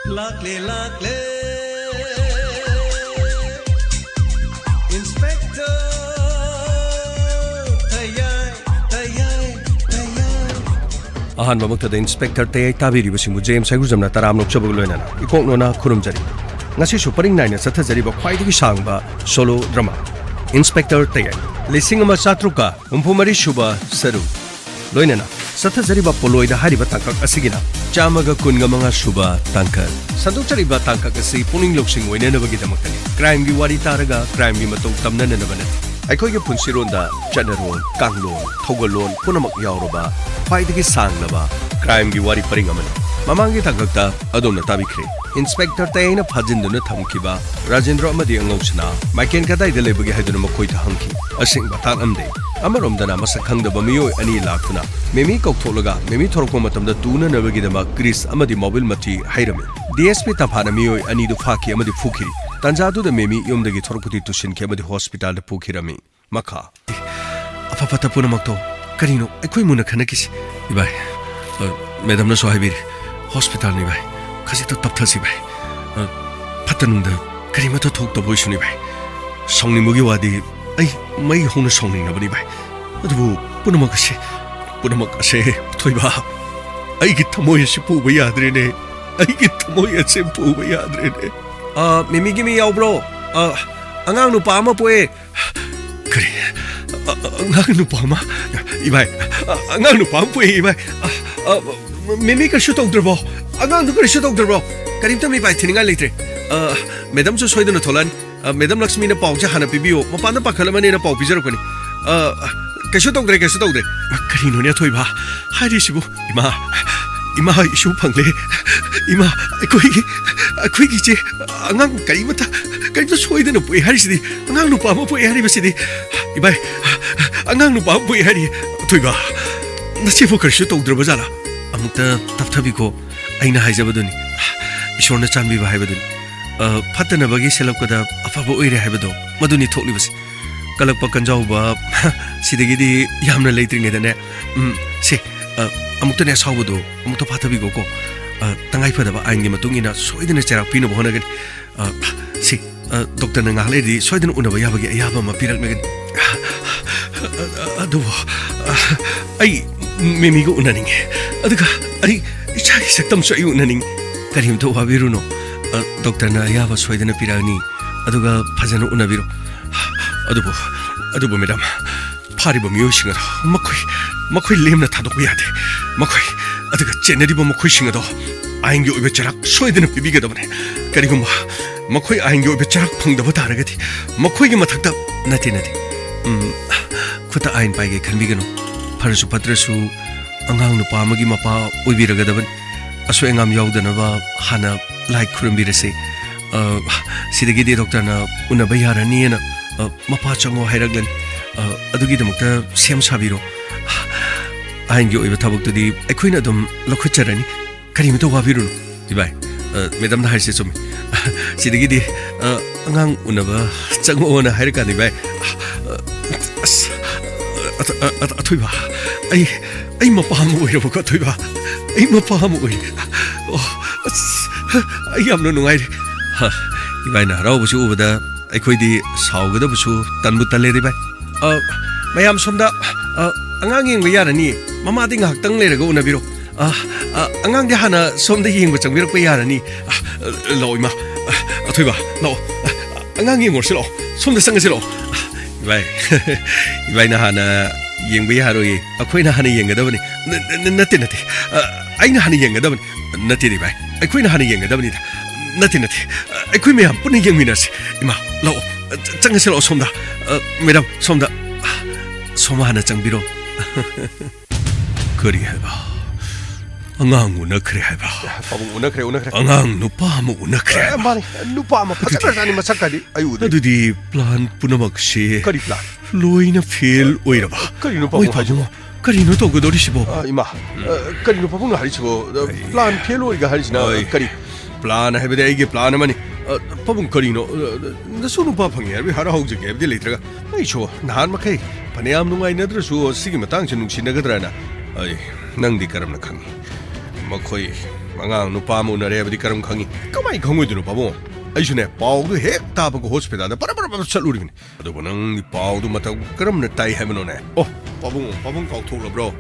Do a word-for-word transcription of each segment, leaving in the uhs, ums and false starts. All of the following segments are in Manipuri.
ꯂꯥꯛꯂꯦ, ꯂꯥꯛꯂꯦ, Inspector ꯇꯌꯥꯏ, ꯇꯌꯥꯏ, ꯇꯌꯥꯏ꯫ ꯑꯍꯥꯟꯕꯃꯛꯇꯗ Inspector ꯇꯌꯥꯏ ꯇꯥꯕꯤꯔꯤꯕꯁꯤꯡꯕꯨ ꯖꯦ ꯑꯦꯝ ꯁꯥꯏꯒꯨꯖꯝꯅ ꯇꯔꯥꯝꯅ ꯑꯣꯛꯆꯕꯒ ꯂꯣꯏꯅꯅ ꯏꯀꯣꯛ ꯅꯣꯅ ꯈꯨꯔꯨꯝꯖꯔꯤ꯫ ꯉꯁꯤꯁꯨ ꯄꯔꯤꯡ ꯅꯥꯏꯅ ꯆꯠꯊꯖꯔꯤꯕ ꯈ꯭ꯋꯥꯏꯗꯒꯤ ꯁꯥꯡꯕ solo drama Inspector ꯇꯌꯥꯏ, ꯂꯤꯁꯤꯡ ꯑꯃ ꯆꯥꯇ꯭ꯔꯨꯛꯀ ꯍꯨꯝꯐꯨ ꯃꯔꯤ ꯁꯨꯕ ꯁꯔꯨꯛ꯫ ꯂꯣꯏꯅꯅ ꯆꯠꯊꯖꯔꯤꯕ ꯄꯣꯂꯣꯏꯗ ꯍꯥꯏꯔꯤꯕ ꯇꯥꯡꯀꯛ ꯑꯁꯤꯒꯤꯅ ꯆꯥꯝꯃꯒ ꯀꯨꯟꯒ ꯃꯉꯥ ꯁꯨꯕ ꯇꯥꯡꯀꯛ꯫ ꯁꯟꯗꯣꯛꯆꯔꯤꯕ ꯇꯥꯡꯀꯛ ꯑꯁꯤ ꯄꯨꯛꯅꯤꯡ ꯂꯧꯁꯤꯡ ꯑꯣꯏꯅꯅꯕꯒꯤꯗꯃꯛꯇꯅꯤ꯫ Crimeꯒꯤ ꯋꯥꯔꯤ ꯇꯥꯔꯒ crimeꯒꯤ ꯃꯇꯧ ꯇꯝꯅꯅꯕ ꯅꯠꯇꯦ꯫ ꯑꯩꯈꯣꯏꯒꯤ ꯄꯨꯟꯁꯤꯔꯣꯟꯗ ꯆꯠꯅꯔꯣꯟ, ꯀꯥꯡꯂꯣꯟ, ꯊꯧꯒꯜꯂꯣꯟ ꯄꯨꯝꯅꯃꯛ ꯌꯥꯎꯔꯕ ꯈ꯭ꯋꯥꯏꯗꯒꯤ ꯁꯥꯡꯂꯕ crimeꯒꯤ ꯋꯥꯔꯤ ꯄꯔꯤꯡ ꯑꯃꯅꯤ꯫ ꯃꯃꯥꯡꯒꯤ ꯇꯥꯡꯀꯛꯇ ꯑꯗꯣꯝꯅ ꯇꯥꯕꯤꯈ꯭ꯔꯦ꯫ Inspector ꯇꯌꯥꯏꯅ ꯐꯥꯖꯤꯟꯗꯨꯅ ꯊꯝꯈꯤꯕ ꯔꯥꯖꯦꯟꯗ꯭ꯔ ꯑꯃꯗꯤ ꯑꯉꯧꯁꯅꯥ ꯃꯥꯏꯀꯦꯟ ꯀꯗꯥꯏꯗ ꯂꯩꯕꯒꯦ ꯍꯥꯏꯗꯨꯅ ꯃꯈꯣꯏꯗ ꯍꯪꯈꯤ꯫ ꯑꯁꯦꯡꯕ ꯇꯥꯛꯂꯝꯗꯦ꯫ ꯑꯃꯔꯣꯝꯗꯅ ꯃꯁꯛ ꯈꯪꯗꯕ ꯃꯤꯑꯣꯏ ꯑꯅꯤ ꯂꯥꯛꯇꯨꯅ ꯃꯦꯃꯤ ꯀꯧꯊꯣꯛꯂꯒ ꯃꯦꯃꯤ ꯊꯣꯔꯛꯄ ꯃꯇꯝꯗ ꯇꯨꯅꯅꯕꯒꯤꯗꯃꯛ grease ꯑꯃꯗꯤ ꯃꯣꯕꯤꯜ ꯃꯊꯤ ꯍꯩꯔꯝꯃꯤ꯫ ꯗꯤ ꯑꯦꯁ ꯄꯤ ꯇꯝꯐꯥꯅ ꯃꯤꯑꯣꯏ ꯑꯅꯤꯗꯨ ꯐꯥꯈꯤ ꯑꯃꯗꯤ ꯐꯨꯈꯤꯔꯤ꯫ ꯇꯥꯟꯖꯥꯗꯨꯗ ꯃꯦꯃꯤ ꯌꯨꯝꯗꯒꯤ ꯊꯣꯔꯛꯄꯗꯤ ꯇꯨꯁꯤꯟꯈꯤ ꯑꯃꯗꯤ ꯍꯣꯁꯄꯤꯇꯥꯜꯗ ꯄꯨꯈꯤꯔꯝꯃꯤ꯫ ꯃꯈꯥ꯫ ꯑꯐ ꯐꯠꯇ ꯄꯨꯝꯅꯃꯛꯇꯣ ꯀꯔꯤꯅꯣ ꯑꯩꯈꯣꯏ ꯃꯨꯟꯅ ꯈꯟꯅꯈꯤꯁꯤ? ꯏꯕꯥꯏ, ꯑ, ꯃꯦꯗꯝꯅꯁꯨ ꯍꯥꯏꯕꯤꯔꯤ, ꯍꯣꯁꯄꯤꯇꯥꯜꯅꯤ ꯏꯕꯥꯏ, ꯈꯖꯤꯛꯇ ꯇꯞꯊꯁꯤ ꯏꯕꯥꯏ꯫ ꯑ, ꯐꯠꯇ ꯅꯨꯡꯗ ꯀꯔꯤꯃꯠꯇ ꯊꯣꯛꯇꯕ ꯑꯣꯏꯁꯅꯨ ꯏꯕꯥꯏ꯫ ꯁꯥꯎꯅꯤꯡꯕꯒꯤ ꯋꯥꯗꯤ ꯑꯩ ꯃꯩ ꯍꯧꯅ ꯁꯥꯎꯅꯤꯡꯅꯕꯅꯤ ꯏꯕꯥꯏ꯫ ꯑꯗꯨꯕꯨ ꯄꯨꯝꯅꯃꯛ ꯑꯁꯦ, ꯄꯨꯝꯅꯃꯛ ꯑꯁꯦ, ꯊꯣꯏꯕ, ꯑꯩꯒꯤ ꯊꯃꯣꯏ ꯑꯁꯤ ꯄꯨꯕ ꯌꯥꯗ꯭ꯔꯦꯅꯦ꯫ ꯑꯩꯒꯤ ꯊꯃꯣꯏ ꯑꯁꯤ ꯄꯨꯕ ꯌꯥꯗ꯭ꯔꯦꯅꯦ꯫ ꯑ, ꯃꯦꯃꯤꯒꯤ ꯃꯤ ꯌꯥꯎꯕ꯭ꯔꯣ? ꯑ, ꯑꯉꯥꯡ ꯅꯨꯄꯥ ꯑꯃ ꯄꯣꯛꯑꯦ꯫ ꯀꯔꯤ? ꯑ-, ꯑ-, ꯑꯉꯥꯡ ꯅꯨꯄꯥ ꯑꯃ? ꯏꯕꯥꯏ, ꯑ-, ꯑꯉꯥꯡ ꯅꯨꯄꯥ ꯑꯃ ꯄꯣꯛꯑꯦ, ꯏꯕꯥꯏ꯫ ꯑ, ꯑ, ꯃꯦꯃꯤ ꯀꯔꯤꯁꯨ ꯇꯧꯗ꯭ꯔꯕꯣ? ꯑꯉꯥꯡꯗꯨ ꯀꯔꯤꯁꯨ ꯇꯧꯗ꯭ꯔꯕꯣ? ꯀꯔꯤꯝꯇ ꯃꯤꯄꯥꯏ ꯊꯤꯅꯤꯡꯉꯥꯏ ꯂꯩꯇ꯭ꯔꯦ꯫ ꯑ, ꯃꯦꯗꯝꯁꯨ ꯁꯣꯏꯗꯅ ꯊꯣꯛꯂꯛꯑꯅꯤ꯫ ꯑ, ꯃꯦꯗꯝ ꯂꯛꯁꯃꯤꯅ ꯄꯥꯎꯁꯦ ꯍꯥꯟꯅ ꯄꯤꯕꯤꯌꯣ꯫ ꯃꯄꯥꯟꯗ ꯄꯥꯈꯠꯂꯝꯃꯅꯦꯅ ꯄꯥꯎ ꯄꯤꯖꯔꯛꯄꯅꯤ꯫ ꯑ, ꯀꯩꯁꯨ ꯇꯧꯗ꯭ꯔꯦ, ꯀꯩꯁꯨ ꯇꯧꯗ꯭ꯔꯦ꯫ ꯀꯔꯤꯅꯣꯅꯦ ꯑꯊꯣꯏꯕ ꯍꯥꯏꯔꯤꯁꯤꯕꯨ? ꯏꯃꯥ, ꯏꯃꯥ, ꯏꯁꯨ ꯐꯪꯂꯦ꯫ ꯏꯃꯥ, ꯑꯩꯈꯣꯏꯒꯤ, ꯑꯩꯈꯣꯏꯒꯤ ꯏꯆꯦ ꯑꯉꯥꯡ ꯀꯔꯤꯃꯠꯇ, ꯀꯔꯤꯃꯠꯇ ꯁꯣꯏꯗꯅ ꯄꯣꯛꯑꯦ ꯍꯥꯏꯔꯤꯁꯤꯗꯤ, ꯑꯉꯥꯡ ꯅꯨꯄꯥ ꯑꯃ ꯄꯣꯛꯑꯦ ꯍꯥꯏꯔꯤꯕꯁꯤꯗꯤ꯫ ꯏꯕꯥꯏ, ꯑꯉꯥꯡ ꯅꯨꯄꯥ ꯑꯃ ꯄꯣꯛꯑꯦ ꯍꯥꯏꯔꯤ꯫ ꯑꯊꯣꯏꯕ, ꯅꯆꯦꯕꯨ ꯀꯔꯤꯁꯨ ꯇꯧꯗ꯭ꯔꯕ ꯖꯥꯠꯂꯥ? ꯑꯃꯨꯛꯇ ꯇꯞꯊꯕꯤꯀꯣ, ꯑꯩꯅ ꯍꯥꯏꯖꯕꯗꯨꯅꯤ꯫ ꯏꯁꯣꯔꯅ ꯆꯥꯟꯕꯤꯕ ꯍꯥꯏꯕꯗꯨꯅꯤ꯫ ꯑ, ꯐꯠꯇꯅꯕꯒꯤ ꯁꯦꯜꯂꯛꯄꯗ ꯑꯐꯕ ꯑꯣꯏꯔꯦ ꯍꯥꯏꯕꯗꯣ, ꯃꯗꯨꯅꯤ ꯊꯣꯛꯂꯤꯕꯁꯦ꯫ ꯀꯂꯛꯄ ꯀꯟꯖꯥꯎꯕ ꯁꯤꯗꯒꯤꯗꯤ ꯌꯥꯝꯅ ꯂꯩꯇ꯭ꯔꯤꯉꯩꯗꯅꯦ꯫ ꯎꯝ, ꯁꯦ, ꯑ, ꯑꯃꯨꯛꯇꯅꯦ ꯑꯁꯥꯎꯕꯗꯣ ꯑꯃꯨꯛꯇ ꯐꯥꯊꯕꯤꯈꯣꯀꯣ꯫ ꯑ, ꯇꯉꯥꯏ ꯐꯗꯕ ꯑꯥꯏꯟꯒꯤ ꯃꯇꯨꯡ ꯏꯟꯅ ꯁꯣꯏꯗꯅ ꯆꯩꯔꯥꯛ ꯄꯤꯅꯕ ꯍꯣꯠꯅꯒꯅꯤ꯫ ꯑ, ꯁꯤ, ꯑ, ꯗꯣꯛꯇꯔꯅ ꯉꯥꯏꯍꯥꯛ ꯂꯩꯔꯗꯤ ꯁꯣꯏꯗꯅ ꯎꯅꯕ ꯌꯥꯕꯒꯤ ꯑꯌꯥꯕ ꯑꯃ ꯄꯤꯔꯛꯂꯒꯅꯤ꯫ ꯑ, ꯑꯗꯨꯕꯨ, ꯑ, ꯑꯩ ꯃꯦꯃꯤꯒ ꯎꯅꯅꯤꯡꯉꯦ꯫ ꯑꯗꯨꯒ ꯑꯩ ꯏꯆꯥꯒꯤ ꯁꯛꯇꯝꯁꯨ ꯑꯩ ꯎꯅꯅꯤꯡꯉꯤ꯫ ꯀꯔꯤꯝꯇ ꯋꯥꯕꯤꯔꯨꯅꯨ꯫ ꯑ, ꯗꯣꯛꯇꯔꯅ ꯑꯌꯥꯕ ꯁꯣꯏꯗꯅ ꯄꯤꯔꯛꯑꯅꯤ꯫ ꯑꯗꯨꯒ ꯐꯖꯅ ꯎꯅꯕꯤꯔꯣ꯫ ꯑꯗꯨꯕꯨ, ꯑꯗꯨꯕꯨ ꯃꯦꯗꯥꯝ, ꯐꯥꯔꯤꯕ ꯃꯤꯑꯣꯏꯁꯤꯡ ꯑꯗꯣ ꯃꯈꯣꯏ, ꯃꯈꯣꯏ ꯂꯦꯝꯅ ꯊꯥꯗꯣꯛꯄ ꯌꯥꯗꯦ꯫ ꯃꯈꯣꯏ, ꯑꯗꯨꯒ ꯆꯦꯟꯅꯔꯤꯕ ꯃꯈꯣꯏꯁꯤꯡ ꯑꯗꯣ ꯑꯥꯏꯟꯒꯤ ꯑꯣꯏꯕ ꯆꯩꯔꯥꯛ ꯁꯣꯏꯗꯅ ꯄꯤꯕꯤꯒꯗꯕꯅꯤ꯫ ꯀꯔꯤꯒꯨꯝꯕ ꯃꯈꯣꯏ ꯑꯥꯏꯟꯒꯤ ꯑꯣꯏꯕ ꯆꯩꯔꯥꯛ ꯐꯪꯗꯕ ꯇꯥꯔꯒꯗꯤ ꯃꯈꯣꯏꯒꯤ ꯃꯊꯛꯇ, ꯅꯠꯇꯦ, ꯅꯠꯇꯦ, ꯎꯝ, ꯈꯨꯠꯇ ꯑꯥꯏꯟ ꯄꯥꯏꯒꯦ ꯈꯟꯕꯤꯒꯅꯨ꯫ ꯐꯔꯁꯨ ꯐꯠꯇ꯭ꯔꯁꯨ ꯑꯉꯥꯡ ꯅꯨꯄꯥ ꯑꯃꯒꯤ ꯃꯄꯥ ꯑꯣꯏꯕꯤꯔꯒꯗꯕꯅꯤ꯫ ꯑꯁꯣꯏ ꯑꯉꯥꯝ ꯌꯥꯎꯗꯅꯕ ꯍꯥꯟꯅ ꯂꯥꯏ ꯈꯨꯔꯨꯝꯕꯤꯔꯁꯤ꯫ ꯑ, ꯁꯤꯗꯒꯤꯗꯤ ꯗꯣꯛꯇꯔꯅ ꯎꯅꯕ ꯌꯥꯔꯅꯤꯅ, ꯑ, ꯃꯄꯥ ꯆꯪꯉꯣ ꯍꯥꯏꯔꯛꯂꯅꯤ꯫ ꯑ, ꯑꯗꯨꯒꯤꯗꯃꯛꯇ ꯁꯦꯝ ꯁꯥꯕꯤꯔꯣ꯫ ꯑꯥꯏꯟꯒꯤ ꯑꯣꯏꯕ ꯊꯕꯛꯇꯨꯗꯤ ꯑꯩꯈꯣꯏꯅ ꯑꯗꯨꯝ ꯂꯧꯈꯠꯆꯔꯅꯤ꯫ ꯀꯔꯤꯃꯇ ꯋꯥꯕꯤꯔꯨꯅꯨ, ꯏꯕꯥꯏ꯫ ꯑ, ꯃꯦꯗꯥꯝꯅ ꯍꯥꯏꯔꯤꯁꯦ ꯆꯨꯝꯃꯤ꯫ ꯁꯤꯗꯒꯤꯗꯤ, ꯑ, ꯑꯉꯥꯡ ꯎꯅꯕ ꯆꯪꯉꯛꯑꯣꯅ ꯍꯥꯏꯔꯀꯥꯟꯗ, ꯏꯕꯥꯏ, ꯑ, ꯑꯁ, ꯑ, ꯑ, ꯑ, ꯑꯊꯣꯏꯕ, ꯑꯩ, ꯑꯩ ꯃꯄꯥ ꯑꯃ ꯑꯣꯏꯔꯕꯀꯣ, ꯑꯊꯣꯏꯕ꯫ ꯑꯩ ꯃꯄꯥ ꯑꯃ ꯑꯣꯏꯔꯦ꯫ ꯑꯣ, ꯑꯁ, ꯑꯩ ꯌꯥꯝꯅ ꯅꯨꯡꯉꯥꯏꯔꯦ꯫ ꯍ, ꯏꯕꯥꯏꯅ ꯍꯔꯥꯎꯕꯁꯤ ꯎꯕꯗ ꯑꯩꯈꯣꯏꯗꯤ ꯁꯥꯎꯒꯗꯕꯁꯨ ꯇꯟꯕꯨ ꯇꯜꯂꯦꯗ, ꯏꯕꯥꯏ꯫ ꯑ, ꯃꯌꯥꯝ ꯁꯣꯝꯗ, ꯑ, ꯑꯉꯥꯡ ꯌꯦꯡꯕ ꯌꯥꯔꯅꯤ꯫ ꯃꯃꯥꯗꯤ ꯉꯥꯏꯍꯥꯛꯇꯪ ꯂꯩꯔꯒ ꯎꯅꯕꯤꯔꯣ꯫ ꯑ, ꯑ, ꯑꯉꯥꯡꯗꯤ ꯍꯥꯟꯅ ꯁꯣꯝꯗ ꯌꯦꯡꯕ ꯆꯪꯕꯤꯔꯛꯄ ꯌꯥꯔꯅꯤ꯫ ꯑ, ꯂꯥꯛꯑꯣ, ꯏꯃꯥ꯫ ꯑ, ꯑꯊꯣꯏꯕ, ꯂꯥꯛꯑꯣ꯫ ꯑ, ꯑꯉꯥꯡ ꯌꯦꯡꯉꯨꯔꯁꯤ ꯂꯥꯛꯑꯣ꯫ ꯁꯣꯝꯗ ꯆꯪꯉꯁꯤ ꯂꯥꯛꯑꯣ꯫ ꯏꯕꯥꯏ, ꯏꯕꯥꯏꯅ ꯍꯥꯟꯅ ꯌꯦꯡꯕ ꯌꯥꯔꯣꯏꯌꯦ꯫ ꯑꯩꯈꯣꯏꯅ ꯍꯥꯟꯅ ꯌꯦꯡꯒꯗꯕꯅꯤ꯫ ꯅ-, ꯅ-, ꯅ-, ꯅꯠꯇꯦ, ꯅꯠꯇꯦ꯫ ꯑ, ꯑꯩꯅ ꯍꯥꯟꯅ ꯌꯦꯡꯒꯗꯕꯅꯤ꯫ ꯅꯠꯇꯦꯗ, ꯏꯕꯥꯏ꯫ ꯑꯩꯈꯣꯏꯅ ꯍꯥꯟꯅ ꯌꯦꯡꯒꯗꯕꯅꯤꯗ꯫ ꯅꯠꯇꯦ, ꯅꯠꯇꯦ꯫ ꯑ, ꯑꯩꯈꯣꯏ ꯃꯌꯥꯝ ꯄꯨꯟꯅ ꯌꯦꯡꯃꯤꯟꯅꯁꯤ꯫ ꯏꯃꯥ, ꯂꯥꯛꯑꯣ꯫ ꯑ, ꯆ-, ꯆꯪꯉꯁꯤ ꯂꯥꯛꯑꯣ ꯁꯣꯝꯗ꯫ ꯑ, ꯃꯦꯗꯥꯝ, ꯁꯣꯝꯗ꯫ ꯁꯣꯝ ꯍꯥꯟꯅ ꯆꯪꯕꯤꯔꯣ꯫ ꯀꯔꯤ ꯍꯥꯏꯕ? ꯑꯉꯥꯡ ꯎꯅꯈ꯭ꯔꯦ ꯍꯥꯏꯕ? ꯄꯥꯕꯨꯡ, ꯎꯅꯈ꯭ꯔꯦ, ꯎꯅꯈ꯭ꯔꯦ꯫ ꯑꯉꯥꯡ ꯅꯨꯄꯥ ꯑꯃ ꯎꯅꯈ꯭ꯔꯦ꯫ ꯑꯦ, ꯃꯥꯅꯤ, ꯅꯨꯄꯥ ꯑꯃ ꯑꯗꯨꯗꯤ ꯐꯖꯈ꯭ꯔꯖꯥꯠꯅꯤ, ꯃꯁꯛꯀꯗꯤ ꯑꯩ ꯎꯗ꯭ꯔꯤ꯫ ꯑꯗꯨꯗꯤ ꯄ꯭ꯂꯥꯟ ꯄꯨꯝꯅꯃꯛꯁꯤ ꯀꯔꯤ ꯄ꯭ꯂꯥꯟ? ꯂꯣꯏꯅ ꯐꯦꯜ ꯑꯣꯏꯔꯕ? ꯀꯔꯤꯅꯣ ꯃꯣꯏ ꯄꯥꯕꯨꯡ ꯍꯥꯏꯁꯤꯕꯣ? ꯄꯥꯕꯨꯡ, ꯀꯔꯤꯅꯣ ꯇꯧꯒꯗꯧꯔꯤꯁꯤꯕꯣ? ꯑ, ꯏꯃꯥ, ꯑ, ꯀꯔꯤꯅꯣ ꯄꯥꯕꯨꯡꯅ ꯍꯥꯏꯔꯤꯁꯤꯕꯣ? ꯑ, ꯑꯩ ꯄ꯭ꯂꯥꯟ ꯐꯦꯜ ꯑꯣꯏꯒ ꯍꯥꯏꯔꯤꯁꯤꯅ ꯑꯩ ꯀꯔꯤ? ꯄ꯭ꯂꯥꯟ ꯍꯥꯏꯕꯗꯤ ꯑꯩꯒꯤ ꯄ꯭ꯂꯥꯟ ꯑꯃꯅꯤ꯫ ꯑ, ꯄꯥꯕꯨꯡ, ꯀꯔꯤꯅꯣ? ꯑ, ꯅꯁꯨ ꯅꯨꯄꯥ ꯐꯪꯉꯦ ꯍꯥꯏꯕꯒꯤ ꯍꯔꯥꯎꯖꯒꯦ ꯍꯥꯏꯕꯗꯤ ꯂꯩꯇ꯭ꯔꯒ, ꯑꯩꯁꯨ ꯅꯍꯥꯟ ꯃꯈꯩ ꯐꯅꯌꯥꯝ ꯅꯨꯡꯉꯥꯏꯅꯗ꯭ꯔꯁꯨ ꯁꯤꯒꯤ ꯃꯇꯥꯡꯁꯦ ꯅꯨꯡꯁꯤꯅꯒꯗ꯭ꯔꯅ꯫ ꯑꯩ, ꯅꯪꯗꯤ ꯀꯔꯝꯅ ꯈꯪꯉꯤ? ꯃꯈꯣꯏ ꯑꯉꯥꯡ ꯅꯨꯄꯥ ꯑꯃ ꯎꯅꯔꯦ ꯍꯥꯏꯕꯗꯤ ꯀꯔꯝ ꯈꯪꯉꯤ? ꯀꯃꯥꯏꯅ ꯈꯪꯉꯣꯏꯗꯣꯏꯅꯣ ꯄꯥꯕꯨꯡ? ꯑꯩꯁꯨꯅꯦ, ꯄꯥꯎꯗꯨ ꯍꯦꯛ ꯇꯥꯕꯒ ꯍꯣꯁꯄꯤꯇꯥꯜꯗ ꯄꯔꯞ ꯄꯔꯞ ꯄꯔꯞ ꯆꯠꯂꯨꯔꯤꯕꯅꯤ꯫ ꯑꯗꯨꯕꯨ ꯅꯪꯗꯤ ꯄꯥꯎꯗꯨ ꯃꯇꯧ ꯀꯔꯝꯅ ꯇꯥꯏ ꯍꯥꯏꯕꯅꯣꯅꯦ? ꯑꯣ, ꯄꯥꯕꯨꯡ, ꯄꯥꯕꯨꯡ ꯀꯥꯎꯊꯣꯛꯂꯕ꯭ꯔꯣ?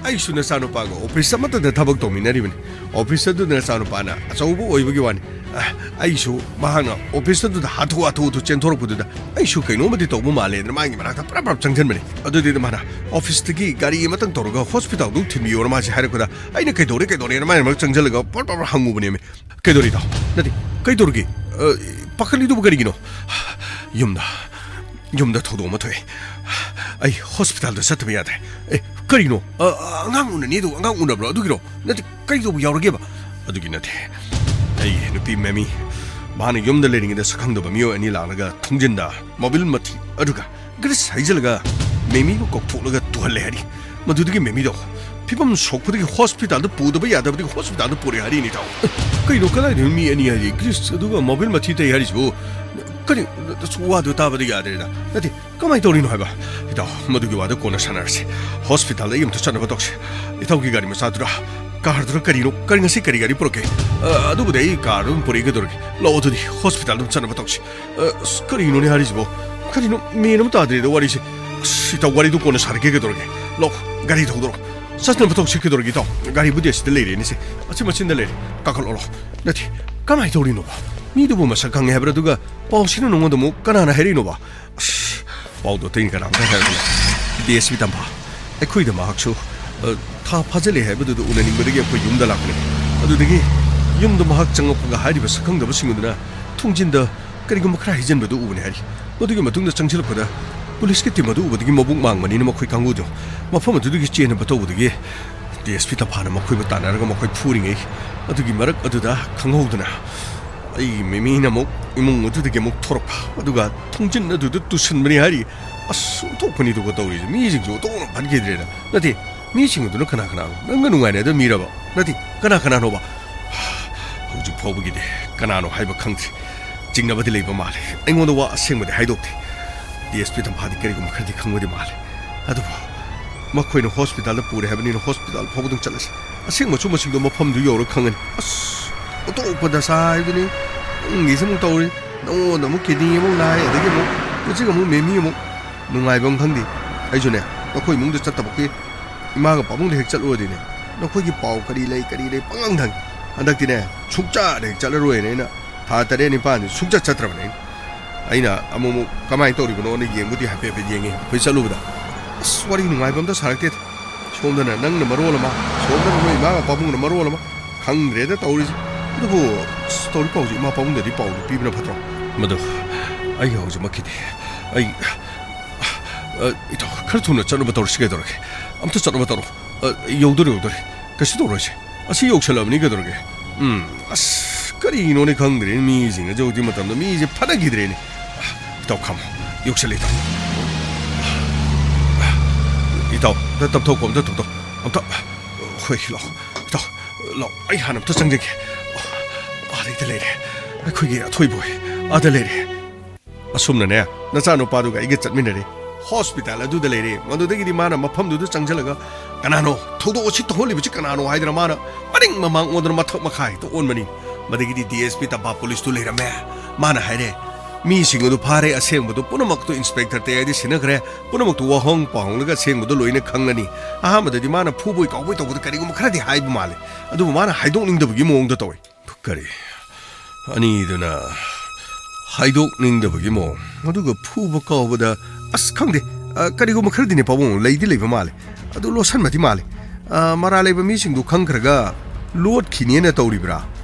ꯑꯩꯁꯨ ꯅꯆꯥꯅꯨꯄꯥꯒ ꯑꯣꯐꯤꯁ ꯑꯃꯠꯇꯗ ꯊꯕꯛ ꯇꯧꯃꯤꯟꯅꯔꯤꯕꯅꯤ꯫ ꯑꯣꯐꯤꯁ ꯑꯗꯨꯗ ꯅꯆꯥꯅꯨꯄꯥꯅ ꯑꯆꯧꯕ ꯑꯣꯏꯕꯒꯤ ꯋꯥꯅꯤ꯫ ꯑ, ꯑꯩꯁꯨ ꯃꯍꯥꯛꯅ ꯑꯣꯐꯤꯁ ꯑꯗꯨꯗ ꯍꯥꯊꯨ ꯍꯥꯊꯨ ꯍꯥꯊꯨ ꯆꯦꯟꯊꯣꯔꯛꯄꯗꯨꯗ ꯑꯩꯁꯨ ꯀꯩꯅꯣꯝꯃꯗꯤ ꯇꯧꯕ ꯃꯥꯜꯂꯦꯅ ꯃꯥꯒꯤ ꯃꯅꯥꯛꯇ ꯄ꯭ꯔꯞ ꯄ꯭ꯔꯞ ꯆꯪꯁꯤꯟꯕꯅꯤ꯫ ꯑꯗꯨꯗꯤ ꯃꯥꯅ ꯑꯣꯐꯤꯁꯇꯒꯤ ꯒꯥꯔꯤ ꯑꯃꯇꯪ ꯇꯧꯔꯒ ꯍꯣꯁꯄꯤꯇꯥꯜꯗꯨ ꯊꯤꯟꯕꯤꯌꯣꯅ ꯃꯥꯁꯦ ꯍꯥꯏꯔꯛꯄꯗ ꯑꯩꯅ ꯀꯩꯗꯧꯔꯦ ꯀꯩꯗꯧꯔꯦꯅ ꯃꯥꯒꯤ ꯃꯅꯥꯛ ꯆꯪꯁꯤꯜꯂꯒ ꯄ꯭ꯔꯞ ꯄ꯭ꯔꯞ ꯍꯪꯉꯨꯕꯅꯦꯃꯤ꯫ "ꯀꯩꯗꯧꯔꯤꯅꯣ? ꯅꯠꯇꯦ, ꯀꯩꯗꯧꯔꯒꯦ? ꯑ, ꯄꯥꯈꯠꯂꯤꯗꯨꯕꯨ ꯀꯔꯤꯒꯤꯅꯣ?" "ꯌꯨꯝꯗ, ꯌꯨꯝꯗ ꯊꯧꯗꯣꯛ ꯑꯃ ꯊꯣꯛꯑꯦ꯫ ꯑꯩ ꯍꯣꯁꯄꯤꯇꯥꯜꯗ ꯆꯠꯇꯕ ꯌꯥꯗ꯭ꯔꯦ꯫" "ꯑꯦ, ꯀꯔꯤꯅꯣ? ꯑ, ꯑ, ꯑꯉꯥꯡ ꯎꯅꯅꯤ ꯑꯗꯨ ꯑꯉꯥꯡ ꯎꯅꯕ꯭ꯔꯣ? ꯑꯗꯨꯒꯤꯔꯣ? ꯅꯠꯇꯦ, ꯀꯔꯤ ꯇꯧꯕ ꯌꯥꯎꯔꯒꯦꯕ?" "ꯑꯗꯨꯒꯤ ꯅꯠꯇꯦ꯫ ꯑꯩ ꯅꯨꯄꯤ ꯃꯦꯃꯤ, ꯃꯥꯅ ꯌꯨꯝꯗ ꯂꯩꯔꯤꯉꯩꯗ ꯁꯛꯈꯪꯗꯕ ꯃꯤꯑꯣꯏ ꯑꯅꯤ ꯂꯥꯛꯂꯒ ꯊꯣꯡꯖꯤꯟꯗ ꯃꯣꯕꯤꯜ ꯃꯊꯤ ꯑꯗꯨꯒ ꯒ꯭ꯔꯤꯁ ꯍꯩꯖꯤꯜꯂꯒ ꯃꯦꯃꯤꯕꯨ ꯀꯧꯊꯣꯛꯂꯒ ꯇꯨꯍꯜꯂꯦ ꯍꯥꯏꯔꯤ꯫ ꯃꯗꯨꯗꯒꯤ ꯃꯦꯃꯤꯗꯣ ꯐꯤꯕꯝ ꯁꯣꯛꯄꯗꯒꯤ ꯍꯣꯁꯄꯤꯇꯥꯜꯗ ꯄꯨꯗꯕ ꯌꯥꯗꯕꯗꯒꯤ ꯍꯣꯁꯄꯤꯇꯥꯜꯗ ꯄꯨꯔꯦ ꯍꯥꯏꯔꯤꯅꯤ, ꯏꯇꯥꯎ꯫" "ꯀꯩꯅꯣ, ꯀꯗꯥꯏꯗꯅꯣ ꯃꯤ ꯑꯅꯤ ꯍꯥꯏꯗꯤ ꯒ꯭ꯔꯤꯁ ꯑꯗꯨꯒ ꯃꯣꯕꯤꯜ ꯃꯊꯤ ꯇꯩ ꯍꯥꯏꯔꯤꯁꯤꯕꯨ? ꯀꯔꯤ, ꯋꯥꯗꯨ ꯇꯥꯕꯗ ꯌꯥꯗ꯭ꯔꯦꯗ꯫ ꯅꯠꯇꯦ, ꯀꯃꯥꯏꯅ ꯇꯧꯔꯤꯅꯣ ꯍꯥꯏꯕ?" "ꯏꯇꯥꯎ, ꯃꯗꯨꯒꯤ ꯋꯥꯗꯨ ꯀꯣꯟꯅ ꯁꯥꯟꯅꯔꯁꯤ꯫ ꯍꯣꯁꯄꯤꯇꯥꯜꯗ ꯑꯩ ꯑꯝꯇ ꯆꯠꯅꯕ ꯇꯧꯁꯤ꯫ ꯏꯇꯥꯎꯒꯤ ꯒꯥꯔꯤ ꯃꯆꯥꯗꯨꯔ, ꯀꯥꯔꯗꯨꯔ, ꯀꯔꯤꯅꯣ? ꯀꯔꯤ, ꯉꯁꯤ ꯀꯔꯤ ꯒꯥꯔꯤ ꯄꯨꯔꯛꯀꯦ?" "ꯑ, ꯑꯗꯨꯕꯨꯗꯤ ꯑꯩ ꯀꯥꯔꯗꯨ ꯑꯗꯨꯝ ꯄꯨꯔꯛꯏ, ꯀꯩꯗꯧꯔꯒꯦ? ꯂꯥꯛꯑꯣ, ꯑꯗꯨꯗꯤ ꯍꯣꯁꯄꯤꯇꯥꯜꯗ ꯑꯗꯨꯝ ꯆꯠꯅꯕ ꯇꯧꯁꯤ꯫" "ꯑ, ꯑꯁ, ꯀꯔꯤꯅꯣꯅꯦ ꯍꯥꯏꯔꯤꯁꯤꯕꯣ? ꯀꯔꯤꯅꯣ, ꯃꯦꯟ ꯑꯃ ꯇꯥꯗ꯭ꯔꯦꯗ ꯋꯥꯔꯤꯁꯦ꯫ ꯑꯁ, ꯏꯇꯥꯎ, ꯋꯥꯔꯤꯗꯨ ꯀꯣꯟꯅ ꯁꯥꯔꯒꯦ, ꯀꯩꯗꯧꯔꯒꯦ? ꯂꯥꯛꯑꯣ, ꯒꯥꯔꯤ ꯊꯧꯗꯣꯔꯛꯑꯣ꯫ ꯆꯠꯅꯕ ꯇꯧꯁꯤ, ꯀꯩꯗꯧꯔꯒꯦ, ꯏꯇꯥꯎ? ꯒꯥꯔꯤꯕꯨꯗꯤ ꯑꯁꯤꯗ ꯂꯩꯔꯦꯅꯦꯁꯦ꯫ ꯑꯁꯤ ꯃꯆꯤꯟꯗ ꯂꯩꯔꯦ꯫ ꯀꯥꯈꯠꯂꯛꯑꯣ, ꯂꯥꯛꯑꯣ꯫" "ꯅꯠꯇꯦ, ꯀꯃꯥꯏꯅ ꯇꯧꯔꯤꯅꯣꯕ? ꯃꯤꯗꯨꯕꯨ ꯃꯁꯛ ꯈꯪꯉꯦ ꯍꯥꯏꯕ꯭ꯔꯥ? ꯑꯗꯨꯒ ꯄꯥꯎꯁꯤꯅ ꯅꯉꯣꯟꯗ ꯑꯃꯨꯛ ꯀꯅꯥꯅ ꯍꯥꯏꯔꯛꯏꯅꯣꯕ?" "ꯑꯁ, ꯄꯥꯎꯗꯣ ꯑꯇꯩ ꯀꯅꯥꯝꯇ ꯍꯥꯏꯔꯛꯇꯦ꯫ ꯗꯤ ꯑꯦꯁ ꯄꯤ ꯇꯝꯐꯥ, ꯑꯩꯈꯣꯏꯗ ꯃꯍꯥꯛꯁꯨ, ꯑ, ꯊꯥ ꯐꯥꯖꯤꯜꯂꯦ ꯍꯥꯏꯕꯗꯨꯗ ꯎꯅꯅꯤꯡꯕꯗꯒꯤ ꯑꯩꯈꯣꯏ ꯌꯨꯝꯗ ꯂꯥꯛꯄꯅꯤ꯫ ꯑꯗꯨꯗꯒꯤ ꯌꯨꯝꯗ ꯃꯍꯥꯛ ꯆꯪꯉꯛꯄꯒ ꯍꯥꯏꯔꯤꯕ ꯁꯛꯈꯪꯗꯕꯁꯤꯡ ꯑꯗꯨꯅ ꯊꯣꯡꯖꯤꯟꯗ ꯀꯔꯤꯒꯨꯝꯕ ꯈꯔ ꯍꯩꯖꯤꯟꯕꯗꯨ ꯎꯕꯅꯤ ꯍꯥꯏꯔꯤ꯫ ꯃꯗꯨꯒꯤ ꯃꯇꯨꯡꯗ ꯆꯪꯁꯤꯜꯂꯛꯄꯗ ꯄꯨꯂꯤꯁꯀꯤ ꯇꯤꯝ ꯑꯗꯨ ꯎꯕꯗꯒꯤ ꯃꯕꯨꯛ ꯃꯥꯡꯕꯅꯤꯅ ꯃꯈꯣꯏ ꯀꯥꯡꯕꯨꯗꯨ ꯃꯐꯝ ꯑꯗꯨꯗꯒꯤ ꯆꯦꯟꯅꯕ ꯇꯧꯕꯗꯒꯤ ꯗꯤ ꯑꯦꯁ ꯄꯤ ꯇꯝꯐꯥꯅ ꯃꯈꯣꯏꯕꯨ ꯇꯥꯟꯅꯔꯒ ꯃꯈꯣꯏ ꯐꯨꯔꯤꯉꯩ ꯑꯗꯨꯒꯤ ꯃꯔꯛ ꯑꯗꯨꯗ ꯈꯪꯍꯧꯗꯅ ꯑꯩꯒꯤ ꯃꯦꯃꯤꯅ ꯑꯃꯨꯛ ꯏꯃꯨꯡ ꯑꯗꯨꯗꯒꯤ ꯑꯃꯨꯛ ꯊꯣꯔꯛꯄ, ꯑꯗꯨꯒ ꯊꯣꯡꯖꯤꯟ ꯑꯗꯨꯗ ꯇꯨꯁꯤꯟꯕꯅꯤ ꯍꯥꯏꯔꯤ꯫ ꯑꯁ, ꯑꯣꯟꯊꯣꯛꯄꯅꯤꯗꯨꯒ ꯇꯧꯔꯤꯁꯦ, ꯃꯤꯁꯤꯡꯁꯨ ꯑꯣꯟꯊꯣꯛꯅ ꯐꯠꯈꯤꯗ꯭ꯔꯦꯗ꯫ ꯅꯠꯇꯦ, ꯃꯤꯁꯤꯡ ꯑꯗꯨꯅ ꯀꯅꯥ ꯀꯅꯥꯅꯣ? ꯅꯪꯒ ꯅꯨꯡꯉꯥꯏꯅꯗꯕ ꯃꯤꯔꯕ? ꯅꯠꯇꯦ, ꯀꯅꯥ ꯀꯅꯥꯅꯣꯕ? ꯍꯧꯖꯤꯛ ꯐꯥꯎꯕꯒꯤꯗꯤ ꯀꯅꯥꯅꯣ ꯍꯥꯏꯕ ꯈꯪꯗ꯭ꯔꯤ꯫ ꯆꯤꯡꯅꯕꯗꯤ ꯂꯩꯕ ꯃꯥꯜꯂꯦ꯫ ꯑꯩꯉꯣꯟꯗ ꯋꯥ ꯑꯁꯦꯡꯕꯗꯤ ꯍꯥꯏꯗꯣꯛꯇꯦ꯫ ꯗꯤ ꯑꯦꯁ ꯄꯤ ꯇꯝꯐꯥꯗꯤ ꯀꯔꯤꯒꯨꯝꯕ ꯈꯔꯗꯤ ꯈꯪꯕꯗꯤ ꯃꯥꯜꯂꯦ꯫ ꯑꯗꯨꯕꯨ ꯃꯈꯣꯏꯅ ꯍꯣꯁꯄꯤꯇꯥꯜꯗ ꯄꯨꯔꯦ ꯍꯥꯏꯕꯅꯤꯅ ꯍꯣꯁꯄꯤꯇꯥꯜ ꯐꯥꯎꯕꯗꯪ ꯆꯠꯂꯁꯤ꯫ ꯑꯁꯦꯡꯕ ꯑꯆꯨꯝꯕꯁꯤꯡꯗꯣ ꯃꯐꯝꯗꯨ ꯌꯧꯔ ꯈꯪꯒꯅꯤ꯫ ꯑꯁ, ꯑꯣꯟꯊꯣꯛꯄ ꯗꯁꯥ ꯍꯥꯏꯗꯨꯅꯤ꯫ ꯅꯪꯒꯤꯁꯨ ꯑꯃꯨꯛ ꯇꯧꯔꯤ, ꯅꯉꯣꯟꯗ ꯑꯃꯨꯛ ꯀꯤꯗꯅꯤ ꯑꯃꯨꯛ ꯅꯥꯏ, ꯑꯗꯒꯤ ꯑꯃꯨꯛ ꯍꯧꯖꯤꯛ ꯑꯃꯨꯛ ꯃꯦꯃꯤ ꯑꯃꯨꯛ꯫ ꯅꯨꯡꯉꯥꯏꯕ ꯑꯃ ꯈꯪꯗꯦ꯫ ꯑꯩꯁꯨꯅꯦ, ꯅꯈꯣꯏ ꯏꯃꯨꯡꯗ ꯆꯠꯇꯕ ꯀꯨꯏ꯫ ꯏꯃꯥꯒ ꯄꯥꯕꯨꯡꯗ ꯍꯦꯛ ꯆꯠꯂꯨꯔꯗꯤꯅꯦ, ꯅꯈꯣꯏꯒꯤ ꯄꯥꯎ ꯀꯔꯤ ꯂꯩ ꯀꯔꯤ ꯂꯩ ꯄꯪꯍꯪ ꯍꯪꯉꯤ꯫ ꯍꯟꯗꯛꯇꯤꯅꯦ, ꯁꯨꯡꯆꯠ ꯍꯦꯛ ꯆꯠꯂꯔꯣꯏꯅ ꯑꯩꯅ ꯊꯥ ꯇꯔꯦꯠ ꯅꯤꯄꯥꯟꯗꯤ ꯁꯨꯡꯆꯠ ꯆꯠꯇ꯭ꯔꯕꯅꯦ꯫ ꯑꯩꯅ ꯑꯃꯨꯛ ꯑꯃꯨꯛ ꯀꯃꯥꯏꯅ ꯇꯧꯔꯤꯕꯅꯣꯅ ꯌꯦꯡꯕꯨꯗꯤ ꯍꯥꯏꯐꯦꯠ ꯍꯥꯏꯐꯦꯠ ꯌꯦꯡꯉꯤ ꯑꯩꯈꯣꯏ ꯆꯠꯂꯨꯕꯗ꯫ ꯑꯁ, ꯋꯥꯔꯤ ꯅꯨꯡꯉꯥꯏꯕ ꯑꯝꯇ ꯁꯥꯔꯛꯇꯦꯗ꯫ ꯁꯣꯝꯗꯅ ꯅꯪꯅ ꯃꯔꯣꯜ ꯑꯃ, ꯁꯣꯝꯗꯅ ꯅꯣꯏ ꯏꯃꯥꯒ ꯄꯥꯕꯨꯡꯅ ꯃꯔꯣꯜ ꯑꯃ꯫ ꯈꯪꯗ꯭ꯔꯦꯗ ꯇꯧꯔꯤꯁꯦ꯫ ꯑꯗꯨꯕꯨ, ꯑꯁ, ꯇꯧꯔꯤ ꯄꯥꯎꯁꯦ ꯏꯃꯥ ꯄꯥꯕꯨꯡꯗꯗꯤ ꯄꯥꯎꯗꯨ ꯄꯤꯕꯅ ꯐꯠꯇ꯭ꯔꯣ? ꯃꯗꯨ ꯑꯩ ꯍꯧꯖꯤꯛꯃꯛꯀꯤꯗꯤ ꯑꯩ, ꯑ, ꯏꯇꯥꯎ, ꯈꯔ ꯊꯨꯅ ꯆꯠꯅꯕ ꯇꯧꯔꯁꯤ ꯀꯩꯗꯧꯔꯒꯦ? ꯑꯝꯇ ꯆꯠꯅꯕ ꯇꯧꯔꯣ꯫ ꯑ, ꯌꯧꯗꯣꯔꯦ, ꯌꯧꯗꯣꯔꯦ꯫ ꯀꯩꯁꯨ ꯇꯧꯔꯣꯏꯁꯦ꯫ ꯑꯁꯤ ꯌꯧꯁꯜꯂꯕꯅꯤ ꯀꯩꯗꯧꯔꯒꯦ? ꯎꯝ, ꯑꯁ, ꯀꯔꯤꯅꯣꯅꯦ ꯈꯪꯗ꯭ꯔꯦ ꯃꯤꯁꯤꯡ ꯑꯁꯦ ꯍꯧꯖꯤꯛ ꯃꯇꯝꯗ ꯃꯤꯁꯦ ꯐꯅꯈꯤꯗ꯭ꯔꯦꯅꯦ꯫ ꯏꯇꯥꯎ ꯈꯥꯝꯃꯣ, ꯌꯧꯁꯜꯂꯦ ꯏꯇꯥꯎ꯫ ꯏꯇꯥꯎ, ꯑꯝꯇ ꯇꯞꯊꯣꯛꯀꯣ, ꯑꯝꯇ ꯇꯞꯊꯣꯛ-, ꯑꯝꯇ, ꯍꯣꯏ, ꯂꯥꯛꯑꯣ, ꯏꯇꯥꯎ, ꯂꯥꯛꯑꯣ, ꯑꯩ ꯍꯥꯟꯅ ꯑꯝꯇ ꯆꯪꯖꯒꯦ꯫ ꯑꯥꯗꯩꯗ ꯂꯩꯔꯦ, ꯑꯩꯈꯣꯏꯒꯤ ꯑꯊꯣꯏꯕ ꯍꯣꯏ, ꯑꯥꯗ ꯂꯩꯔꯦ꯫ ꯑꯁꯨꯝꯅꯅꯦ, ꯅꯆꯥꯅꯨꯄꯥꯗꯨꯒ ꯑꯩꯒ ꯆꯠꯃꯤꯟꯅꯔꯦ꯫ ꯍꯣꯁꯄꯤꯇꯥꯜ ꯑꯗꯨꯗ ꯂꯩꯔꯦ꯫ ꯃꯗꯨꯗꯒꯤꯗꯤ ꯃꯥꯅ ꯃꯐꯝꯗꯨꯗ ꯆꯪꯁꯤꯜꯂꯒ, "ꯀꯅꯥꯅꯣ? ꯊꯧꯗꯣꯛ ꯑꯁꯤ ꯊꯣꯛꯍꯜꯂꯤꯕꯁꯤ ꯀꯅꯥꯅꯣ?" ꯍꯥꯏꯗꯅ ꯃꯥꯅ ꯃꯅꯤꯡ ꯃꯃꯥꯡ ꯑꯣꯟꯗꯅ ꯃꯊꯛ ꯃꯈꯥ ꯍꯦꯛꯇ ꯑꯣꯟꯕꯅꯤ꯫ ꯃꯗꯒꯤꯗꯤ ꯗꯤ ꯑꯦꯁ ꯄꯤ ꯇꯝꯐꯥ ꯄꯨꯂꯤꯁꯇꯨ ꯂꯩꯔꯝꯃꯦ꯫ ꯃꯥꯅ ꯍꯥꯏꯔꯦ, "ꯃꯤꯁꯤꯡ ꯑꯗꯨ ꯐꯥꯔꯦ, ꯑꯁꯦꯡꯕꯗꯨ ꯄꯨꯝꯅꯃꯛꯇꯨ ꯏꯟꯁꯄꯦꯛꯇꯔ ꯇꯌꯥꯏꯗ ꯁꯤꯟꯅꯈ꯭ꯔꯦ, ꯄꯨꯝꯅꯃꯛꯇꯨ ꯋꯥꯍꯪ ꯄꯥꯎꯍꯪꯂꯒ ꯑꯁꯦꯡꯕꯗꯨ ꯂꯣꯏꯅ ꯈꯪꯂꯅꯤ꯫ ꯑꯍꯥꯟꯕꯗꯗꯤ ꯃꯥꯅ ꯐꯨꯕꯣꯏ ꯀꯥꯎꯕꯣꯏ ꯇꯧꯕꯗ ꯀꯔꯤꯒꯨꯝꯕ ꯈꯔꯗꯤ ꯍꯥꯏꯕ ꯃꯥꯜꯂꯦ, ꯑꯗꯨꯕꯨ ꯃꯥꯅ ꯍꯥꯏꯗꯣꯛꯅꯤꯡꯗꯕꯒꯤ ꯃꯑꯣꯡꯗ ꯇꯧꯏ꯫" ꯀꯔꯤ? ꯑꯅꯤꯗꯨꯅ ꯍꯥꯏꯗꯣꯛꯅꯤꯡꯗꯕꯒꯤ ꯃꯑꯣꯡ, ꯑꯗꯨꯒ ꯐꯨꯕ ꯀꯥꯎꯕꯗ, ꯑꯁ, ꯈꯪꯗꯦ, ꯑ, ꯀꯔꯤꯒꯨꯝꯕ ꯈꯔꯗꯤꯅꯦ ꯄꯥꯕꯨꯡ, ꯂꯩꯗꯤ ꯂꯩꯕ ꯃꯥꯜꯂꯦ꯫ ꯑꯗꯨ ꯂꯣꯠꯁꯟꯕꯗꯤ ꯃꯥꯜꯂꯦ꯫ ꯑ, ꯃꯔꯥꯜ ꯂꯩꯕ ꯃꯤꯁꯤꯡꯗꯨ ꯈꯪꯈ꯭ꯔꯒ ꯂꯣꯠꯈꯤꯅꯦꯅ ꯇꯧꯔꯤꯕ꯭ꯔꯥ?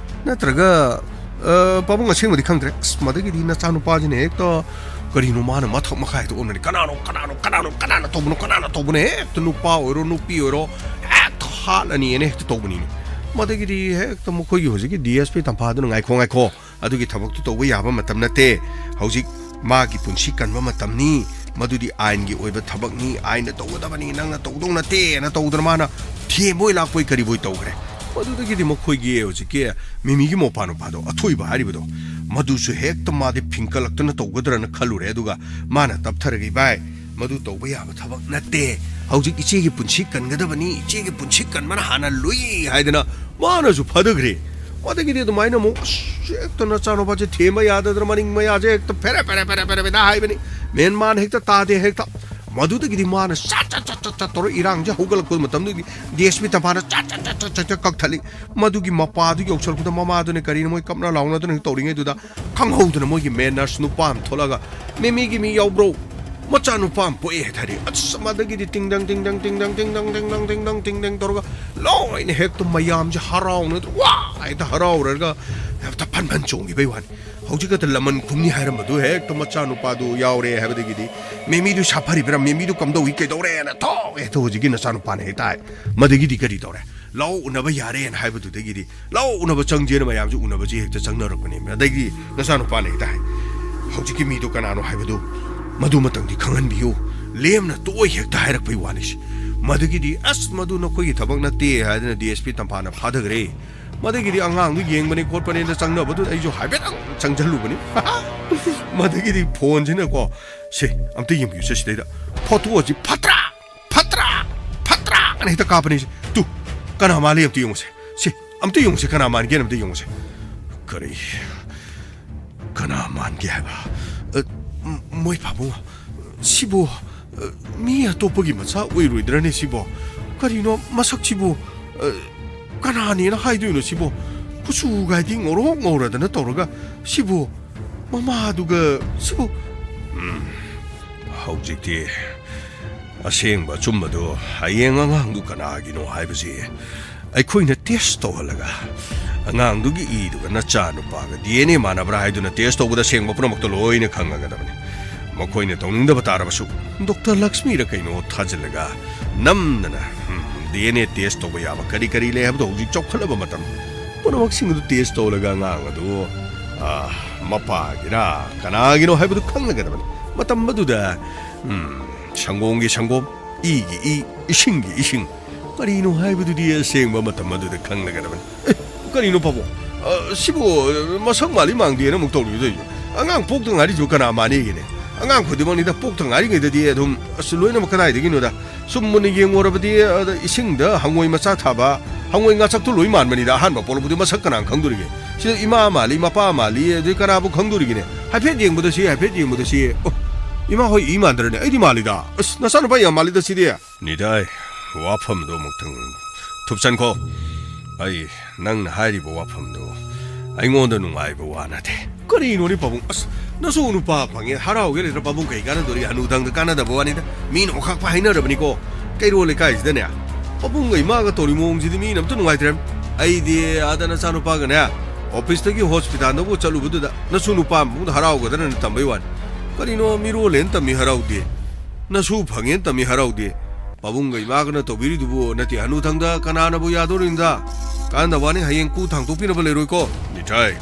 ꯅꯠꯇ꯭ꯔꯒ, ꯑ, ꯄꯥꯕꯨꯡ, ꯑꯁꯦꯡꯕꯗꯤ ꯈꯪꯗ꯭ꯔꯦ꯫ ꯑꯁ, ꯃꯗꯒꯤꯗꯤ ꯅꯆꯥꯅꯨꯄꯥꯁꯤꯅ ꯍꯦꯛꯇ ꯀꯔꯤꯅꯣ ꯃꯥꯅ ꯃꯊꯛ ꯃꯈꯥ ꯍꯦꯛꯇ ꯑꯣꯟꯕꯅꯤ꯫ "ꯀꯅꯥꯅꯣ, ꯀꯅꯥꯅꯣ, ꯀꯅꯥꯅꯣ, ꯀꯅꯥꯅ ꯇꯧꯕꯅꯣ, ꯀꯅꯥꯅ ꯇꯧꯕꯅꯣ?" ꯍꯦꯛꯇ ꯅꯨꯄꯥ ꯑꯣꯏꯔꯣ, ꯅꯨꯄꯤ ꯑꯣꯏꯔꯣ, ꯍꯦꯛꯇ ꯍꯥꯠꯂꯅꯤꯅ ꯍꯦꯛꯇ ꯇꯧꯕꯅꯤꯅꯦ꯫ ꯃꯗꯒꯤꯗꯤ ꯍꯦꯛꯇ ꯃꯈꯣꯏꯒꯤ ꯍꯧꯖꯤꯛꯀꯤ ꯗꯤ ꯑꯦꯁ ꯄꯤ ꯇꯝꯐꯥꯗꯨꯅ, "ꯉꯥꯏꯈꯣ, ꯉꯥꯏꯈꯣ, ꯑꯗꯨꯒꯤ ꯊꯕꯛꯇꯨ ꯇꯧꯕ ꯌꯥꯕ ꯃꯇꯝ ꯅꯠꯇꯦ꯫ ꯍꯧꯖꯤꯛ ꯃꯥꯒꯤ ꯄꯨꯟꯁꯤ ꯀꯟꯕ ꯃꯇꯝꯅꯤ꯫ ꯃꯗꯨꯗꯤ ꯑꯥꯏꯟꯒꯤ ꯑꯣꯏꯕ ꯊꯕꯛꯅꯤ, ꯑꯥꯏꯟꯅ ꯇꯧꯒꯗꯕꯅꯤ, ꯅꯪꯅ ꯇꯧꯗꯧ ꯅꯠꯇꯦꯅ" ꯇꯧꯗꯅ ꯃꯥꯅ ꯊꯦꯝꯕꯣꯏ ꯂꯥꯛꯄꯣꯏ ꯀꯔꯤꯕꯣꯏ ꯇꯧꯈ꯭ꯔꯦ꯫ ꯃꯗꯨꯗꯒꯤꯗꯤ ꯃꯈꯣꯏꯒꯤ ꯍꯧꯖꯤꯛꯀꯤ ꯃꯤꯃꯤꯒꯤ ꯃꯧꯄꯥ ꯅꯨꯄꯥꯗꯣ, ꯑꯊꯣꯏꯕ ꯍꯥꯏꯔꯤꯕꯗꯣ, ꯃꯗꯨꯁꯨ ꯍꯦꯛꯇ ꯃꯥꯗꯤ ꯐꯤꯡꯀꯠꯂꯛꯇꯅ ꯇꯧꯒꯗ꯭ꯔꯅ ꯈꯜꯂꯨꯔꯦ꯫ ꯑꯗꯨꯒ ꯃꯥꯅ ꯇꯞꯊꯔꯒ, "ꯏꯕꯥꯏ, ꯃꯗꯨ ꯇꯧꯕ ꯌꯥꯕ ꯊꯕꯛ ꯅꯠꯇꯦ, ꯍꯧꯖꯤꯛ ꯏꯆꯦꯒꯤ ꯄꯨꯟꯁꯤ ꯀꯟꯒꯗꯕꯅꯤ, ꯏꯆꯦꯒꯤ ꯄꯨꯟꯁꯤ ꯀꯟꯕꯅ ꯍꯥꯟꯅ ꯂꯨꯏ ꯍꯥꯏꯗꯅ ꯃꯥꯅꯁꯨ ꯐꯥꯊꯈ꯭ꯔꯦ꯫ ꯃꯗꯒꯤꯗꯤ ꯑꯗꯨꯃꯥꯏꯅ ꯑꯃꯨꯛ ꯑꯁ, ꯍꯦꯛꯇ ꯅꯆꯥꯅꯨꯄꯥꯁꯦ ꯊꯦꯝꯕ ꯌꯥꯗꯗꯅ ꯃꯅꯤꯡ ꯃꯌꯥꯁꯦ ꯍꯦꯛꯇ ꯐꯦꯔꯦ ꯐꯦꯔꯦ ꯐꯦꯔꯦ ꯐꯦꯔꯦ ꯐꯦꯔꯦ ꯍꯥꯏꯕꯅꯤ꯫ ꯃꯦꯟ ꯃꯥꯟ ꯍꯦꯛꯇ ꯇꯥꯗꯦ꯫ ꯍꯦꯛꯇ ꯃꯗꯨꯗꯒꯤꯗꯤ ꯃꯥꯅ ꯆꯠ ꯆꯠ ꯆꯠ ꯆꯠ ꯆꯠ ꯇꯧꯔ ꯏꯔꯥꯡꯁꯦ ꯍꯧꯒꯠꯂꯛꯄ ꯃꯇꯝꯗꯨꯗꯤ ꯗꯤ ꯑꯦꯁ ꯄꯤ ꯇꯝꯐꯥꯅ ꯆꯠ ꯆꯠ ꯆꯠ ꯆꯠ ꯆꯠ ꯆꯠ ꯀꯛꯊꯠꯂꯤ꯫ ꯃꯗꯨꯒꯤ ꯃꯄꯥꯗꯨ ꯌꯧꯁꯜꯂꯛꯄꯗ ꯃꯃꯥꯗꯨꯅ ꯀꯔꯤꯅꯣ ꯃꯣꯏ ꯀꯞꯅ ꯂꯥꯎꯅꯗꯅ ꯍꯦꯛ ꯇꯧꯔꯤꯉꯩꯗꯨꯗ ꯈꯪꯍꯧꯗꯅ ꯃꯣꯏꯒꯤ ꯃꯦꯟ ꯅꯔꯁ ꯅꯨꯄꯥ ꯑꯃ ꯊꯣꯛꯂꯛꯑꯒ "ꯃꯦꯃꯤꯒꯤ ꯃꯤ ꯌꯥꯎꯕ꯭ꯔꯣ? ꯃꯆꯥ ꯅꯨꯄꯥ ꯑꯃ ꯄꯣꯛꯑꯦ" ꯍꯥꯏꯇꯥꯔꯦ꯫ ꯑꯁ, ꯃꯗꯒꯤꯗꯤ ꯇꯤꯡꯗꯪ ꯇꯤꯡꯗꯪ ꯇꯤꯡꯗꯪ ꯇꯤꯡꯗꯪ ꯇꯤꯡꯗꯪ ꯇꯤꯡꯗꯪ ꯇꯤꯡꯗꯪ ꯇꯧꯔꯒ ꯂꯣꯏꯅ ꯍꯦꯛꯇ ꯃꯌꯥꯝꯁꯦ ꯍꯔꯥꯎꯅ ꯋꯥ ꯍꯦꯛꯇ ꯍꯔꯥꯎꯔꯒ ꯍꯦꯛꯇ ꯐꯟ ꯐꯟ ꯆꯣꯡꯈꯤꯕꯩ ꯋꯥꯅꯤ꯫ ꯍꯧꯖꯤꯛ ꯈꯛꯇ ꯂꯃꯟ ꯈꯨꯝꯅꯤ ꯍꯥꯏꯔꯝꯕꯗꯨ ꯍꯦꯛꯇ ꯃꯆꯥꯅꯨꯄꯥꯗꯨ ꯌꯥꯎꯔꯦ ꯍꯥꯏꯕꯗꯒꯤꯗꯤ "ꯃꯦꯃꯤꯗꯨ ꯁꯥꯐꯔꯤꯕ꯭ꯔꯥ? ꯃꯦꯃꯤꯗꯨ ꯀꯝꯗꯧꯏ? ꯀꯩꯗꯧꯔꯦꯅ?" ꯊꯣꯛ ꯍꯦꯛꯇ ꯍꯧꯖꯤꯛꯀꯤ ꯅꯆꯥꯅꯨꯄꯥꯅ ꯍꯦꯛꯇ ꯍꯥꯏ꯫ ꯃꯗꯒꯤꯗꯤ ꯀꯔꯤ ꯇꯧꯔꯦ? "ꯂꯥꯛꯑꯣ ꯎꯅꯕ ꯌꯥꯔꯦꯅ" ꯍꯥꯏꯕꯗꯨꯗꯒꯤꯗꯤ "ꯂꯥꯛꯑꯣ ꯎꯅꯕ ꯆꯪꯁꯦꯅ" ꯃꯌꯥꯝꯁꯦ ꯎꯅꯕꯁꯦ ꯍꯦꯛꯇ ꯆꯪꯅꯔꯛꯄꯅꯦ꯫ ꯑꯗꯒꯤ ꯅꯆꯥꯅꯨꯄꯥꯅ ꯍꯦꯛꯇ ꯍꯥꯏ, "ꯍꯧꯖꯤꯛꯀꯤ ꯃꯤꯗꯣ ꯀꯅꯥꯅꯣ ꯍꯥꯏꯕꯗꯨ ꯃꯗꯨꯃꯇꯪꯗꯤ ꯈꯪꯍꯟꯕꯤꯌꯨ, ꯂꯦꯝꯅ ꯇꯣꯛꯑꯣꯏ" ꯍꯦꯛꯇ ꯍꯥꯏꯔꯛꯄꯩ ꯋꯥꯅꯤꯁꯦ꯫ ꯃꯗꯒꯤꯗꯤ "ꯑꯁ, ꯃꯗꯨ ꯅꯈꯣꯏꯒꯤ ꯊꯕꯛ ꯅꯠꯇꯦ" ꯍꯥꯏꯗꯅ ꯗꯤ ꯑꯦꯁ ꯄꯤ ꯇꯝꯐꯥꯅ ꯐꯥꯊꯈ꯭ꯔꯦ꯫ ꯃꯗꯒꯤꯗꯤ ꯑꯉꯥꯡꯗꯨ ꯌꯦꯡꯕꯅꯦ ꯈꯣꯠꯄꯅꯦꯅ ꯆꯪꯅꯕꯗꯨꯗ ꯑꯩꯁꯨ ꯍꯥꯏꯐꯦꯠꯇꯪ ꯆꯪꯁꯤꯜꯂꯨꯕꯅꯤ꯫ ꯃꯗꯒꯤꯗꯤ ꯐꯣꯟꯁꯤꯅꯀꯣ, "ꯁꯦ, ꯑꯝꯇ ꯌꯦꯡꯕꯤꯌꯨꯁꯦ ꯁꯤꯗꯩꯗ꯫ ꯐꯣꯇꯣꯁꯤ ꯐꯠꯇ꯭ꯔꯥ, ꯐꯠꯇ꯭ꯔꯥ, ꯐꯠꯇ꯭ꯔꯥ!" ꯑꯅ ꯍꯦꯛꯇ ꯀꯥꯞꯄꯅꯤ꯫ "ꯇꯨ, ꯀꯅꯥ ꯃꯥꯜꯂꯤ ꯑꯝꯇ ꯌꯦꯡꯉꯨꯁꯦ꯫ ꯁꯤ, ꯑꯝꯇ ꯌꯦꯡꯉꯨꯁꯦ, ꯀꯅꯥ ꯃꯥꯟꯒꯦꯅ ꯑꯝꯇ ꯌꯦꯡꯉꯨꯁꯦ꯫" ꯀꯔꯤ? ꯀꯅꯥ ꯃꯥꯟꯒꯦ ꯍꯥꯏꯕ? ꯑ, ꯃ-, ꯃꯣꯏ ꯄꯥꯕꯨꯡ, ꯁꯤꯕꯨ, ꯑ, ꯃꯤ ꯑꯇꯣꯞꯄꯒꯤ ꯃꯆꯥ ꯑꯣꯏꯔꯣꯏꯗ꯭ꯔꯅꯦ ꯁꯤꯕꯣ? ꯀꯔꯤꯅꯣ ꯃꯁꯛꯁꯤꯕꯨ, ꯑ, ꯀꯅꯥꯅꯦꯅ ꯍꯥꯏꯗꯣꯏꯅꯣ ꯁꯤꯕꯣ? ꯀꯨꯆꯨꯒꯥꯏꯗꯤ ꯉꯧꯔꯣꯛ ꯉꯧꯔꯗꯅ ꯇꯧꯔꯒ ꯁꯤꯕꯨ ꯃꯃꯥꯗꯨꯒ ꯁꯤꯕꯨ꯫ ꯎꯝ, ꯍꯧꯖꯤꯛꯇꯤ ꯑꯁꯦꯡꯕ ꯑꯆꯨꯝꯕꯗꯨ ꯍꯌꯦꯡ ꯑꯉꯥꯡꯗꯨ ꯀꯅꯥꯒꯤꯅꯣ ꯍꯥꯏꯕꯁꯤ ꯑꯩꯈꯣꯏꯅ ꯇꯦꯁ ꯇꯧꯍꯜꯂꯒ, ꯑꯉꯥꯡꯗꯨꯒꯤ ꯏꯗꯨꯒ ꯅꯆꯥ ꯅꯨꯄꯥꯒ ꯗꯤ ꯑꯦꯟ ꯑꯦ ꯃꯥꯟꯅꯕ꯭ꯔꯥ ꯍꯥꯏꯗꯨꯅ ꯇꯦꯁ ꯇꯧꯕꯗ ꯑꯁꯦꯡꯕ ꯄꯨꯝꯅꯃꯛꯇꯣ ꯂꯣꯏꯅ ꯈꯪꯉꯒꯗꯕꯅꯤ꯫ ꯃꯈꯣꯏꯅ ꯇꯧꯅꯤꯡꯗꯕ ꯇꯥꯔꯕꯁꯨ ꯗꯣꯛꯇꯔ ꯂꯛꯁꯃꯤꯔ ꯀꯩꯅꯣ ꯊꯥꯖꯤꯜꯂꯒ ꯅꯝꯗꯅ, ꯎꯝ, ꯗꯤ ꯑꯦꯟ ꯑꯦ ꯇꯦꯁ ꯇꯧꯕ ꯌꯥꯕ ꯀꯔꯤ ꯀꯔꯤ ꯂꯩ ꯍꯥꯏꯕꯗꯣ ꯍꯧꯖꯤꯛ ꯆꯥꯎꯈꯠꯂꯕ ꯃꯇꯝ꯫ ꯄꯨꯝꯅꯃꯛꯁꯤꯡ ꯑꯗꯨ ꯇꯦꯁ ꯇꯧꯔꯒ ꯑꯉꯥꯡ ꯑꯗꯨ, ꯑ, ꯃꯄꯥꯒꯤꯔ ꯀꯅꯥꯒꯤꯅꯣ ꯍꯥꯏꯕꯗꯨ ꯈꯪꯂꯒꯗꯕꯅꯤ꯫ ꯃꯇꯝ ꯑꯗꯨꯗ, ꯎꯝ, ꯁꯪꯒꯣꯝꯒꯤ ꯁꯪꯒꯣꯝ, ꯏꯒꯤ ꯏ, ꯏꯁꯤꯡꯒꯤ ꯏꯁꯤꯡ, ꯀꯔꯤꯅꯣ ꯍꯥꯏꯕꯗꯨꯗꯤ ꯑꯁꯦꯡꯕ ꯃꯇꯝ ꯑꯗꯨꯗ ꯈꯪꯂꯒꯗꯕꯅꯤ꯫ "ꯑꯦ, ꯀꯔꯤꯅꯣ ꯄꯥꯕꯨꯡ? ꯑ, ꯁꯤꯕꯨ ꯃꯁꯛ ꯃꯥꯜꯂꯤ ꯃꯥꯡꯗꯦꯅ ꯑꯃꯨꯛ ꯇꯧꯔꯤꯗꯣ? ꯑꯉꯥꯡ ꯄꯣꯛꯇ ꯉꯥꯏꯔꯤꯁꯨ ꯀꯅꯥ ꯃꯥꯟꯅꯦꯒꯦꯅꯦ?" ꯑꯉꯥꯡ ꯈꯨꯗꯤꯡꯃꯛꯅꯤꯗ, ꯄꯣꯛꯇ ꯉꯥꯏꯔꯤꯉꯩꯗꯗꯤ ꯑꯗꯨꯝ, ꯑꯁ, ꯂꯣꯏꯅꯃꯛ ꯀꯗꯥꯏꯗꯒꯤꯅꯣꯗ? ꯁꯨꯝ ꯃꯨꯟꯅ ꯌꯦꯡꯉꯨꯔꯕꯗꯤ, ꯑꯗ, ꯏꯁꯤꯡꯗ ꯍꯉꯣꯏ ꯃꯆꯥ ꯊꯥꯕ, ꯍꯉꯣꯏ ꯉꯥꯆꯛꯇꯣ ꯂꯣꯏ ꯃꯥꯟꯕꯅꯤꯗ꯫ ꯑꯍꯥꯟꯕ ꯄꯣꯛꯂꯛꯄꯗꯤ ꯃꯁꯛ ꯀꯅꯥꯅ ꯈꯪꯗꯣꯔꯤꯒꯦ? ꯁꯤꯗ ꯏꯃꯥ ꯃꯥꯜꯂꯤ, ꯃꯄꯥ ꯃꯥꯜꯂꯤ, ꯑꯗꯩ ꯀꯅꯥꯕꯨ ꯈꯪꯗꯣꯔꯤꯒꯦꯅꯦ? ꯍꯥꯏꯐꯦꯠ ꯌꯦꯡꯕꯗ ꯁꯤ, ꯍꯥꯏꯐꯦꯠ ꯌꯦꯡꯕꯗ ꯁꯤ, ꯑꯣ, ꯏꯃꯥ ꯍꯣꯏ ꯏ ꯃꯥꯟꯗ꯭ꯔꯅꯦ? ꯑꯩꯗꯤ ꯃꯥꯜꯂꯤꯗ꯫ ꯑꯁ, ꯅꯆꯥꯅꯨꯄꯥ ꯌꯥꯝ ꯃꯥꯜꯂꯤꯗ ꯁꯤꯗꯤ꯫ ꯅꯤꯇꯥꯏ, ꯋꯥꯐꯝꯗꯣ ꯑꯃꯨꯛꯇꯪ ꯊꯨꯞꯆꯟꯈꯣ꯫ ꯑꯩ ꯅꯪꯅ ꯍꯥꯏꯔꯤꯕ ꯋꯥꯐꯝꯗꯣ ꯑꯩꯉꯣꯟꯗ ꯅꯨꯡꯉꯥꯏꯕ ꯋꯥ ꯅꯠꯇꯦ꯫ ꯀꯔꯤꯅꯣꯅꯦ ꯄꯥꯕꯨꯡ? ꯑꯁ, ꯅꯁꯨ ꯅꯨꯄꯥ ꯐꯪꯉꯦ, ꯍꯔꯥꯎꯒꯦ ꯂꯩꯇ꯭ꯔ ꯄꯥꯕꯨꯡ ꯀꯩ ꯀꯥꯟꯅꯗꯣꯔꯤ? ꯍꯅꯨꯊꯪꯗ ꯀꯥꯟꯅꯗꯕ ꯋꯥꯅꯤꯗ꯫ ꯃꯤꯅ ꯑꯣꯈꯥꯛꯄ ꯍꯥꯏꯅꯔꯕꯅꯤꯀꯣ꯫ ꯀꯩꯔꯣꯜ ꯂꯩꯀꯥꯏꯁꯤꯗꯅꯦ, ꯄꯥꯕꯨꯡꯒ ꯏꯃꯥꯒ ꯇꯧꯔꯤ ꯃꯑꯣꯡꯁꯤꯗꯤ ꯃꯤꯅ ꯑꯝꯇ ꯅꯨꯡꯉꯥꯏꯇ꯭ꯔꯦ꯫ ꯑꯩꯗꯤ ꯑꯥꯗ ꯅꯆꯥꯅꯨꯄꯥꯒꯅꯦ, ꯑꯣꯐꯤꯁꯇꯒꯤ ꯍꯣꯁꯄꯤꯇꯥꯜꯗꯕꯨ ꯆꯠꯂꯨꯕꯗꯨꯗ ꯅꯁꯨ ꯅꯨꯄꯥ ꯑꯃ ꯇꯝꯕꯩ ꯋꯥꯅꯤ꯫ ꯀꯔꯤꯅꯣ, ꯃꯤꯔꯣꯜꯂꯦꯅ ꯇꯝꯃꯤ ꯍꯔꯥꯎꯗꯦ, ꯅꯁꯨ ꯐꯪꯉꯦꯅ ꯇꯝꯃꯤ ꯍꯔꯥꯎꯗꯦ꯫ ꯄꯥꯕꯨꯡꯒ ꯏꯃꯥꯒꯅ ꯇꯧꯕꯤꯔꯤꯗꯨꯕꯨ ꯅꯠꯇꯦ, ꯍꯅꯨꯊꯪꯗ ꯀꯅꯥꯅꯕꯨ ꯌꯥꯗꯣꯔꯤꯅꯣꯗ? ꯀꯥꯟꯅꯗꯕ ꯋꯥꯅꯤ, ꯍꯌꯦꯡ ꯀꯨ ꯊꯥꯡꯇꯣꯛꯄꯤꯅꯕ ꯂꯩꯔꯣꯏꯀꯣ꯫ ꯅꯤꯊꯥꯏ,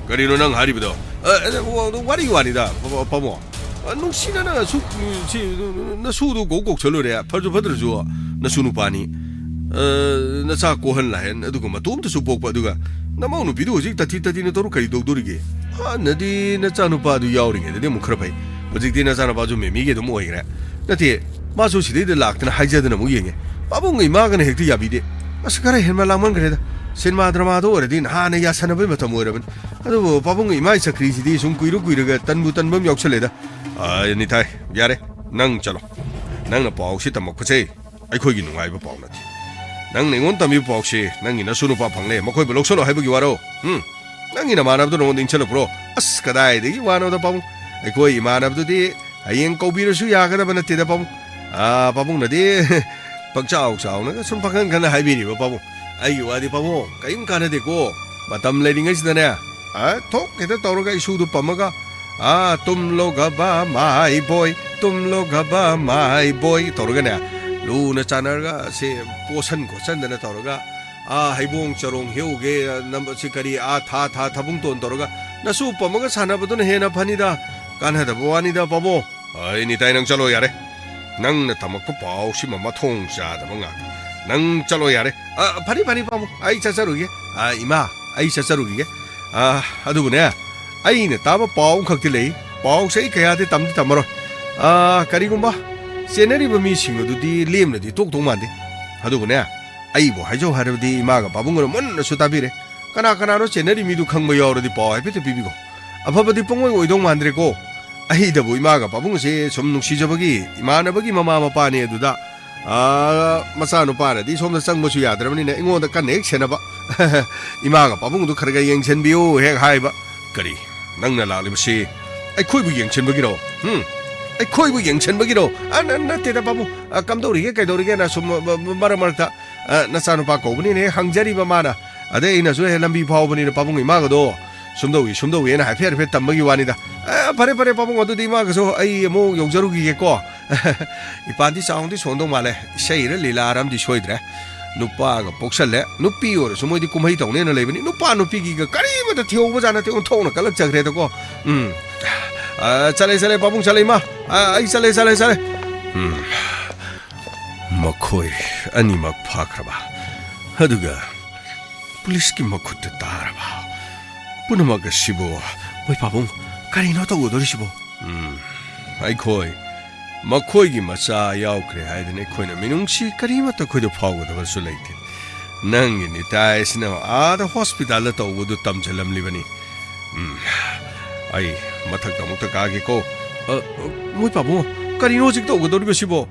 ꯀꯔꯤꯅꯣ ꯅꯪ ꯍꯥꯏꯔꯤꯕꯗꯣ? ꯑ, ꯑ, ꯋꯥ-, ꯋꯥꯔꯤ ꯋꯥꯅꯤꯗ, ꯄꯥ-, ꯄꯥꯕꯨꯡ꯫ ꯑ, ꯅꯨꯡꯁꯤꯅꯅ ꯁꯨꯛ, ꯁꯤ, ꯅꯁꯨꯗꯨ ꯀꯣꯛ ꯀꯣꯛꯁꯜꯂꯨꯔꯦ, ꯐꯔꯁꯨ ꯐꯠꯇ꯭ꯔꯁꯨ ꯅꯁꯨ ꯅꯨꯄꯥꯅꯤ꯫ ꯑ, ꯅꯆꯥ ꯀꯣꯍꯟ ꯂꯥꯏꯍꯟ, ꯑꯗꯨꯒ ꯃꯇꯣꯝꯇꯁꯨ ꯄꯣꯛꯄ, ꯑꯗꯨꯒ ꯅꯃꯧ ꯅꯨꯄꯤꯗꯨ ꯍꯧꯖꯤꯛ ꯇꯥꯊꯤ ꯇꯥꯊꯤꯅ ꯇꯧꯔ ꯀꯔꯤ ꯇꯧꯗꯣꯔꯤꯒꯦ? ꯍꯥꯟꯅꯗꯤ ꯅꯆꯥꯅꯨꯄꯥꯗꯨ ꯌꯥꯎꯔꯤꯉꯩꯗꯗꯤ ꯑꯃꯨꯛ ꯈꯔ ꯐꯩ, ꯍꯧꯖꯤꯛꯇꯤ ꯅꯆꯥꯅꯨꯄꯥꯁꯨ ꯃꯦꯃꯤꯒꯤ ꯑꯗꯨꯝ ꯑꯣꯏꯈ꯭ꯔꯦ꯫ ꯅꯠꯇꯦ, ꯃꯥꯁꯨ ꯁꯤꯗꯩꯗ ꯂꯥꯛꯇꯅ ꯍꯥꯏꯖꯗꯅ ꯑꯃꯨꯛ ꯌꯦꯡꯉꯦ꯫ ꯄꯥꯕꯨꯡꯒ ꯏꯃꯥꯒꯅ ꯍꯦꯛꯇ ꯌꯥꯕꯤꯗꯦ꯫ ꯑꯁ, ꯈꯔ ꯍꯦꯟꯃ ꯂꯥꯡꯃꯟꯈ꯭ꯔꯦꯗ꯫ ꯁꯤꯅꯦꯃꯥ ꯗ꯭ꯔꯃꯥꯗ ꯑꯣꯏꯔꯗꯤ ꯅꯍꯥꯟꯅ ꯌꯥꯁꯟꯅꯕꯩ ꯃꯇꯝ ꯑꯣꯏꯔꯕꯅꯤ꯫ ꯑꯗꯨꯕꯨ ꯄꯥꯕꯨꯡꯒ ꯏꯃꯥꯒꯤ ꯆꯀ꯭ꯔꯤꯁꯤꯗꯤ ꯁꯨꯝ ꯀꯨꯏꯔ ꯀꯨꯏꯔꯒ ꯇꯟꯕꯨ ꯇꯟꯕ ꯑꯃ ꯌꯥꯎꯁꯜꯂꯦꯗ꯫ ꯑꯥ, ꯅꯤꯊꯥꯏ, ꯌꯥꯔꯦ, ꯅꯪ ꯆꯠꯂꯣ꯫ ꯅꯪꯅ ꯄꯥꯎꯁꯤ ꯇꯝꯃꯛꯄꯁꯦ ꯑꯩꯈꯣꯏꯒꯤ ꯅꯨꯡꯉꯥꯏꯕ ꯄꯥꯎ ꯅꯠꯇꯦ꯫ ꯅꯪꯅ ꯑꯩꯉꯣꯟꯗ ꯇꯝꯕꯤꯕ ꯄꯥꯎꯁꯤ ꯅꯪꯒꯤ ꯅꯁꯨ ꯅꯨꯄꯥ ꯐꯪꯂꯦ, ꯃꯈꯣꯏꯕꯨ ꯂꯧꯁꯜꯂꯣ ꯍꯥꯏꯕꯒꯤ ꯋꯥꯔꯣ? ꯎꯝ? ꯅꯪꯒꯤ ꯅꯃꯥꯟꯅꯕꯗꯨ ꯅꯉꯣꯟꯗ ꯏꯟꯁꯤꯜꯂꯛꯄ꯭ꯔꯣ? ꯑꯁ, ꯀꯗꯥꯏꯗꯒꯤ ꯋꯥꯅꯣꯗ ꯄꯥꯕꯨꯡ? ꯑꯩꯈꯣꯏ ꯏꯃꯥꯟꯅꯕꯗꯨꯗꯤ ꯍꯌꯦꯡ ꯀꯧꯕꯤꯔꯁꯨ ꯌꯥꯒꯗꯕ ꯅꯠꯇꯦꯗ ꯄꯥꯕꯨꯡ꯫ ꯑꯥ, ꯄꯥꯕꯨꯡꯅꯗꯤ ꯄꯪꯆꯥꯎ ꯆꯥꯎꯅꯒ ꯁꯨꯝ ꯄꯪꯈꯟ ꯈꯟꯅ ꯍꯥꯏꯕꯤꯔꯤꯕ ꯄꯥꯕꯨꯡ꯫ ꯑꯩꯒꯤ ꯋꯥꯗꯤ ꯄꯥꯕꯨꯡ, ꯀꯔꯤꯝ ꯀꯥꯟꯅꯗꯦꯀꯣ꯫ ꯃꯇꯝ ꯂꯩꯔꯤꯉꯩꯁꯤꯗꯅꯦ, ꯑ, ꯊꯣꯛ ꯍꯦꯛꯇ ꯇꯧꯔꯒ ꯏꯁꯨꯗꯨ ꯄꯝꯃꯒ, "ꯑꯥ, ꯇꯨꯝꯂꯣ ꯒꯕꯥ ꯃꯥꯏ ꯕꯣꯏ, ꯇꯨꯝꯂꯣ ꯒꯕꯥ ꯃꯥꯏ ꯕꯣꯏ" ꯇꯧꯔꯒꯅꯦ, ꯂꯨꯅ ꯆꯥꯟꯅꯔꯒ ꯁꯦ ꯄꯣꯠꯁꯟ ꯈꯣꯠꯆꯟꯗꯅ ꯇꯧꯔꯒ, ꯑꯥ, ꯍꯩꯕꯣꯡ ꯆꯔꯣꯡ ꯍꯦꯛꯎꯒꯦ, ꯅꯝꯕ-, ꯁꯤ ꯀꯔꯤ, ꯑꯥ, ꯊꯥ ꯊꯥ ꯊꯥꯕꯨꯡꯇꯣꯟ ꯇꯧꯔꯒ ꯅꯁꯨ ꯄꯝꯃꯒ ꯁꯥꯟꯅꯕꯗꯨꯅ ꯍꯦꯟꯅ ꯐꯅꯤꯗ꯫ ꯀꯥꯟꯅꯗꯕ ꯋꯥꯅꯤꯗ, ꯄꯥꯕꯨꯡ꯫ ꯑꯩ ꯅꯤꯇꯥꯏ, ꯅꯪ ꯆꯠꯂꯣ ꯌꯥꯔꯦ꯫ ꯅꯪꯅ ꯇꯝꯃꯛꯄ ꯄꯥꯎꯁꯤꯃ ꯃꯊꯣꯡ ꯆꯥꯗꯕ ꯉꯥꯛꯇ꯫ ꯅꯪ ꯆꯠꯂꯣ ꯌꯥꯔꯦ꯫ ꯑ, ꯐꯅꯤ, ꯐꯅꯤ, ꯄꯥꯕꯨꯡ꯫ ꯑꯩ ꯆꯠꯆꯔꯨꯒꯦ꯫ ꯑ, ꯏꯃꯥ, ꯑꯩ ꯆꯠꯆꯔꯨꯈꯤꯒꯦ꯫ ꯑ, ꯑꯗꯨꯕꯨꯅꯦ, ꯑꯩꯅ ꯇꯥꯕ ꯄꯥꯎ ꯑꯃꯈꯛꯇꯤ ꯂꯩ꯫ ꯄꯥꯎꯁꯦ ꯑꯩ ꯀꯌꯥꯗꯤ ꯇꯝꯗꯤ ꯇꯝꯃꯔꯣꯏ꯫ ꯑꯥ, ꯀꯔꯤꯒꯨꯝꯕ ꯆꯦꯟꯅꯔꯤꯕ ꯃꯤꯁꯤꯡ ꯑꯗꯨꯗꯤ ꯂꯦꯝꯅꯗꯤ ꯇꯣꯛꯇꯧ ꯃꯥꯟꯗꯦ꯫ ꯑꯗꯨꯕꯨꯅꯦ, ꯑꯩꯕꯨ ꯍꯥꯏꯖꯧ ꯍꯥꯏꯔꯕꯗꯤ ꯏꯃꯥꯒ ꯄꯥꯕꯨꯡꯒꯅ ꯃꯨꯟꯅꯁꯨ ꯇꯥꯕꯤꯔꯦ꯫ ꯀꯅꯥ ꯀꯅꯥꯅꯣ ꯆꯦꯟꯅꯔꯤ ꯃꯤꯗꯨ ꯈꯪꯕ ꯌꯥꯎꯔꯗꯤ ꯄꯥꯎ ꯍꯥꯏꯐꯦꯠꯇ ꯄꯤꯕꯤꯈꯣ꯫ ꯑꯐꯕꯗꯤ ꯄꯨꯡꯑꯣꯏ ꯑꯣꯏꯗꯧ ꯃꯥꯟꯗ꯭ꯔꯦꯀꯣ꯫ ꯑꯩꯗꯕꯨ ꯏꯃꯥꯒ ꯄꯥꯕꯨꯡ ꯑꯁꯦ ꯁꯨꯝ ꯅꯨꯡꯁꯤꯖꯕꯒꯤ ꯏꯃꯥꯟꯅꯕꯒꯤ ꯃꯃꯥ ꯃꯄꯥꯅꯦ ꯑꯗꯨꯗ, ꯑꯥ, ꯃꯆꯥꯅꯨꯄꯥꯅꯗꯤ ꯁꯣꯝꯗ ꯆꯪꯕꯁꯨ ꯌꯥꯗ꯭ꯔꯕꯅꯤꯅ ꯑꯩꯉꯣꯟꯗ ꯀꯟꯅ ꯍꯦꯛ ꯁꯦꯟꯅꯕ꯫ ꯏꯃꯥꯒ ꯄꯥꯕꯨꯡꯗꯨ ꯈꯔ ꯈꯔ ꯌꯦꯡꯁꯤꯟꯕꯤꯌꯨ ꯍꯦꯛ ꯍꯥꯏꯕ꯫ ꯀꯔꯤ? ꯅꯪꯅ ꯂꯥꯛꯂꯤꯕꯁꯤ ꯑꯩꯈꯣꯏꯕꯨ ꯌꯦꯡꯁꯤꯟꯕꯒꯤꯔꯣ? ꯎꯝ? ꯑꯩꯈꯣꯏꯕꯨ ꯌꯦꯡꯁꯤꯟꯕꯒꯤꯔꯣ? ꯑ, ꯅ-, ꯅꯠꯇꯦꯗ ꯄꯥꯕꯨꯡ, ꯑ, ꯀꯝꯗꯧꯔꯤꯒꯦ ꯀꯩꯗꯧꯔꯤꯒꯦꯅ ꯁꯨꯝ, ꯑ, ꯃ-, ꯃ-, ꯃꯔꯛ ꯃꯔꯛꯇ, ꯑ, ꯅꯆꯥꯅꯨꯄꯥ ꯀꯧꯕꯅꯤꯅ ꯍꯦꯛ ꯍꯪꯖꯔꯤꯕ ꯃꯥꯅ꯫ ꯑꯗꯩ ꯑꯩꯅꯁꯨ ꯍꯦꯛ ꯂꯝꯕꯤ ꯐꯥꯎꯕꯅꯤꯅ ꯄꯥꯕꯨꯡ ꯏꯃꯥꯒꯗꯣ ꯁꯨꯝꯗꯧꯏ ꯁꯨꯝꯗꯧꯏꯅ ꯍꯥꯏꯐꯦꯠ ꯍꯥꯏꯐꯦꯠ ꯇꯝꯕꯒꯤ ꯋꯥꯅꯤꯗ꯫ ꯑ, ꯐꯔꯦ ꯐꯔꯦ ꯄꯥꯕꯨꯡ, ꯑꯗꯨꯗꯤ ꯏꯃꯥꯒꯁꯨ ꯑꯩ ꯑꯃꯨꯛ ꯌꯧꯖꯔꯨꯈꯤꯒꯦꯀꯣ꯫ ꯏꯄꯥꯟꯗꯤ ꯆꯥꯎꯗꯤ ꯁꯣꯟꯗꯧ ꯃꯥꯜꯂꯦ꯫ ꯏꯁꯩꯔ ꯂꯤꯂꯥꯔ ꯑꯃꯗꯤ ꯁꯣꯏꯗ꯭ꯔꯦ꯫ ꯅꯨꯄꯥꯒ ꯄꯣꯛꯁꯜꯂꯦ꯫ ꯅꯨꯄꯤ ꯑꯣꯏꯔꯁꯨ ꯃꯣꯏꯗꯤ ꯀꯨꯝꯍꯩ ꯇꯧꯅꯦꯅ ꯂꯩꯕꯅꯤ꯫ ꯅꯨꯄꯥ ꯅꯨꯄꯤꯒꯤꯒ ꯀꯔꯤꯃꯠꯇ ꯊꯤꯍꯧꯕꯖꯥꯠ ꯅꯠꯇꯦ꯫ ꯑꯣꯟꯊꯣꯛꯅ ꯀꯜꯂꯛꯆꯈ꯭ꯔꯦꯗꯀꯣ꯫ ꯎꯝ꯫ ꯑ, ꯆꯠꯂꯦ, ꯆꯠꯂꯦ, ꯄꯥꯕꯨꯡ ꯆꯠꯂꯦ, ꯏꯃꯥ꯫ ꯑ, ꯑꯩ ꯆꯠꯂꯦ, ꯆꯠꯂꯦ, ꯆꯠꯂꯦ꯫ ꯎꯝ꯫ ꯃꯈꯣꯏ ꯑꯅꯤꯃꯛ ꯐꯥꯈ꯭ꯔꯕ꯫ ꯑꯗꯨꯒ ꯄꯨꯂꯤꯁꯀꯤ ꯃꯈꯨꯠꯇ ꯇꯥꯔꯕ꯫ ꯄꯨꯝꯅꯃꯛ ꯑꯁꯤꯕꯨ, ꯃꯣꯏ ꯄꯥꯕꯨꯡ, ꯀꯔꯤꯅꯣ ꯇꯧꯒꯗꯧꯔꯤꯁꯤꯕꯣ? ꯎꯝ, ꯑꯩꯈꯣꯏ ꯃꯈꯣꯏꯒꯤ ꯃꯆꯥ ꯌꯥꯎꯈ꯭ꯔꯦ ꯍꯥꯏꯗꯅ ꯑꯩꯈꯣꯏꯅ ꯃꯤꯅꯨꯡꯁꯤ ꯀꯔꯤꯃꯠꯇ ꯑꯩꯈꯣꯏꯗ ꯐꯥꯎꯒꯗꯕꯁꯨ ꯂꯩꯇꯦ꯫ ꯅꯪꯒꯤ ꯅꯤꯇꯥꯏ ꯑꯁꯤꯅ ꯑꯥꯗ ꯍꯣꯁꯄꯤꯇꯥꯜꯗ ꯇꯧꯕꯗꯨ ꯇꯝꯁꯤꯜꯂꯝꯂꯤꯕꯅꯤ꯫ ꯎꯝ, ꯑꯩ ꯃꯊꯛꯇ ꯑꯃꯨꯛꯇ ꯀꯥꯒꯦꯀꯣ꯫ ꯑ, ꯑ, ꯃꯣꯏ ꯄꯥꯕꯨꯡ, ꯀꯔꯤꯅꯣ ꯍꯧꯖꯤꯛ ꯇꯧꯒꯗꯧꯔꯤꯕꯁꯤꯕꯣ?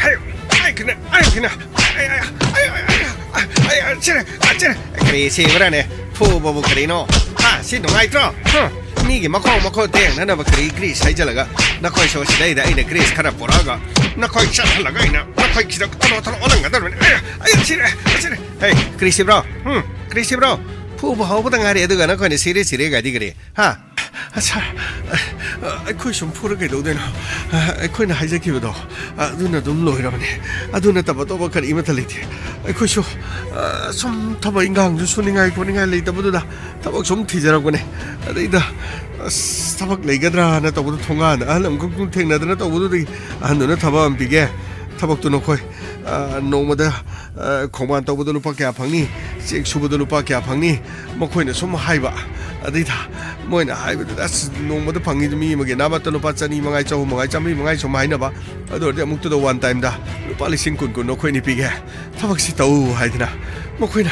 ꯑꯩ, ꯑꯩ ꯈꯤꯅ, ꯑꯩ ꯈꯤꯅ, ꯑꯩ, ꯑꯩ, ꯑꯩ, ꯑꯩ, ꯑꯩ, ꯑꯩ, ꯁꯤꯔꯦ, ꯑꯩ ꯁꯤꯔꯦ꯫ ꯀꯔꯤ ꯁꯤꯕ꯭ꯔꯥꯅꯦ? ꯐꯨꯕꯕꯨ ꯀꯔꯤꯅꯣ? ꯍꯥ, ꯁꯤ ꯅꯨꯡꯉꯥꯏꯇ꯭ꯔꯣ? ꯍꯥ? ꯃꯤꯒꯤ ꯃꯈꯣꯡ ꯃꯈꯨꯠ ꯇꯦꯡꯅꯅꯕ ꯀꯔꯤ ꯒ꯭ꯔꯤꯁ ꯍꯩꯖꯤꯜꯂꯒ, ꯅꯈꯣꯏꯁꯨ ꯁꯤꯗꯩꯗ ꯑꯩꯅ ꯒ꯭ꯔꯤꯁ ꯈꯔ ꯄꯨꯔꯛꯑꯒ, ꯅꯈꯣꯏ ꯆꯠꯍꯜꯂꯒ ꯑꯩꯅ ꯅꯈꯣꯏ ꯈꯤꯇꯪ ꯊꯔꯣ ꯊꯔꯣ ꯑꯣꯜꯍꯟꯒꯗꯧꯔꯤꯕꯅꯤ꯫ ꯑꯩ, ꯑꯩ ꯁꯤꯔꯦ, ꯑꯩ ꯁꯤꯔꯦ꯫ ꯍꯦ, ꯀꯔꯤ ꯁꯤꯕ꯭ꯔꯣ? ꯍꯨꯝ? ꯀꯔꯤ ꯁꯤꯕ꯭ꯔꯣ? ꯐꯨꯕ ꯍꯧꯕꯗ ꯉꯥꯏꯔꯤ, ꯑꯗꯨꯒ ꯅꯈꯣꯏꯅ ꯁꯤꯔꯦ, ꯁꯤꯔꯦ ꯒꯥꯏꯗꯤ ꯀꯔꯤ? ꯍꯥ? ꯑ, ꯁꯥꯔ, ꯑ, ꯑ, ꯑꯩꯈꯣꯏ ꯁꯨꯝ ꯐꯨꯔ ꯀꯩꯗꯧꯗꯣꯏꯅꯣ? ꯑ, ꯑꯩꯈꯣꯏꯅ ꯍꯥꯏꯖꯈꯤꯕꯗꯣ, ꯑ, ꯑꯗꯨꯅ ꯑꯗꯨꯝ ꯂꯣꯏꯔꯕꯅꯦ꯫ ꯑꯗꯨ ꯅꯠꯇꯕ ꯑꯇꯣꯞꯄ ꯀꯔꯤ ꯑꯃꯠꯇ ꯂꯩꯇꯦ꯫ ꯑꯩꯈꯣꯏꯁꯨ, ꯑ, ꯁꯨꯝ ꯊꯕꯛ ꯏꯪꯈꯥꯡꯁꯨ ꯁꯨꯅꯤꯡꯉꯥꯏ ꯈꯣꯠꯅꯤꯡꯉꯥꯏ ꯂꯩꯇꯕꯗꯨꯗ ꯊꯕꯛ ꯁꯨꯝ ꯊꯤꯖꯔꯛꯄꯅꯦ꯫ ꯑꯗꯩꯗ, ꯑꯁ, ꯊꯕꯛ ꯂꯩꯒꯗ꯭ꯔꯥꯅ ꯇꯧꯕꯗ ꯊꯣꯡꯒꯥꯟꯗ ꯑꯍꯜ ꯑꯃꯈꯛ ꯁꯨꯝ ꯊꯦꯡꯅꯗꯅ ꯇꯧꯕꯗꯨꯗꯒꯤ ꯑꯍꯟꯗꯨꯅ ꯊꯕꯛ ꯑꯃ ꯄꯤꯒꯦ, ꯊꯕꯛꯇꯨ ꯅꯈꯣꯏ ꯑ, ꯅꯣꯡꯃꯗ, ꯑ, ꯈꯣꯡꯕꯥꯟ ꯇꯧꯕꯗ ꯂꯨꯄꯥ ꯀꯌꯥ ꯐꯪꯅꯤ, ꯆꯦꯛ ꯁꯨꯕꯗ ꯂꯨꯄꯥ ꯀꯌꯥ ꯐꯪꯅꯤ, ꯃꯈꯣꯏꯅ ꯁꯨꯝ ꯍꯥꯏꯕ꯫ ꯑꯗꯩꯗ ꯃꯣꯏꯅ ꯍꯥꯏꯕꯗꯨꯗ, "ꯑꯁ, ꯅꯣꯡꯃꯗ ꯐꯪꯉꯤꯗꯨ ꯃꯤ ꯑꯃꯒꯤ ꯅꯥꯃꯠꯇ ꯂꯨꯄꯥ ꯆꯅꯤ ꯃꯉꯥꯏ, ꯆꯍꯨꯝ ꯃꯉꯥꯏ, ꯆꯥꯝꯃꯔꯤ ꯃꯉꯥꯏ ꯁꯨꯝ ꯍꯥꯏꯅꯕ꯫ ꯑꯗꯨ ꯑꯣꯏꯔꯗꯤ ꯑꯃꯨꯛꯇꯗ one time ꯗ ꯂꯨꯄꯥ ꯂꯤꯁꯤꯡ ꯀꯨꯟ ꯀꯨꯟ ꯅꯈꯣꯏꯅꯤ ꯄꯤꯒꯦ, ꯊꯕꯛꯁꯤ ꯇꯧ" ꯍꯥꯏꯗꯅ꯫ ꯃꯈꯣꯏꯅ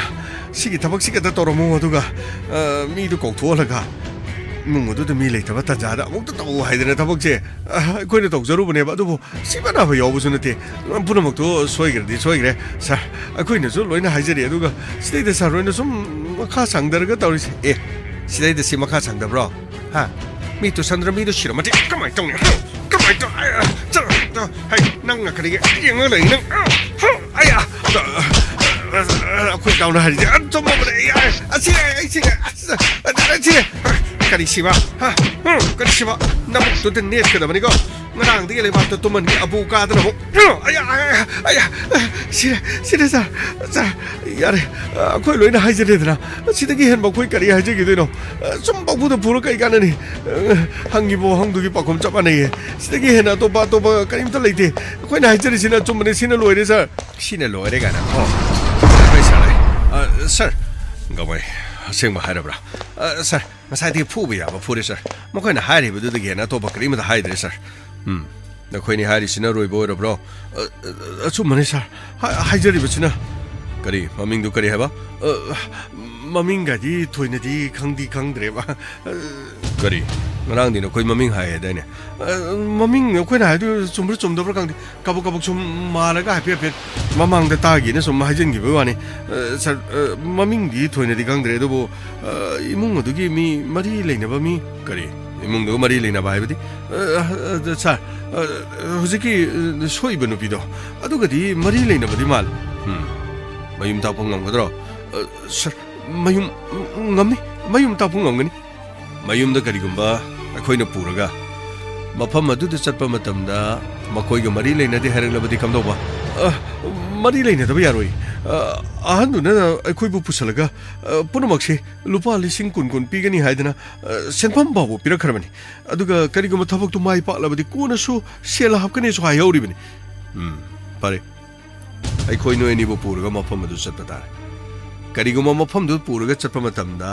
"ꯁꯤꯒꯤ ꯊꯕꯛꯁꯤ ꯈꯛꯇ ꯇꯧꯔꯝꯃꯣ, ꯑꯗꯨꯒ, ꯑ, ꯃꯤꯗꯨ ꯀꯧꯊꯣꯛꯍꯜꯂꯒ ꯏꯃꯨꯡ ꯑꯗꯨꯗ ꯃꯤ ꯂꯩꯇꯕ ꯇꯥꯟꯖꯥꯗ ꯑꯃꯨꯛꯇ ꯇꯧ" ꯍꯥꯏꯗꯅ ꯊꯕꯛꯁꯦ, ꯑ, ꯑꯩꯈꯣꯏꯅ ꯇꯧꯖꯔꯨꯕꯅꯦꯕ꯫ ꯑꯗꯨꯕꯨ ꯁꯤ ꯃꯥꯟꯅꯕ ꯌꯥꯎꯕꯁꯨ ꯅꯠꯇꯦ꯫ ꯄꯨꯝꯅꯃꯛꯇꯣ ꯁꯣꯏꯈ꯭ꯔꯗꯤ ꯁꯣꯏꯈ꯭ꯔꯦ, ꯁꯥꯔ꯫ ꯑꯩꯈꯣꯏꯅꯁꯨ ꯂꯣꯏꯅ ꯍꯥꯏꯖꯔꯤ, ꯑꯗꯨꯒ ꯁꯤꯗꯩꯗ ꯁꯥꯔ ꯍꯣꯏꯅ ꯁꯨꯝ ꯃꯈꯥ ꯁꯥꯡꯊꯔꯒ ꯇꯧꯔꯤꯁꯦ꯫ ꯑꯦ, ꯁꯤꯗꯩꯗ ꯁꯤ ꯃꯈꯥ ꯁꯥꯡꯊꯕ꯭ꯔꯣ? ꯍꯥ? ꯃꯤ ꯇꯨꯁꯟꯗ꯭ꯔ ꯃꯤꯗꯣ ꯁꯤꯔꯝꯃꯗꯤ ꯀꯃꯥꯏꯅ ꯇꯧꯅꯤ? ꯍꯥ? ꯀꯃꯥꯏꯅ ꯇꯧ-, ꯑ, ꯑ, ꯆꯠꯂꯣ, ꯆꯠꯂꯣ꯫ ꯍꯩ, ꯅꯪꯅ ꯀꯔꯤꯒꯤ ꯌꯦꯡꯉ ꯂꯩ? ꯅꯪ, ꯑ, ꯍ, ꯑꯩ, ꯑ, ꯑ, ꯑ, ꯑꯩꯈꯣꯏ ꯏꯇꯥꯎꯅ ꯍꯥꯏꯔꯤꯁꯦ, ꯑ, ꯆꯨꯝꯃꯕꯅꯦ꯫ ꯑꯩ, ꯑ, ꯑꯁꯤ, ꯑꯩ, ꯑꯩ ꯁꯤꯔꯦ, ꯑꯁ, ꯑ, ꯑꯩ ꯁꯤꯔꯦ꯫ ꯀꯔꯤ ꯁꯤꯕ? ꯍꯥ? ꯎꯝ, ꯀꯔꯤ ꯁꯤꯕ? ꯅꯕꯨꯛꯇꯨꯗ ꯅꯦꯠꯀꯗꯕꯅꯤꯀꯣ꯫ ꯉꯔꯥꯡꯗꯒꯤ ꯂꯩꯕꯥꯛꯇ ꯇꯨꯝꯍꯟꯒꯦ ꯑꯕꯨ ꯀꯥꯗꯅ ꯑꯃꯨꯛ꯫ ꯑꯌꯥ, ꯑꯌꯥ, ꯑꯌꯥ, ꯁꯤꯔꯦ, ꯁꯤꯔꯦ, ꯁꯥꯔ, ꯁꯥꯔ, ꯌꯥꯔꯦ, ꯑꯩꯈꯣꯏ ꯂꯣꯏꯅ ꯍꯥꯏꯖꯔꯦꯗꯅ꯫ ꯁꯤꯗꯒꯤ ꯍꯦꯟꯕ ꯑꯩꯈꯣꯏ ꯀꯔꯤ ꯍꯥꯏꯖꯈꯤꯗꯣꯏꯅꯣ? ꯁꯨꯝ ꯄꯪꯐꯨꯗ ꯐꯨꯔ ꯀꯩ ꯀꯥꯟꯅꯅꯤ? ꯍꯪꯉꯤꯕ ꯋꯥꯍꯪꯗꯨꯒꯤ ꯄꯥꯎꯈꯨꯝ ꯆꯞ ꯃꯥꯟꯅꯩꯌꯦ꯫ ꯁꯤꯗꯒꯤ ꯍꯦꯟꯅ ꯑꯇꯣꯞꯄ, ꯑꯇꯣꯞꯄ ꯀꯔꯤꯝꯇ ꯂꯩꯇꯦ꯫ ꯑꯩꯈꯣꯏꯅ ꯍꯥꯏꯖꯔꯤꯁꯤꯅ ꯑꯆꯨꯝꯕꯅꯦ, ꯁꯤꯅ ꯂꯣꯏꯔꯦ, ꯁꯥꯔ꯫ ꯁꯤꯅ ꯂꯣꯏꯔꯦ ꯀꯥꯏꯅ꯫ ꯑꯣ, ꯐꯔꯦ, ꯁꯥꯔ꯫ ꯑ, ꯁꯥꯔ, ꯒꯃꯩ, ꯑꯁꯦꯡꯕ ꯍꯥꯏꯔꯕ꯭ꯔꯥ? ꯑ, ꯁꯥꯔ, ꯉꯁꯥꯏꯗꯒꯤ ꯐꯨꯕ ꯌꯥꯕ ꯐꯨꯔꯦ, ꯁꯥꯔ꯫ ꯃꯈꯣꯏꯅ ꯍꯥꯏꯔꯤꯕꯗꯨꯗꯒꯤ ꯍꯦꯟꯅ ꯑꯇꯣꯞꯄ ꯀꯔꯤꯃꯠꯇ ꯍꯥꯏꯗ꯭ꯔꯦ, ꯁꯥꯔ꯫ ꯎꯝ, ꯅꯈꯣꯏꯅꯤ ꯍꯥꯏꯔꯤꯁꯤꯅ ꯑꯔꯣꯏꯕ ꯑꯣꯏꯔꯕ꯭ꯔꯣ? ꯑ, ꯑ, ꯑꯆꯨꯝꯕꯅꯤ, ꯁꯥꯔ꯫ ꯍꯥ-, ꯍꯥꯏꯖꯔꯤꯕꯁꯤꯅ꯫ ꯀꯔꯤ? ꯃꯃꯤꯡꯗꯨ ꯀꯔꯤ ꯍꯥꯏꯕ? ꯑ, ꯃꯃꯤꯡꯒꯗꯤ ꯊꯣꯏꯅꯗꯤ ꯈꯪꯗꯤ ꯈꯪꯗ꯭ꯔꯦꯕ꯫ ꯑ, ꯀꯔꯤ? ꯉꯔꯥꯡꯗꯤ ꯅꯈꯣꯏ ꯃꯃꯤꯡ ꯍꯥꯏ ꯍꯥꯏꯗꯥꯏꯅꯦ? ꯑ, ꯃꯃꯤꯡ ꯑꯩꯈꯣꯏꯅ ꯍꯥꯏꯗꯣ ꯆꯨꯝꯕ꯭ꯔꯥ ꯆꯨꯝꯗꯕ꯭ꯔꯥ ꯈꯪꯗꯦ꯫ ꯀꯕꯛ ꯀꯕꯛ ꯁꯨꯝ ꯃꯥꯜꯂꯒ ꯍꯥꯏꯐꯦꯠ ꯍꯥꯏꯐꯦꯠ ꯃꯃꯥꯡꯗ ꯇꯥꯒꯦꯅ ꯁꯨꯝ ꯍꯥꯏꯖꯤꯟꯈꯤꯕꯒꯤ ꯋꯥꯅꯤ꯫ ꯑ, ꯁꯥꯔ, ꯑ, ꯃꯃꯤꯡꯗꯤ ꯊꯣꯏꯅꯗꯤ ꯈꯪꯗ꯭ꯔꯦ, ꯑꯗꯨꯕꯨ, ꯑ, ꯏꯃꯨꯡ ꯑꯗꯨꯒꯤ ꯃꯤ ꯃꯔꯤ ꯂꯩꯅꯕ ꯃꯤ꯫ ꯀꯔꯤ? ꯏꯃꯨꯡꯗꯨꯒ ꯃꯔꯤ ꯂꯩꯅꯕ ꯍꯥꯏꯕꯗꯤ? ꯑ, ꯑ, ꯁꯥꯔ, ꯑ, ꯍꯧꯖꯤꯛꯀꯤ, ꯑ, ꯁꯣꯛꯏꯕ ꯅꯨꯄꯤꯗꯣ, ꯑꯗꯨꯒꯗꯤ ꯃꯔꯤ ꯂꯩꯅꯕꯗꯤ ꯃꯥꯜꯂꯤ꯫ ꯎꯝ, ꯃꯌꯨꯝ ꯇꯥꯛꯄ ꯉꯝꯒꯗ꯭ꯔꯣ? ꯑ, ꯁꯥꯔ, ꯃꯌꯨꯝ, ꯉꯝꯅꯤ, ꯃꯌꯨꯝ ꯇꯥꯛꯄ ꯉꯝꯒꯅꯤ꯫ ꯃꯌꯨꯝꯗ ꯀꯔꯤꯒꯨꯝꯕ ꯑꯩꯈꯣꯏꯅ ꯄꯨꯔꯒ ꯃꯐꯝ ꯑꯗꯨꯗ ꯆꯠꯄ ꯃꯇꯝꯗ ꯃꯈꯣꯏꯒ ꯃꯔꯤ ꯂꯩꯅꯗꯦ ꯍꯥꯏꯔꯛꯂꯕꯗꯤ ꯀꯝꯗꯧꯕ? ꯑ, ꯃꯔꯤ ꯂꯩꯅꯗꯕ ꯌꯥꯔꯣꯏ꯫ ꯑ, ꯑꯍꯟꯗꯨꯅ ꯑꯩꯈꯣꯏꯕꯨ ꯄꯨꯁꯜꯂꯒ, ꯑ, ꯄꯨꯝꯅꯃꯛꯁꯦ ꯂꯨꯄꯥ ꯂꯤꯁꯤꯡ ꯀꯨꯟ ꯀꯨꯟ ꯄꯤꯒꯅꯤ ꯍꯥꯏꯗꯅ, ꯑ, ꯁꯦꯟꯐꯝ ꯐꯥꯎꯕ ꯄꯤꯔꯛꯈ꯭ꯔꯕꯅꯤ꯫ ꯑꯗꯨꯒ ꯀꯔꯤꯒꯨꯝꯕ ꯊꯕꯛꯇꯨ ꯃꯥꯏ ꯄꯥꯛꯂꯕꯗꯤ ꯀꯣꯟꯅꯁꯨ ꯁꯦꯜ ꯍꯥꯞꯀꯅꯤꯁꯨ ꯍꯥꯏꯍꯧꯔꯤꯕꯅꯤ꯫ ꯎꯝ, ꯐꯔꯦ꯫ ꯑꯩꯈꯣꯏ ꯅꯣꯏ ꯑꯅꯤꯕꯨ ꯄꯨꯔꯒ ꯃꯐꯝ ꯑꯗꯨ ꯆꯠꯄ ꯇꯥꯔꯦ꯫ ꯀꯔꯤꯒꯨꯝꯕ ꯃꯐꯝꯗꯨ ꯄꯨꯔꯒ ꯆꯠꯄ ꯃꯇꯝꯗ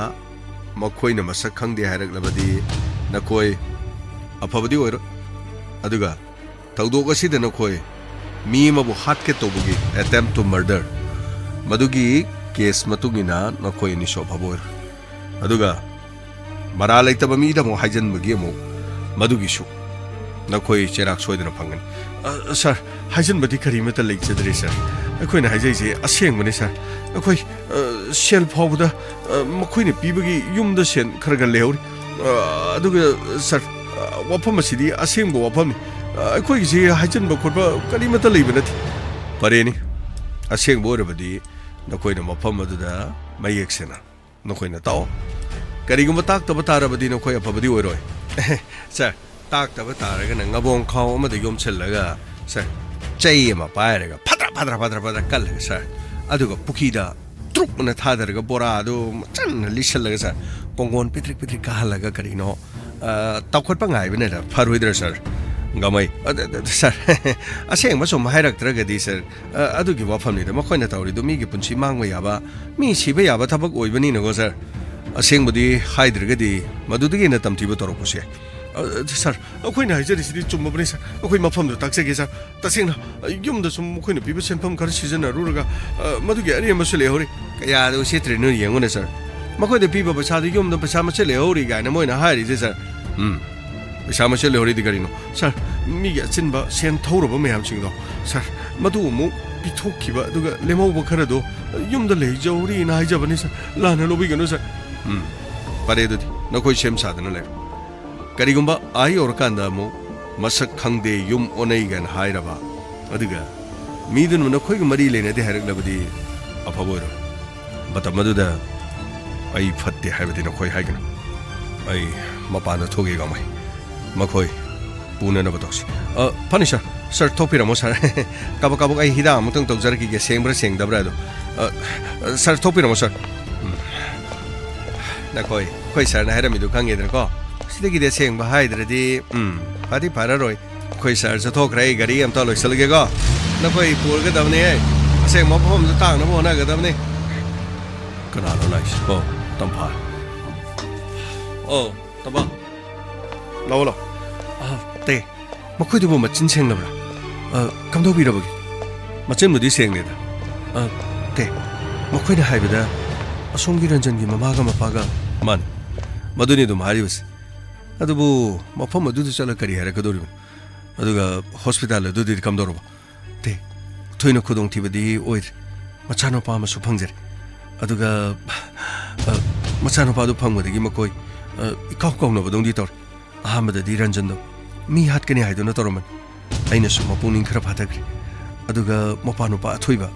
ꯃꯈꯣꯏꯅ ꯃꯁꯛ ꯈꯪꯗꯦ ꯍꯥꯏꯔꯛꯂꯕꯗꯤ ꯅꯈꯣꯏ ꯑꯐꯕꯗꯤ ꯑꯣꯏꯔꯣꯏ꯫ ꯑꯗꯨꯒ ꯊꯧꯗꯣꯛ ꯑꯁꯤꯗ ꯅꯈꯣꯏ ꯃꯤ ꯑꯃꯕꯨ ꯍꯥꯠꯀꯦ ꯇꯧꯕꯒꯤ attempt to murder, ꯃꯗꯨꯒꯤ case ꯃꯇꯨꯡ ꯏꯟꯅ ꯅꯈꯣꯏ ꯑꯅꯤꯁꯨ ꯑꯐꯕ ꯑꯣꯏꯔꯣꯏ꯫ ꯑꯗꯨꯒ ꯃꯔꯥ ꯂꯩꯇꯕ ꯃꯤꯗ ꯑꯃꯨꯛ ꯍꯥꯏꯖꯤꯟꯕꯒꯤ ꯑꯃꯨꯛ ꯃꯗꯨꯒꯤꯁꯨ ꯅꯈꯣꯏ ꯆꯩꯔꯥꯛ ꯁꯣꯏꯗꯅ ꯐꯪꯒꯅꯤ꯫ ꯑ, ꯁꯥꯔ, ꯍꯥꯏꯖꯤꯟꯕꯗꯤ ꯀꯔꯤꯃꯠꯇ ꯂꯩꯖꯗ꯭ꯔꯦ, ꯁꯥꯔ꯫ ꯑꯩꯈꯣꯏꯅ ꯍꯥꯏꯖꯔꯤꯁꯦ ꯑꯁꯦꯡꯕꯅꯤ, ꯁꯥꯔ꯫ ꯑꯩꯈꯣꯏ, ꯑ, ꯁꯦꯜ ꯐꯥꯎꯕꯗ, ꯑ, ꯃꯈꯣꯏꯅ ꯄꯤꯕꯒꯤ ꯌꯨꯝꯗ ꯁꯦꯜ ꯈꯔ ꯈꯔ ꯂꯩꯍꯧꯔꯤ꯫ ꯑ, ꯑꯗꯨꯒ, ꯁꯥꯔ, ꯑ, ꯋꯥꯐꯝ ꯑꯁꯤꯗꯤ ꯑꯁꯦꯡꯕ ꯋꯥꯐꯝꯅꯤ꯫ ꯑ, ꯑꯩꯈꯣꯏꯒꯤꯁꯤ ꯍꯥꯏꯖꯤꯟꯕ ꯈꯣꯠꯄ ꯀꯔꯤꯃꯠꯇ ꯂꯩꯕ ꯅꯠꯇꯦ꯫ ꯐꯔꯦꯅꯤ, ꯑꯁꯦꯡꯕ ꯑꯣꯏꯔꯕꯗꯤ ꯅꯈꯣꯏꯅ ꯃꯐꯝ ꯑꯗꯨꯗ ꯃꯌꯦꯛ ꯁꯦꯡꯅ ꯅꯈꯣꯏꯅ ꯇꯥꯛꯑꯣ꯫ ꯀꯔꯤꯒꯨꯝꯕ ꯇꯥꯛꯇꯕ ꯇꯥꯔꯕꯗꯤ ꯅꯈꯣꯏ ꯑꯐꯕꯗꯤ ꯑꯣꯏꯔꯣꯏ꯫ ꯁꯥꯔ, ꯇꯥꯛꯇꯕ ꯇꯥꯔꯒꯅ ꯉꯕꯣꯡ ꯈꯥꯎ ꯑꯃꯗ ꯌꯣꯝꯁꯤꯜꯂꯒ, ꯁꯥꯔ, ꯆꯩ ꯑꯃ ꯄꯥꯏꯔꯒ ꯐꯗ꯭ꯔ ꯐꯗ꯭ꯔ ꯐꯗ꯭ꯔ ꯐꯗ꯭ꯔ ꯀꯜꯂꯒ, ꯁꯥꯔ, ꯑꯗꯨꯒ ꯄꯨꯈ꯭ꯔꯤꯗ ꯇ꯭ꯔꯨꯛ ꯑꯅ ꯊꯥꯗꯔꯒ ꯕꯣꯔꯥꯗꯨ ꯆꯟꯅ ꯂꯤꯠꯁꯤꯜꯂꯒ, ꯁꯥꯔ, ꯀꯣꯡꯒꯣꯟ ꯄꯤꯗ꯭ꯔꯤꯛ ꯄꯤꯗ꯭ꯔꯤꯛ ꯀꯥꯍꯜꯂꯒ ꯀꯔꯤꯅꯣ, ꯑ, ꯇꯥꯎꯈꯠꯄ ꯉꯥꯏꯕꯅ ꯐꯔꯣꯏꯗ꯭ꯔꯥ, ꯁꯥꯔ? ꯒꯃꯩ, ꯑ, ꯗ, ꯗ, ꯁꯥꯔ, ꯑꯁꯦꯡꯕ ꯁꯨꯝ ꯍꯥꯏꯔꯛꯇ꯭ꯔꯒꯗꯤ, ꯁꯥꯔ, ꯑ, ꯑꯗꯨꯒꯤ ꯋꯥꯐꯝꯅꯤꯗ꯫ ꯃꯈꯣꯏꯅ ꯇꯧꯔꯤꯗꯨ ꯃꯤꯒꯤ ꯄꯨꯟꯁꯤ ꯃꯥꯡꯕ ꯌꯥꯕ, ꯃꯤ ꯁꯤꯕ ꯌꯥꯕ ꯊꯕꯛ ꯑꯣꯏꯕꯅꯤꯅꯀꯣ, ꯁꯥꯔ꯫ ꯑꯁꯦꯡꯕꯗꯤ ꯍꯥꯏꯗ꯭ꯔꯒꯗꯤ ꯃꯗꯨꯗꯒꯤ ꯍꯦꯟꯅ ꯇꯝꯊꯤꯕ ꯇꯧꯔꯛꯄꯁꯨ ꯌꯥꯏ꯫ ꯑ, ꯁꯥꯔ, ꯑꯩꯈꯣꯏꯅ ꯍꯥꯏꯖꯔꯤꯁꯤꯗꯤ ꯆꯨꯝꯃꯕꯅꯤ, ꯁꯥꯔ꯫ ꯑꯩꯈꯣꯏ ꯃꯐꯝꯗꯨ ꯇꯥꯛꯆꯒꯦ, ꯁꯥꯔ꯫ ꯇꯁꯦꯡꯅ, ꯑ, ꯌꯨꯝꯗ ꯁꯨꯝ ꯃꯈꯣꯏꯅ ꯄꯤꯕ ꯁꯦꯟꯐꯝ ꯈꯔ ꯁꯤꯖꯤꯟꯅꯔꯨꯔꯒ, ꯑ, ꯃꯗꯨꯒꯤ ꯑꯔꯦꯝꯕꯁꯨ ꯂꯩꯍꯧꯔꯤ꯫ ꯀꯌꯥꯗ ꯎꯁꯤꯠꯇ꯭ꯔꯤꯅꯣ ꯌꯦꯡꯉꯨꯅꯦ, ꯁꯥꯔ꯫ ꯃꯈꯣꯏꯗ ꯄꯤꯕ ꯄꯩꯁꯥꯗꯨ ꯌꯨꯝꯗ ꯄꯩꯁꯥ ꯃꯆꯦꯠ ꯂꯩꯍꯧꯔꯤ ꯀꯥꯏꯅ ꯃꯣꯏꯅ ꯍꯥꯏꯔꯤꯁꯦ, ꯁꯥꯔ꯫ ꯎꯝ꯫ ꯄꯩꯁꯥ ꯃꯆꯦꯠ ꯂꯩꯍꯧꯔꯤꯗꯤ ꯀꯔꯤꯅꯣ? ꯁꯥꯔ, ꯃꯤꯒꯤ ꯑꯆꯤꯟꯕ ꯁꯦꯟ ꯊꯧꯔꯕ ꯃꯌꯥꯝꯁꯤꯡꯗꯣ, ꯁꯥꯔ, ꯃꯗꯨ ꯑꯃꯨꯛ ꯄꯤꯊꯣꯛꯈꯤꯕ, ꯑꯗꯨꯒ ꯂꯦꯝꯍꯧꯕ ꯈꯔꯗꯣ ꯌꯨꯝꯗ ꯂꯩꯖꯍꯧꯔꯤꯅ ꯍꯥꯏꯖꯕꯅꯤ, ꯁꯥꯔ꯫ ꯂꯥꯟꯅ ꯂꯧꯕꯤꯒꯅꯨ, ꯁꯥꯔ꯫ ꯎꯝ, ꯐꯔꯦ ꯑꯗꯨꯗꯤ, ꯅꯈꯣꯏ ꯁꯦꯝ ꯁꯥꯗꯅ ꯂꯩꯔꯣ꯫ ꯀꯔꯤꯒꯨꯝꯕ ꯑꯥ ꯌꯧꯔꯀꯥꯟꯗ ꯑꯃꯨꯛ ꯃꯁꯛ ꯈꯪꯗꯦ, ꯌꯨꯝ ꯑꯣꯟꯅꯩ ꯀꯥꯏꯅ ꯍꯥꯏꯔꯕ, ꯑꯗꯨꯒ ꯃꯤꯗꯨꯅ ꯅꯈꯣꯏꯒ ꯃꯔꯤ ꯂꯩꯅꯗꯦ ꯍꯥꯏꯔꯛꯂꯕꯗꯤ ꯑꯐꯕ ꯑꯣꯏꯔꯣꯏ꯫ ꯃꯇꯝ ꯑꯗꯨꯗ ꯑꯩ ꯐꯠꯇꯦ ꯍꯥꯏꯕꯗꯤ ꯅꯈꯣꯏ ꯍꯥꯏꯒꯅꯨ꯫ ꯑꯩ ꯃꯄꯥꯟꯗ ꯊꯣꯛꯏ ꯒꯃꯩ꯫ ꯃꯈꯣꯏ ꯄꯨꯅꯅꯕ ꯇꯧꯁꯤ꯫ ꯑ, ꯐꯅꯤ, ꯁꯥꯔ꯫ ꯁꯥꯔ, ꯊꯣꯛꯄꯤꯔꯝꯃꯣ, ꯁꯥꯔ꯫ ꯀꯥꯕꯛ ꯀꯥꯕꯛ ꯑꯩ ꯍꯤꯗꯥꯛ ꯑꯃꯨꯛꯇꯪ ꯇꯧꯖꯔꯛꯈꯤꯒꯦ, ꯁꯦꯡꯕ꯭ꯔꯥ ꯁꯦꯡꯗꯕ꯭ꯔꯥ ꯑꯗꯣ꯫ ꯑ, ꯑ, ꯁꯥꯔ, ꯊꯣꯛꯄꯤꯔꯝꯃꯣ, ꯁꯥꯔ꯫ ꯎꯝ꯫ ꯅꯈꯣꯏ, ꯑꯩꯈꯣꯏ ꯁꯥꯔꯅ ꯍꯥꯏꯔꯝꯃꯤꯗꯨ ꯈꯪꯉꯦꯗꯅꯀꯣ? ꯁꯤꯗꯒꯤꯗꯤ ꯑꯁꯦꯡꯕ ꯍꯥꯏꯗ꯭ꯔꯗꯤ, ꯎꯝ, ꯐꯗꯤ ꯐꯔꯔꯣꯏ꯫ ꯑꯩꯈꯣꯏ ꯁꯥꯔ ꯆꯠꯊꯣꯛꯈ꯭ꯔꯦ, ꯑꯩ ꯒꯥꯔꯤ ꯑꯝꯇ ꯂꯣꯏꯁꯤꯜꯂꯒꯦꯀꯣ꯫ ꯅꯈꯣꯏ ꯄꯨꯔꯒꯗꯕꯅꯦ꯫ ꯑꯁꯦꯡꯕ ꯃꯐꯝꯗ ꯇꯥꯡꯅꯕ ꯍꯣꯠꯅꯒꯗꯕꯅꯤ꯫ ꯀꯅꯥꯅꯣ ꯂꯥꯛꯏꯁꯤ? ꯑꯣ, ꯇꯝꯐꯥ꯫ ꯑꯣ, ꯇꯝꯐꯥ꯫ ꯂꯥꯛꯑꯣ, ꯂꯥꯛꯑꯣ꯫ ꯑ, ꯇꯦ, ꯃꯈꯣꯏꯗꯨꯕꯨ ꯃꯆꯤꯟ ꯁꯦꯡꯂꯕ꯭ꯔꯥ? ꯑ, ꯀꯝꯗꯧꯕꯤꯔꯕꯒꯦ? ꯃꯆꯤꯟꯕꯨꯗꯤ ꯁꯦꯡꯂꯦꯗ꯫ ꯑ, ꯇꯦ, ꯃꯈꯣꯏꯅ ꯍꯥꯏꯕꯗ ꯑꯁꯣꯝꯒꯤ ꯔꯟꯖꯟꯒꯤ ꯃꯃꯥꯒ ꯃꯄꯥꯒ꯫ ꯃꯥꯅꯤ, ꯃꯗꯨꯅꯤ ꯑꯗꯨꯝ ꯍꯥꯏꯔꯤꯕꯁꯦ꯫ ꯑꯗꯨꯕꯨ ꯃꯐꯝ ꯑꯗꯨꯗ ꯆꯠꯂ ꯀꯔꯤ ꯍꯥꯏꯔꯛꯀꯗꯧꯔꯤꯕꯅꯣ? ꯑꯗꯨꯒ ꯍꯣꯁꯄꯤꯇꯥꯜ ꯑꯗꯨꯗꯤ ꯀꯝꯗꯧꯔꯕ? ꯇꯦ, ꯊꯣꯏꯅ ꯈꯨꯗꯣꯡꯊꯤꯕꯗꯤ ꯑꯣꯏꯗ꯭ꯔꯦ꯫ ꯃꯆꯥꯅꯨꯄꯥ ꯑꯃꯁꯨ ꯐꯪꯖꯔꯦ꯫ ꯑꯗꯨꯒ, ꯑ, ꯃꯆꯥꯅꯨꯄꯥꯗꯨ ꯐꯪꯕꯗꯒꯤ ꯃꯈꯣꯏ, ꯑ, ꯏꯀꯥꯎ ꯀꯥꯎꯅꯕꯗꯧꯗꯤ ꯇꯧꯔꯦ꯫ ꯑꯍꯥꯟꯕꯗꯗꯤ ꯔꯟꯖꯟꯗꯣ ꯃꯤ ꯍꯥꯠꯀꯅꯤ ꯍꯥꯏꯗꯨꯅ ꯇꯧꯔꯝꯕꯅꯤ꯫ ꯑꯩꯅꯁꯨ ꯃꯄꯨꯛꯅꯤꯡ ꯈꯔ ꯐꯥꯊꯈ꯭ꯔꯦ꯫ ꯑꯗꯨꯒ ꯃꯄꯥ ꯅꯨꯄꯥ ꯑꯊꯣꯏꯕ,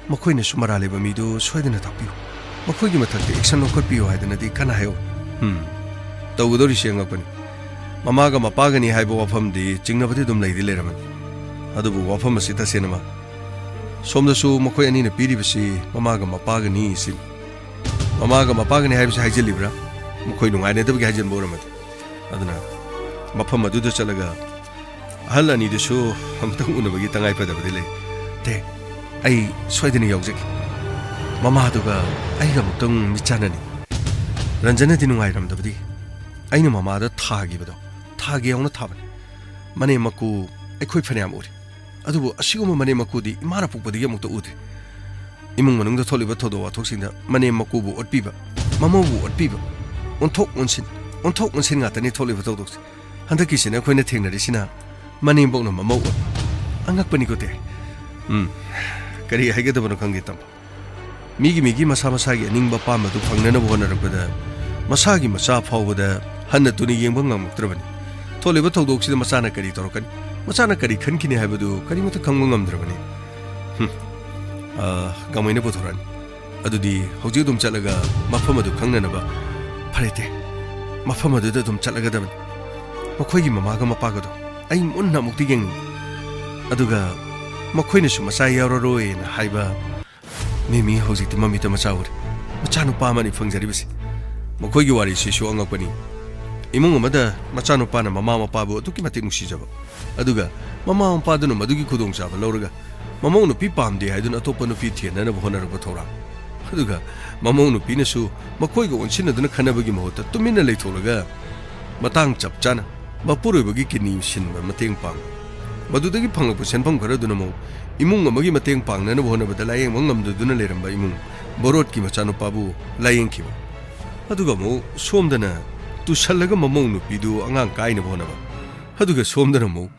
ꯃꯈꯣꯏꯅꯁꯨ ꯃꯔꯥꯜ ꯂꯩꯕ ꯃꯤꯗꯨ ꯁꯣꯏꯗꯅ ꯇꯥꯛꯄꯤꯌꯨ꯫ ꯃꯈꯣꯏꯒꯤ ꯃꯊꯛꯇ action ꯂꯧꯈꯠꯄꯤꯌꯨ ꯍꯥꯏꯗꯅꯗꯤ ꯀꯟꯅ ꯍꯥꯏꯍꯧ꯫ ꯎꯝ, ꯇꯧꯒꯗꯧꯔꯤꯁꯤ ꯑꯉꯛꯄꯅꯤ꯫ ꯃꯃꯥꯒ ꯃꯄꯥꯒꯅꯤ ꯍꯥꯏꯕ ꯋꯥꯐꯝꯗꯤ ꯆꯤꯡꯅꯕꯗꯤ ꯑꯗꯨꯝ ꯂꯩꯗꯤ ꯂꯩꯔꯝꯃꯅꯤ꯫ ꯑꯗꯨꯕꯨ ꯋꯥꯐꯝ ꯑꯁꯤ ꯇꯁꯦꯡꯅꯃꯛ ꯁꯣꯝꯗꯁꯨ ꯃꯈꯣꯏ ꯑꯅꯤꯅ ꯄꯤꯔꯤꯕꯁꯤ ꯃꯃꯥꯒ ꯃꯄꯥꯒꯅꯤ ꯁꯤꯅꯤ꯫ ꯃꯃꯥꯒ ꯃꯄꯥꯒꯅꯤ ꯍꯥꯏꯕꯁꯤ ꯍꯥꯏꯖꯤꯜꯂꯤꯕ꯭ꯔꯥ? ꯃꯈꯣꯏ ꯅꯨꯡꯉꯥꯏꯅꯗꯕꯒꯤ ꯍꯥꯏꯖꯤꯟꯕ ꯑꯣꯏꯔꯝꯃꯗꯤ꯫ ꯑꯗꯨꯅ ꯃꯐꯝ ꯑꯗꯨꯗ ꯆꯠꯂꯒ ꯑꯍꯜ ꯑꯅꯤꯗꯨꯁꯨ ꯑꯃꯨꯛꯇꯪ ꯎꯅꯕꯒꯤ ꯇꯉꯥꯏ ꯐꯗꯕꯗꯤ ꯂꯩ꯫ ꯇꯦ, ꯑꯩ ꯁꯣꯏꯗꯅ ꯌꯥꯎꯖꯒꯦ꯫ ꯃꯃꯥꯗꯨꯒ ꯑꯩꯒ ꯑꯃꯨꯛꯇꯪ ꯃꯤꯠ ꯆꯥꯟꯅꯅꯤ꯫ ꯔꯟꯖꯟꯅꯗꯤ ꯅꯨꯡꯉꯥꯏꯔꯝꯗꯕꯗꯤ꯫ ꯑꯩꯅ ꯃꯃꯥꯗ ꯊꯥꯈꯤꯕꯗꯣ ꯊꯥꯒꯤ ꯌꯥꯎꯅ ꯊꯥꯕꯅꯤ꯫ ꯃꯅꯦꯝ ꯃꯀꯨ ꯑꯩꯈꯣꯏ ꯐꯅꯌꯥꯝ ꯎꯔꯦ꯫ ꯑꯗꯨꯕꯨ ꯑꯁꯤꯒꯨꯝꯕ ꯃꯅꯦꯝ ꯃꯀꯨꯗꯤ ꯏꯃꯥꯅ ꯄꯣꯛꯄꯗꯒꯤ ꯑꯃꯨꯛꯇ ꯎꯗ꯭ꯔꯤ꯫ ꯏꯃꯨꯡ ꯃꯅꯨꯡꯗ ꯊꯣꯛꯂꯤꯕ ꯊꯧꯗꯣꯛ ꯋꯥꯊꯣꯛꯁꯤꯡꯗ ꯃꯅꯦꯝ ꯃꯀꯨꯕꯨ ꯑꯣꯠꯄꯤꯕ, ꯃꯃꯧꯕꯨ ꯑꯣꯠꯄꯤꯕ, ꯑꯣꯟꯊꯣꯛ ꯑꯣꯟꯁꯤꯟ, ꯑꯣꯟꯊꯣꯛ ꯑꯣꯟꯁꯤꯟ ꯉꯥꯛꯇꯅꯤ ꯊꯣꯛꯂꯤꯕ ꯊꯧꯗꯣꯛꯁꯦ꯫ ꯍꯟꯗꯛꯀꯤꯁꯤꯅ ꯑꯩꯈꯣꯏꯅ ꯊꯦꯡꯅꯔꯤꯁꯤꯅ ꯃꯅꯦꯝꯕꯣꯛꯅ ꯃꯃꯧ ꯑꯣꯠꯄ꯫ ꯑꯉꯛꯄꯅꯤꯀꯣ ꯇꯦ꯫ ꯎꯝ, ꯀꯔꯤ ꯍꯥꯏꯒꯗꯕꯅꯣ ꯈꯪꯗꯦ ꯇꯝꯕ꯫ ꯃꯤꯒꯤ ꯃꯤꯒꯤ ꯃꯁꯥ ꯃꯁꯥꯒꯤ ꯑꯅꯤꯡꯕ ꯑꯄꯥꯝꯕꯗꯨ ꯐꯪꯅꯅꯕ ꯍꯣꯠꯅꯔꯛꯄꯗ ꯃꯁꯥꯒꯤ ꯃꯆꯥ ꯐꯥꯎꯕꯗ ꯍꯟꯅ ꯇꯨꯅ ꯌꯦꯡꯕ ꯉꯝꯃꯛꯇ꯭ꯔꯕꯅꯤ꯫ ꯊꯣꯛꯂꯤꯕ ꯊꯧꯗꯣꯛꯁꯤꯗ ꯃꯆꯥꯅ ꯀꯔꯤ ꯇꯧꯔꯛꯀꯅꯤ, ꯃꯆꯥꯅ ꯀꯔꯤ ꯈꯟꯈꯤꯅꯤ ꯍꯥꯏꯕꯗꯨ ꯀꯔꯤꯃꯠꯇ ꯈꯪꯕ ꯉꯝꯗ꯭ꯔꯕꯅꯤ꯫ ꯍꯨꯝ꯫ ꯑ, ꯀꯃꯥꯏꯅ ꯄꯨꯊꯣꯔꯛꯑꯅꯤ? ꯑꯗꯨꯗꯤ ꯍꯧꯖꯤꯛ ꯑꯗꯨꯝ ꯆꯠꯂꯒ ꯃꯐꯝ ꯑꯗꯨ ꯈꯪꯅꯅꯕ꯫ ꯐꯔꯦ ꯇꯦ, ꯃꯐꯝ ꯑꯗꯨꯗ ꯑꯗꯨꯝ ꯆꯠꯂꯒꯗꯕꯅꯤ꯫ ꯃꯈꯣꯏꯒꯤ ꯃꯃꯥꯒ ꯃꯄꯥꯒꯗꯣ ꯑꯩ ꯃꯨꯟꯅ ꯑꯃꯨꯛꯇ ꯌꯦꯡꯅꯤꯡꯉꯤ꯫ ꯑꯗꯨꯒ ꯃꯈꯣꯏꯅꯁꯨ ꯃꯆꯥ ꯌꯥꯎꯔꯔꯣꯏꯅ ꯍꯥꯏꯕ꯫ ꯃꯤꯃꯤ ꯍꯧꯖꯤꯛꯇꯤ ꯃꯃꯤꯠꯇ ꯃꯆꯥ ꯎꯔꯦ꯫ ꯃꯆꯥꯅꯨꯄꯥ ꯑꯃꯅꯤ ꯐꯪꯖꯔꯤꯕꯁꯦ꯫ ꯃꯈꯣꯏꯒꯤ ꯋꯥꯔꯤꯁꯤꯁꯨ ꯑꯉꯛꯄꯅꯤ꯫ ꯏꯃꯨꯡ ꯑꯃꯗ ꯃꯆꯥꯅꯨꯄꯥꯅ ꯃꯃꯥ ꯃꯄꯥꯕꯨ ꯑꯗꯨꯛꯀꯤ ꯃꯇꯤꯛ ꯅꯨꯡꯁꯤꯖꯕ, ꯑꯗꯨꯒ ꯃꯃꯥ ꯃꯄꯥꯗꯨꯅ ꯃꯗꯨꯒꯤ ꯈꯨꯗꯣꯡꯆꯥꯕ ꯂꯧꯔꯒ ꯃꯃꯧ ꯅꯨꯄꯤ ꯄꯥꯝꯗꯦ ꯍꯥꯏꯗꯨꯅ ꯑꯇꯣꯞꯄ ꯅꯨꯄꯤ ꯊꯦꯡꯅꯅꯕ ꯍꯣꯠꯅꯔꯛꯄ ꯊꯧꯔꯥꯡ꯫ ꯑꯗꯨꯒ ꯃꯃꯧ ꯅꯨꯄꯤꯅꯁꯨ ꯃꯈꯣꯏꯒ ꯑꯣꯟꯁꯤꯟꯅꯗꯨꯅ ꯈꯟꯅꯕꯒꯤ ꯃꯍꯨꯠꯇ ꯇꯨꯃꯤꯟꯅ ꯂꯩꯊꯣꯛꯂꯒ ꯃꯇꯥꯡ ꯆꯞ ꯆꯥꯅ ꯃꯄꯨꯔꯣꯏꯕꯒꯤ ꯀꯤꯗꯅꯤ ꯁꯤꯟꯕ ꯃꯇꯦꯡ ꯄꯥꯡꯕ꯫ ꯃꯗꯨꯗꯒꯤ ꯐꯪꯂꯛꯄ ꯁꯦꯟꯐꯝ ꯈꯔꯗꯨꯅ ꯑꯃꯨꯛ ꯏꯃꯨꯡ ꯑꯃꯒꯤ ꯃꯇꯦꯡ ꯄꯥꯡꯅꯅꯕ ꯍꯣꯠꯅꯕꯗ ꯂꯥꯌꯦꯡꯕ ꯉꯝꯗꯗꯨꯅ ꯂꯩꯔꯝꯕ ꯏꯃꯨꯡ ꯕꯣꯔꯣꯠꯀꯤ ꯃꯆꯥꯅꯨꯄꯥꯕꯨ ꯂꯥꯌꯦꯡꯈꯤꯕ꯫ ꯑꯗꯨꯒ ꯑꯃꯨꯛ ꯁꯣꯝꯗꯅ ꯇꯨꯁꯜꯂꯒ ꯃꯃꯧ ꯅꯨꯄꯤꯗꯨ ꯑꯉꯥꯡ ꯀꯥꯏꯅꯕ ꯍꯣꯠꯅꯕ꯫ ꯑꯗꯨꯒ ꯁꯣꯝꯗꯅ ꯑꯃꯨꯛ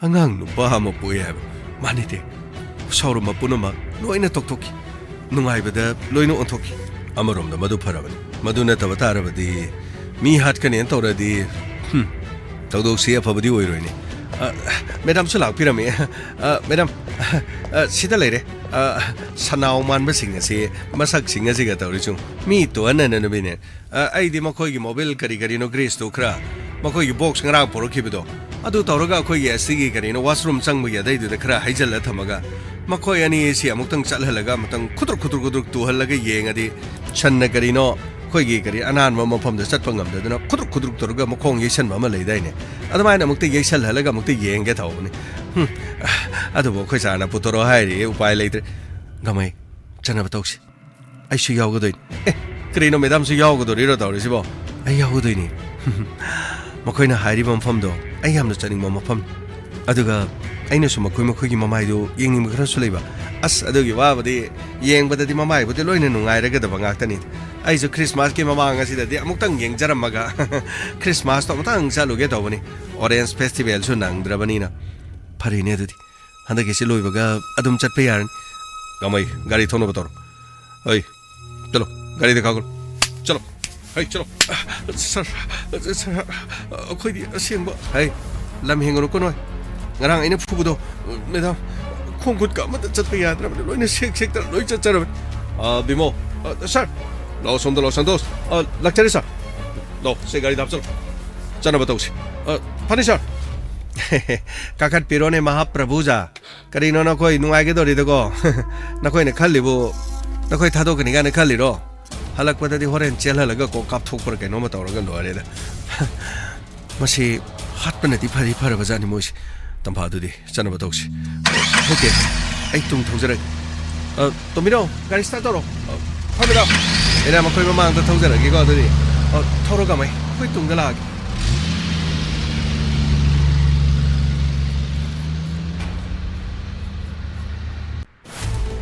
ꯑꯉꯥꯡ ꯅꯨꯄꯥ ꯑꯃ ꯄꯣꯛꯑꯦ ꯍꯥꯏꯕ꯫ ꯃꯥꯅꯤꯗꯦ꯫ ꯁꯥꯎꯔꯝꯕ ꯄꯨꯝꯅꯃꯛ ꯂꯣꯏꯅ ꯇꯣꯛꯊꯣꯛꯈꯤ꯫ ꯅꯨꯡꯉꯥꯏꯕꯗ ꯂꯣꯏꯅ ꯑꯣꯟꯊꯣꯛꯈꯤ꯫ ꯑꯃꯔꯣꯝꯗ ꯃꯗꯨ ꯐꯔꯕꯅꯤ꯫ ꯃꯗꯨ ꯅꯠꯇꯕ ꯇꯥꯔꯕꯗꯤ, ꯃꯤ ꯍꯥꯠꯀꯅꯦꯅ ꯇꯧꯔꯗꯤ, ꯍꯨꯝ, ꯊꯧꯗꯣꯛꯁꯤ ꯑꯐꯕꯗꯤ ꯑꯣꯏꯔꯣꯏꯅꯦ꯫ ꯑ, ꯃꯦꯗꯥꯝꯁꯨ ꯂꯥꯛꯄꯤꯔꯝꯃꯤ꯫ ꯑ, ꯃꯦꯗꯥꯝ, ꯑ, ꯁꯤꯗ ꯂꯩꯔꯦ꯫ ꯑ, ꯁꯅꯥꯎ ꯃꯥꯟꯕꯁꯤꯡ ꯑꯁꯤ ꯃꯁꯛꯁꯤꯡ ꯑꯁꯤꯒ ꯇꯧꯔꯤꯁꯨ ꯃꯤ ꯇꯨꯍꯟꯅꯅꯕꯅꯦ꯫ ꯑ, ꯑꯩꯗꯤ ꯃꯈꯣꯏꯒꯤ ꯃꯣꯕꯤꯜ ꯀꯔꯤ ꯀꯔꯤꯅꯣ ꯒ꯭ꯔꯤꯁꯇꯨ ꯈꯔ, ꯃꯈꯣꯏꯒꯤ ꯕꯣꯛꯁ ꯉꯔꯥꯡ ꯄꯨꯔꯛꯈꯤꯕꯗꯣ, ꯑꯗꯨ ꯇꯧꯔꯒ ꯑꯩꯈꯣꯏꯒꯤ ꯑꯁꯤꯒꯤ ꯀꯔꯤꯅꯣ ꯋꯥꯁꯔꯨꯝ ꯆꯪꯕꯒꯤ ꯑꯗꯩꯗꯨꯗ ꯈꯔ ꯍꯩꯖꯤꯜꯂ ꯊꯝꯃꯒ, ꯃꯈꯣꯏ ꯑꯅꯤ ꯑꯁꯤ ꯑꯃꯨꯛꯇꯪ ꯆꯠꯍꯜꯂꯒ ꯑꯃꯨꯛꯇꯪ ꯈꯨꯗ꯭ꯔꯨꯛ ꯈꯨꯗ꯭ꯔꯨꯛ ꯈꯨꯗ꯭ꯔꯨꯛ ꯇꯨꯍꯜꯂꯒ ꯌꯦꯡꯉꯗꯤ, ꯁꯟꯅ ꯀꯔꯤꯅꯣ ꯑꯩꯈꯣꯏꯒꯤ ꯀꯔꯤ ꯑꯅꯥꯟꯕ ꯃꯐꯝꯗ ꯆꯠꯄ ꯉꯝꯗꯗꯅ ꯈꯨꯗ꯭ꯔꯨꯛ ꯈꯨꯗ꯭ꯔꯨꯛ ꯇꯧꯔꯒ ꯃꯈꯣꯡ ꯌꯩꯁꯟꯕ ꯑꯃ ꯂꯩꯗꯥꯏꯅꯦ, ꯑꯗꯨꯃꯥꯏꯅ ꯑꯃꯨꯛꯇ ꯌꯩꯁꯜꯍꯜꯂꯒ ꯑꯃꯨꯛꯇ ꯌꯦꯡꯒꯦ ꯇꯧꯕꯅꯤ꯫ ꯍꯨꯝ, ꯑꯗꯨꯕꯨ ꯑꯩꯈꯣꯏ ꯁꯥꯔꯅ ꯄꯨꯊꯣꯔꯛꯑꯣ ꯍꯥꯏꯔꯤꯌꯦ, ꯎꯄꯥꯏ ꯂꯩꯇ꯭ꯔꯦ꯫ ꯒꯃꯩ, ꯆꯠꯅꯕ ꯇꯧꯁꯤ꯫ ꯑꯩꯁꯨ ꯌꯥꯎꯒꯗꯣꯏꯅꯤ꯫ ꯑꯦ, ꯀꯔꯤꯅꯣ ꯃꯦꯗꯥꯝꯁꯨ ꯌꯥꯎꯒꯗꯣꯔꯤꯔꯣ ꯇꯧꯔꯤꯁꯤꯕꯣ? ꯑꯩ ꯌꯥꯎꯒꯗꯣꯏꯅꯤ꯫ ꯃꯈꯣꯏꯅ ꯍꯥꯏꯔꯤꯕ ꯃꯐꯝꯗꯣ ꯑꯩ ꯌꯥꯝꯅ ꯆꯠꯅꯤꯡꯕ ꯃꯐꯝꯅꯤ꯫ ꯑꯗꯨꯒ ꯑꯩꯅꯁꯨ ꯃꯈꯣꯏ ꯃꯈꯣꯏꯒꯤ ꯃꯃꯥꯏꯗꯨ ꯌꯦꯡꯅꯤꯡꯕ ꯈꯔꯁꯨ ꯂꯩꯕ꯫ ꯑꯁ, ꯑꯗꯨꯒꯤ ꯋꯥꯕꯨꯗꯤ, ꯌꯦꯡꯕꯗꯗꯤ ꯃꯃꯥꯏꯕꯨꯗꯤ ꯂꯣꯏꯅ ꯅꯨꯡꯉꯥꯏꯔꯒꯗꯕ ꯉꯥꯛꯇꯅꯤ꯫ ꯑꯩꯁꯨ ꯈ꯭ꯔꯤꯁꯃꯥꯁꯀꯤ ꯃꯃꯥꯡ ꯑꯁꯤꯗꯗꯤ ꯑꯃꯨꯛꯇꯪ ꯌꯦꯡꯖꯔꯝꯃꯒ ꯈ꯭ꯔꯤꯁꯃꯥꯁꯇꯣ ꯑꯃꯨꯛꯇꯪ ꯆꯠꯂꯨꯒꯦ ꯇꯧꯕꯅꯤ꯫ ꯑꯣꯔꯦꯟꯖ ꯐꯦꯁꯇꯤꯚꯦꯜꯁꯨ ꯅꯪꯗ꯭ꯔꯕꯅꯤꯅ꯫ ꯐꯔꯦꯅꯦ ꯑꯗꯨꯗꯤ꯫ ꯍꯟꯗꯛꯀꯤꯁꯤ ꯂꯣꯏꯕꯒ ꯑꯗꯨꯝ ꯆꯠꯄ ꯌꯥꯔꯅꯤ꯫ ꯒꯃꯩ, ꯒꯥꯔꯤ ꯊꯧꯅꯕ ꯇꯧꯔꯣ꯫ ꯑꯩ, ꯆꯠꯂꯣ, ꯒꯥꯔꯤꯗ ꯀꯥꯈꯠꯂꯣ꯫ ꯆꯠꯂꯣ꯫ ꯍꯩ, ꯆꯠꯂꯣ꯫ ꯁꯥꯔ, ꯁꯥꯔ, ꯑꯩꯈꯣꯏꯗꯤ ꯑꯁꯦꯡꯕ꯫ ꯍꯩ, ꯂꯝ ꯍꯦꯟꯒꯅꯨꯀꯣ ꯅꯣꯏ꯫ ꯉꯔꯥꯡ ꯑꯩꯅ ꯐꯨꯕꯗꯣ, ꯃꯦꯗꯥꯝ, ꯈꯣꯡ ꯈꯨꯠꯀ ꯑꯃꯠꯇ ꯆꯠꯄ ꯌꯥꯗ꯭ꯔꯕꯅꯤ, ꯂꯣꯏꯅ ꯁꯦꯛ ꯁꯦꯛꯇꯅ ꯂꯣꯏ ꯆꯠꯆꯔꯕꯅꯤ꯫ ꯑ, ꯕꯤꯃꯣ, ꯑ, ꯁꯥꯔ, ꯂꯥꯛꯑꯣ ꯁꯣꯝꯗ ꯂꯥꯛꯑꯣ, ꯁꯟꯇꯣꯁ꯫ ꯑ, ꯂꯥꯛꯆꯔꯦ ꯁꯥꯔ꯫ ꯂꯥꯛꯑꯣ, ꯁꯦ ꯒꯥꯔꯤꯗ ꯍꯥꯞꯆꯜꯂꯣ꯫ ꯆꯠꯅꯕ ꯇꯧꯁꯤ꯫ ꯑ, ꯐꯅꯤ ꯁꯥꯔ꯫ ꯀꯥꯈꯠꯄꯤꯔꯣꯅꯦ ꯃꯍꯥꯄ꯭ꯔꯚꯨꯖꯥ꯫ ꯀꯔꯤꯅꯣ ꯅꯈꯣꯏ ꯅꯨꯡꯉꯥꯏꯒꯗꯧꯔꯤꯗꯀꯣ? ꯅꯈꯣꯏꯅ ꯈꯜꯂꯤꯕꯨ ꯅꯈꯣꯏ ꯊꯥꯗꯣꯛꯀꯅꯤ ꯀꯥꯏꯅ ꯈꯜꯂꯤꯔꯣ? ꯍꯜꯂꯛꯄꯗꯗꯤ ꯍꯣꯔꯦꯟ ꯆꯦꯜꯍꯜꯂꯒ ꯀꯣꯛ ꯀꯥꯞꯊꯣꯛꯄ꯭ꯔꯥ ꯀꯩꯅꯣꯝꯃ ꯇꯧꯔꯒ ꯂꯣꯏꯔꯦꯗ꯫ ꯃꯁꯤ ꯍꯥꯠꯄꯅꯗꯤ ꯐꯗꯤ ꯐꯔꯕꯖꯥꯠꯅꯤ ꯃꯣꯏꯁꯦ꯫ ꯇꯝꯐꯥ, ꯑꯗꯨꯗꯤ ꯆꯠꯅꯕ ꯇꯧꯁꯤ꯫ ꯅꯠꯇꯦ, ꯑꯩ ꯇꯨꯡ ꯊꯧꯖꯔꯒꯦ꯫ ꯑ, ꯇꯣꯝꯕꯤꯅꯧ, ꯒꯥꯔꯤ start ꯇꯧꯔꯣ꯫ ꯑ, ꯐꯝꯃꯤꯟꯅꯧ꯫ ꯑꯩꯅ ꯃꯈꯣꯏ ꯃꯃꯥꯡꯗ ꯊꯧꯖꯔꯒꯦꯀꯣ, ꯑꯗꯨꯗꯤ꯫ ꯑ, ꯊꯧꯔꯣ ꯀꯃꯩ, ꯑꯩꯈꯣꯏ ꯇꯨꯡꯗ ꯂꯥꯛꯑꯒꯦ꯫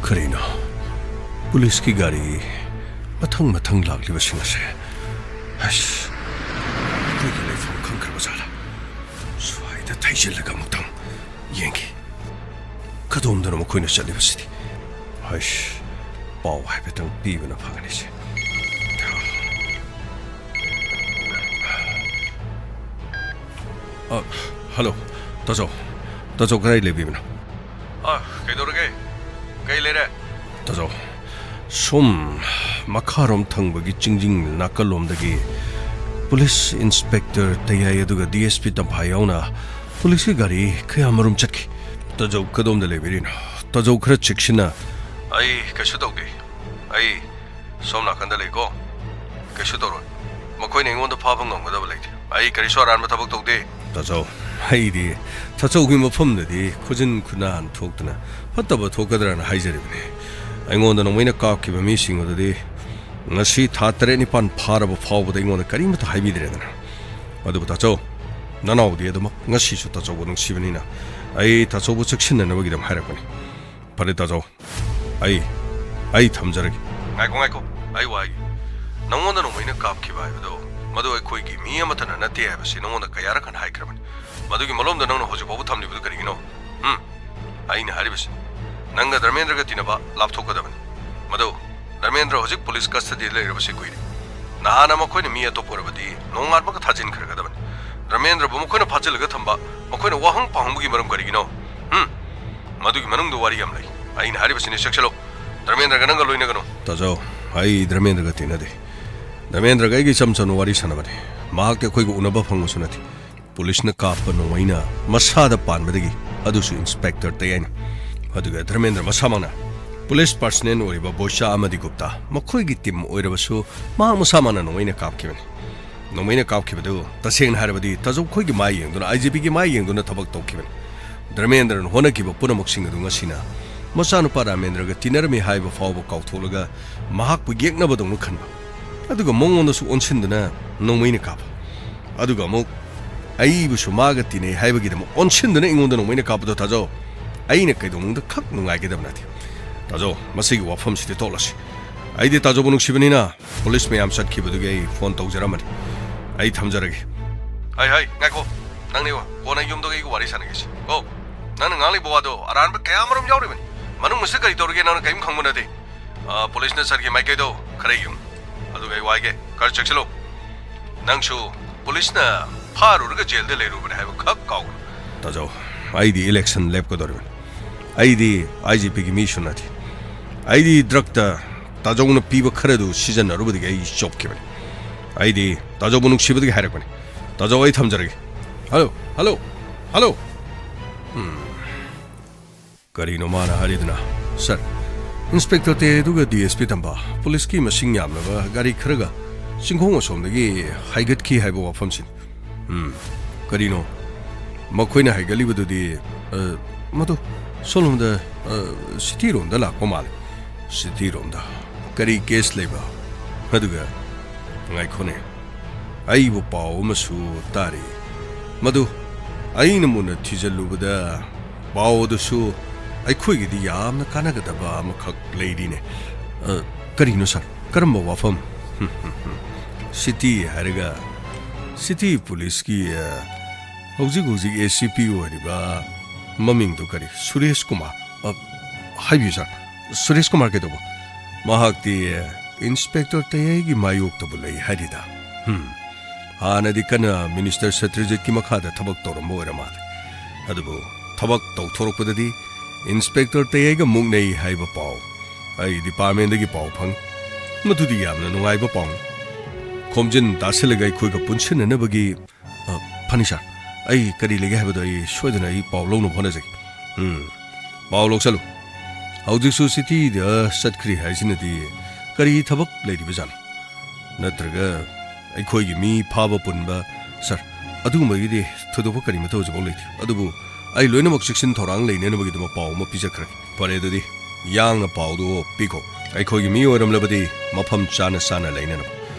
ꯀꯔꯤꯅꯣ? ꯄꯨꯂꯤꯁꯀꯤ ꯒꯥꯔꯤ ꯃꯊꯪ ꯃꯊꯪ ꯂꯥꯛꯂꯤꯕꯁꯤꯡ ꯑꯁꯦ, ꯑꯁ, ꯑꯩꯈꯣꯏꯒꯤ ꯂꯩꯐꯝ ꯈꯪꯈ꯭ꯔꯕ ꯖꯥꯠꯂꯥ? ꯁ꯭ꯋꯥꯏꯗ ꯊꯩꯖꯤꯜꯂꯒ ꯑꯃꯨꯛꯇꯪ ꯌꯦꯡꯒꯦ꯫ ꯀꯗꯣꯝꯗꯅꯣ ꯃꯈꯣꯏꯅ ꯆꯠꯂꯤꯕꯁꯤꯗꯤ? ꯍꯩꯁ, ꯄꯥꯎ ꯍꯥꯏꯐꯦꯠꯇꯪ ꯄꯤꯕꯅ ꯐꯒꯅꯤꯁꯦ꯫ ꯑ, ꯍꯜꯂꯣ, ꯇꯥꯖꯧ꯫ ꯇꯥꯖꯧ, ꯀꯗꯥꯏ ꯂꯩꯕꯤꯕꯅꯣ? ꯑ, ꯀꯩꯗꯧꯔꯒꯦ? ꯀꯩ ꯂꯩꯔꯦ? ꯇꯥꯖꯧ, ꯁꯨꯝ ꯃꯈꯥꯔꯣꯝ ꯊꯪꯕꯒꯤ ꯆꯤꯡꯖꯤꯡ ꯅꯥꯀꯜꯂꯣꯝꯗꯒꯤ ꯄꯨꯂꯤꯁ ꯏꯟꯁꯄꯦꯛꯇꯔ ꯇꯌꯥꯏ ꯑꯗꯨꯒ ꯗꯤ ꯑꯦꯁ ꯄꯤ ꯇꯝꯐꯥ ꯌꯥꯎꯅ ꯄꯨꯂꯤꯁꯀꯤ ꯒꯥꯔꯤ ꯀꯌꯥ ꯃꯔꯨꯝ ꯆꯠꯈꯤ꯫ ꯇꯥꯖꯧ, ꯀꯗꯣꯝꯗ ꯂꯩꯕꯤꯔꯤꯅꯣ? ꯇꯥꯖꯧ, ꯈꯔ ꯆꯦꯛꯁꯤꯟꯅ꯫ ꯑꯩ ꯀꯩꯁꯨ ꯇꯧꯗꯦ꯫ ꯑꯩ ꯁꯣꯝ ꯅꯥꯀꯟꯗ ꯂꯩꯀꯣ꯫ ꯀꯩꯁꯨ ꯇꯧꯔꯣꯏ꯫ ꯃꯈꯣꯏꯅ ꯑꯩꯉꯣꯟꯗ ꯐꯥꯕ ꯉꯝꯒꯗꯕ ꯂꯩꯇꯦ꯫ ꯑꯩ ꯀꯔꯤꯁꯨ ꯑꯔꯥꯟꯕ ꯊꯕꯛ ꯇꯧꯗꯦ꯫ ꯇꯥꯖꯧ, ꯑꯩꯗꯤ ꯇꯥꯖꯧꯒꯤ ꯃꯐꯝꯗꯗꯤ ꯈꯨꯖꯤꯟ ꯈꯨꯅꯥꯟ ꯊꯣꯛꯇꯅ ꯐꯠꯇꯕ ꯊꯣꯛꯀꯗ꯭ꯔꯅ ꯍꯥꯏꯖꯔꯤꯕꯅꯤ꯫ ꯑꯩꯉꯣꯟꯗ ꯅꯣꯡꯃꯩꯅ ꯀꯥꯞꯈꯤꯕ ꯃꯤꯁꯤꯡ ꯑꯗꯨꯗꯤ ꯉꯁꯤ ꯊꯥ ꯇꯔꯦꯠ ꯅꯤꯄꯥꯟ ꯐꯥꯔꯕ ꯐꯥꯎꯕꯗ ꯑꯩꯉꯣꯟꯗ ꯀꯔꯤꯃꯠꯇ ꯍꯥꯏꯕꯤꯗ꯭ꯔꯦꯗꯅ꯫ ꯑꯗꯨꯕꯨ ꯇꯥꯆꯧ, ꯅꯅꯥꯎꯗꯤ ꯑꯗꯨꯃꯛ ꯉꯁꯤꯁꯨ ꯇꯥꯆꯧꯕꯨ ꯅꯨꯡꯁꯤꯕꯅꯤꯅ ꯑꯩ ꯇꯥꯆꯧꯕꯨ ꯆꯦꯛꯁꯤꯟꯅꯅꯕꯒꯤꯗꯃꯛ ꯍꯥꯏꯔꯛꯄꯅꯤ꯫ ꯐꯔꯦ ꯇꯥꯆꯧ, ꯑꯩ, ꯑꯩ ꯊꯝꯖꯔꯒꯦ꯫ ꯉꯥꯏꯈꯣ, ꯉꯥꯏꯈꯣ, ꯑꯩ ꯋꯥ ꯍꯥꯏꯒꯦ꯫ ꯅꯉꯣꯟꯗ ꯅꯣꯡꯃꯩꯅ ꯀꯥꯞꯈꯤꯕ ꯍꯥꯏꯕꯗꯣ, ꯃꯗꯨ ꯑꯩꯈꯣꯏꯒꯤ ꯃꯤ ꯑꯃꯠꯇꯅ ꯅꯠꯇꯦ ꯍꯥꯏꯕꯁꯤ ꯅꯉꯣꯟꯗ ꯀꯌꯥꯔꯛ ꯍꯟꯅ ꯍꯥꯏꯈ꯭ꯔꯕꯅꯤ꯫ ꯃꯗꯨꯒꯤ ꯃꯂꯣꯝꯗ ꯅꯪꯅ ꯍꯧꯖꯤꯛ ꯐꯥꯎꯕ ꯊꯝꯂꯤꯕꯗꯨ ꯀꯔꯤꯒꯤꯅꯣ? ꯎꯝ? ꯑꯩꯅ ꯍꯥꯏꯔꯤꯕꯁꯤ, ꯅꯪꯒ ꯙꯔꯃꯦꯟꯗ꯭ꯔꯒ ꯇꯤꯟꯅꯕ ꯂꯥꯞꯊꯣꯛꯀꯗꯕꯅꯤ꯫ ꯃꯗꯨ ꯙꯔꯃꯦꯟꯗ꯭ꯔ ꯍꯧꯖꯤꯛ ꯄꯨꯂꯤꯁ ꯀꯁꯇꯗꯤꯗ ꯂꯩꯔꯕꯁꯤ ꯀꯨꯏꯔꯦ꯫ ꯅꯍꯥꯟꯅ ꯃꯈꯣꯏꯅ ꯃꯤ ꯑꯇꯣꯞꯄ ꯑꯣꯏꯔꯕꯗꯤ ꯅꯣꯡꯉꯥꯟꯕꯒ ꯊꯥꯖꯤꯟꯈ꯭ꯔꯒꯗꯕꯅꯤ꯫ ꯙꯔꯃꯦꯟꯗ꯭ꯔꯕꯨ ꯃꯈꯣꯏꯅ ꯐꯥꯖꯤꯜꯂꯒ ꯊꯝꯕ, ꯃꯈꯣꯏꯅ ꯋꯥꯍꯪ ꯄꯥꯍꯪꯕꯒꯤ ꯃꯔꯝ ꯀꯔꯤꯒꯤꯅꯣ? ꯎꯝ? ꯃꯗꯨꯒꯤ ꯃꯅꯨꯡꯗ ꯋꯥꯔꯤ ꯌꯥꯝ ꯂꯩ꯫ ꯑꯩꯅ ꯍꯥꯏꯔꯤꯕꯁꯤꯅꯤ, ꯆꯦꯛꯁꯤꯜꯂꯨ꯫ ꯙꯔꯃꯦꯟꯗ꯭ꯔꯒ ꯅꯪꯒ ꯂꯣꯏꯅꯒꯅꯨ꯫ ꯇꯥꯖꯧ, ꯑꯩ ꯙꯔꯃꯦꯟꯗ꯭ꯔꯒ ꯇꯤꯟꯅꯗꯦ꯫ ꯙꯔꯃꯦꯟꯗ꯭ꯔꯒ ꯑꯩꯒ ꯏꯆꯝ ꯆꯝꯅ ꯋꯥꯔꯤ ꯁꯥꯟꯅꯕꯅꯤ꯫ ꯃꯍꯥꯛꯇꯤ ꯑꯩꯈꯣꯏꯒ ꯎꯅꯕ ꯐꯪꯕꯁꯨ ꯅꯠꯇꯦ꯫ ꯄꯨꯂꯤꯁꯅ ꯀꯥꯞꯄ ꯅꯣꯡꯃꯩꯅ ꯃꯁꯥꯗ ꯄꯥꯟꯕꯗꯒꯤ, ꯑꯗꯨꯁꯨ ꯏꯟꯁꯄꯦꯛꯇꯔ ꯇꯌꯥꯏꯅ꯫ ꯑꯗꯨꯒ ꯙꯔꯃꯦꯟꯗ꯭ꯔ ꯃꯁꯥꯃꯛꯅ ꯄꯨꯂꯤꯁ ꯄꯥꯔꯁꯅꯦꯜ ꯑꯣꯏꯔꯤꯕ ꯕꯣꯏꯆꯥ ꯑꯃꯗꯤ ꯒꯨꯞꯇꯥ, ꯃꯈꯣꯏꯒꯤ ꯇꯤꯝ ꯑꯣꯏꯔꯕꯁꯨ, ꯃꯍꯥꯛ ꯃꯁꯥꯃꯛꯅ ꯅꯣꯡꯃꯩꯅ ꯀꯥꯞꯈꯤꯕꯅꯤ꯫ ꯅꯣꯡꯃꯩꯅ ꯀꯥꯞꯈꯤꯕꯗꯨ, ꯇꯁꯦꯡꯅ ꯍꯥꯏꯔꯕꯗꯤ, ꯇꯥꯖꯧ ꯈꯣꯏꯒꯤ ꯃꯥꯏ ꯌꯦꯡꯗꯨꯅ, ꯑꯥꯏ ꯖꯤ ꯄꯤꯒꯤ ꯃꯥꯏ ꯌꯦꯡꯗꯨꯅ ꯊꯕꯛ ꯇꯧꯈꯤꯕꯅꯤ꯫ ꯙꯔꯃꯦꯟꯗ꯭ꯔꯅ ꯍꯣꯠꯅꯈꯤꯕ ꯄꯨꯝꯅꯃꯛꯁꯤꯡ ꯑꯗꯨ ꯉꯁꯤꯅ ꯃꯆꯥꯅꯨꯄꯥ ꯔꯥꯃꯦꯟꯗ꯭ꯔꯒ ꯇꯤꯟꯅꯔꯝꯃꯤ ꯍꯥꯏꯕ ꯐꯥꯎꯕ ꯀꯥꯎꯊꯣꯛꯂꯒ ꯃꯍꯥꯛꯄꯨ ꯌꯦꯛꯅꯕꯗꯧꯅ ꯈꯟꯕ꯫ ꯑꯗꯨꯒ ꯃꯉꯣꯟꯗꯁꯨ ꯑꯣꯟꯁꯤꯟꯗꯨꯅ ꯅꯣꯡꯃꯩꯅ ꯀꯥꯞꯄ꯫ ꯑꯗꯨꯒ ꯑꯃꯨꯛ ꯑꯩꯕꯨꯁꯨ ꯃꯥꯒ ꯇꯤꯟꯅꯩ ꯍꯥꯏꯕꯒꯤꯗꯃꯛ ꯑꯣꯟꯁꯤꯟꯗꯨꯅ ꯑꯩꯉꯣꯟꯗ ꯅꯣꯡꯃꯩꯅ ꯀꯥꯞꯄꯗꯣ ꯇꯥꯖꯧ, ꯑꯩꯅ ꯀꯩꯗꯧꯅꯨꯡꯗ ꯈꯛ ꯅꯨꯡꯉꯥꯏꯒꯗꯕ ꯅꯠꯇꯦ꯫ ꯇꯥꯖꯧ, ꯃꯁꯤꯒꯤ ꯋꯥꯐꯝꯁꯤꯗꯤ ꯇꯣꯛꯂꯁꯤ꯫ ꯑꯩꯗꯤ ꯇꯥꯖꯧꯕꯨ ꯅꯨꯡꯁꯤꯕꯅꯤꯅ ꯄꯨꯂꯤꯁ ꯃꯌꯥꯝ ꯆꯠꯈꯤꯕꯗꯨꯒꯤ ꯑꯩ ꯐꯣꯟ ꯇꯧꯖꯔꯝꯕꯅꯤ꯫ ꯑꯩ ꯊꯝꯖꯔꯒꯦ꯫ ꯍꯥꯏ ꯍꯥꯏ, ꯉꯥꯏꯈꯣ꯫ ꯅꯪꯅꯤ ꯋꯥ꯫ ꯀꯣꯟꯅ ꯌꯨꯝꯗꯒ ꯑꯩꯒ ꯋꯥꯔꯤ ꯁꯥꯟꯅꯈꯤꯁꯤ ꯀꯣ꯫ ꯅꯪꯅ ꯉꯥꯡꯂꯤꯕ ꯋꯥꯗꯣ ꯑꯔꯥꯟꯕ ꯀꯌꯥ ꯑꯃꯔꯣꯝ ꯌꯥꯎꯔꯤꯕꯅꯤ꯫ ꯃꯅꯨꯡ ꯑꯁꯤꯗ ꯀꯔꯤ ꯇꯧꯔꯤꯒꯦ ꯅꯪꯅ ꯀꯔꯤꯝ ꯈꯪꯕ ꯅꯠꯇꯦ꯫ ꯑ, ꯄꯨꯂꯤꯁꯅ ꯆꯠꯈꯤ ꯃꯥꯏꯀꯩꯗꯣ ꯈꯔ ꯌꯦꯡꯉꯨ꯫ ꯑꯗꯨꯒ ꯑꯩ ꯋꯥꯏꯒꯦ, ꯈꯔ ꯆꯦꯛꯁꯤꯜꯂꯨ꯫ ꯅꯪꯁꯨ ꯄꯨꯂꯤꯁꯅ ꯐꯥꯔꯨꯔꯒ ꯖꯦꯜꯗ ꯂꯩꯔꯨꯕꯅꯤ ꯍꯥꯏꯕ ꯈꯛ ꯀꯥꯎꯒꯅꯨ꯫ ꯇꯥꯖꯧ, ꯑꯩꯗꯤ ꯏꯂꯦꯛꯁꯟ ꯂꯦꯞꯀꯗꯧꯔꯤꯕꯅꯤ꯫ ꯑꯩꯗꯤ ꯑꯥꯏ ꯖꯤ ꯄꯤꯒꯤ ꯃꯤꯁꯨ ꯅꯠꯇꯦ꯫ ꯑꯩꯗꯤ ꯗ꯭ꯔꯛꯇ ꯇꯥꯖꯧꯅ ꯄꯤꯕ ꯈꯔꯗꯨ ꯁꯤꯖꯤꯟꯅꯔꯨꯕꯗꯒꯤ ꯑꯩ ꯆꯣꯞꯈꯤꯕꯅꯤ꯫ ꯑꯩꯗꯤ ꯇꯥꯖꯧꯕꯨ ꯅꯨꯡꯁꯤꯕꯗꯒꯤ ꯍꯥꯏꯔꯛꯄꯅꯤ꯫ ꯇꯥꯖꯧ, ꯑꯩ ꯊꯝꯖꯔꯒꯦ꯫ Hello, hello, hello. ꯎꯝ꯫ ꯀꯔꯤꯅꯣ ꯃꯥꯅ ꯍꯥꯏꯔꯤꯗꯨꯅ? ꯁꯥꯔ, ꯏꯟꯁꯄꯦꯛꯇꯔ ꯇꯦꯗꯨꯒ ꯗꯤ ꯑꯦꯁ ꯄꯤ ꯇꯝꯕ ꯄꯨꯂꯤꯁꯀꯤ ꯃꯁꯤꯡ ꯌꯥꯝꯂꯕ ꯒꯥꯔꯤ ꯈꯔꯒ ꯆꯤꯡꯈꯣꯡ ꯑꯁꯣꯝꯗꯒꯤ ꯍꯥꯏꯒꯠꯈꯤ ꯍꯥꯏꯕ ꯋꯥꯐꯝꯁꯤꯅꯤ꯫ ꯎꯝ, ꯀꯔꯤꯅꯣ? ꯃꯈꯣꯏꯅ ꯍꯥꯏꯒꯠꯂꯤꯕꯗꯨꯗꯤ, ꯑ, ꯃꯗꯨ ꯁꯣꯝꯂꯣꯝꯗ, ꯑ, ꯁꯤꯇꯤꯔꯣꯝꯗ ꯂꯥꯛꯄ ꯃꯥꯜꯂꯤ꯫ ꯁꯤꯇꯤꯔꯣꯝꯗ? ꯀꯔꯤ ꯀꯦꯁ ꯂꯩꯕ? ꯑꯗꯨꯒ ꯉꯥꯏꯈꯣꯅꯦ, ꯑꯩꯕꯨ ꯄꯥꯎ ꯑꯃꯁꯨ ꯇꯥꯔꯤ꯫ ꯃꯗꯨ ꯑꯩꯅ ꯃꯨꯟꯅ ꯊꯤꯖꯤꯜꯂꯨꯕꯗ ꯄꯥꯎ ꯑꯗꯨꯁꯨ ꯑꯩꯈꯣꯏꯒꯤꯗꯤ ꯌꯥꯝꯅ ꯀꯥꯟꯅꯒꯗꯕ ꯑꯃꯈꯛ ꯂꯩꯔꯤꯅꯦ꯫ ꯑ, ꯀꯔꯤꯅꯣ ꯁꯥꯔ? ꯀꯔꯝꯕ ꯋꯥꯐꯝ? ꯁꯤꯇꯤ ꯍꯥꯏꯔꯒ, ꯁꯤꯇꯤ ꯄꯨꯂꯤꯁꯀꯤ, ꯑ, ꯍꯧꯖꯤꯛ ꯍꯧꯖꯤꯛ ꯑꯦ ꯁꯤ ꯄꯤ ꯑꯣꯏꯔꯤꯕ, ꯃꯃꯤꯡꯗꯨ ꯀꯔꯤ? ꯁꯨꯔꯦꯁ ꯀꯨꯃꯥꯔ꯫ ꯑ, ꯍꯥꯏꯕꯤꯌꯨ ꯁꯥꯔ, ꯁꯨꯔꯦꯁ ꯀꯨꯃꯥꯔ ꯀꯩꯗꯧꯕ? ꯃꯍꯥꯛꯇꯤ ꯏꯟꯁꯄꯦꯛꯇꯔ ꯇꯌꯩꯒꯤ ꯃꯥꯌꯣꯛꯇꯕꯨ ꯂꯩ ꯍꯥꯏꯔꯤꯗ꯫ ꯍꯝ꯫ ꯍꯥꯟꯅꯗꯤ ꯀꯟꯅ ꯃꯤꯅꯤꯁꯇꯔ ꯁꯇ꯭ꯔꯖꯤꯠꯀꯤ ꯃꯈꯥꯗ ꯊꯕꯛ ꯇꯧꯔꯝꯕ ꯑꯣꯏꯔ ꯃꯥꯜꯂꯦ꯫ ꯑꯗꯨꯕꯨ ꯊꯕꯛ ꯇꯧꯊꯣꯔꯛꯄꯗꯗꯤ ꯏꯟꯁꯄꯦꯛꯇꯔ ꯇꯌꯩꯒ ꯃꯨꯛꯅꯩ ꯍꯥꯏꯕ ꯄꯥꯎ ꯑꯩ ꯗꯤꯄꯥꯔꯠꯃꯦꯟꯗꯒꯤ ꯄꯥꯎ ꯐꯪꯉꯤ꯫ ꯃꯗꯨꯗꯤ ꯌꯥꯝꯅ ꯅꯨꯡꯉꯥꯏꯕ ꯄꯥꯎꯅꯤ꯫ ꯈꯣꯝꯖꯤꯟ ꯇꯥꯁꯤꯜꯂꯒ ꯑꯩꯈꯣꯏꯒ ꯄꯨꯟꯁꯤꯟꯅꯅꯕꯒꯤ, ꯑ, ꯐꯅꯤ ꯁꯥꯔ, ꯑꯩ ꯀꯔꯤ ꯂꯩꯒꯦ ꯍꯥꯏꯕꯗꯣ ꯑꯩ ꯁꯣꯏꯗꯅ ꯑꯩ ꯄꯥꯎ ꯂꯧꯅꯕ ꯍꯣꯠꯅꯖꯒꯦ꯫ ꯎꯝ, ꯄꯥꯎ ꯂꯧꯁꯜꯂꯨ꯫ ꯍꯧꯖꯤꯛꯁꯨ ꯁꯤꯇꯤꯗ ꯆꯠꯈ꯭ꯔꯤ ꯍꯥꯏꯁꯤꯅꯗꯤ ꯀꯔꯤ ꯊꯕꯛ ꯂꯩꯔꯤꯕꯖꯥꯠꯅꯣ? ꯅꯠꯇ꯭ꯔꯒ ꯑꯩꯈꯣꯏꯒꯤ ꯃꯤ ꯐꯥꯕ ꯄꯨꯟꯕ? ꯁꯥꯔ, ꯑꯗꯨꯒꯨꯝꯕꯒꯤꯗꯤ ꯊꯣꯏꯗꯣꯛꯄ ꯀꯔꯤꯃꯠꯇ ꯍꯧꯖꯤꯛꯐꯥꯎ ꯂꯩꯇꯦ꯫ ꯑꯗꯨꯕꯨ ꯑꯩ ꯂꯣꯏꯅꯃꯛ ꯆꯦꯛꯁꯤꯟ ꯊꯧꯔꯥꯡ ꯂꯩꯅꯅꯕꯒꯤꯗꯃꯛ ꯄꯥꯎ ꯑꯃ ꯄꯤꯖꯈ꯭ꯔꯒꯦ꯫ ꯐꯔꯦ, ꯑꯗꯨꯗꯤ ꯌꯥꯡꯅ ꯄꯥꯎꯗꯨ ꯄꯤꯈꯣ꯫ ꯑꯩꯈꯣꯏꯒꯤ ꯃꯤ ꯑꯣꯏꯔꯝꯂꯕꯗꯤ ꯃꯐꯝ ꯆꯥꯅ ꯆꯥꯅ ꯂꯩꯅꯅꯕ꯫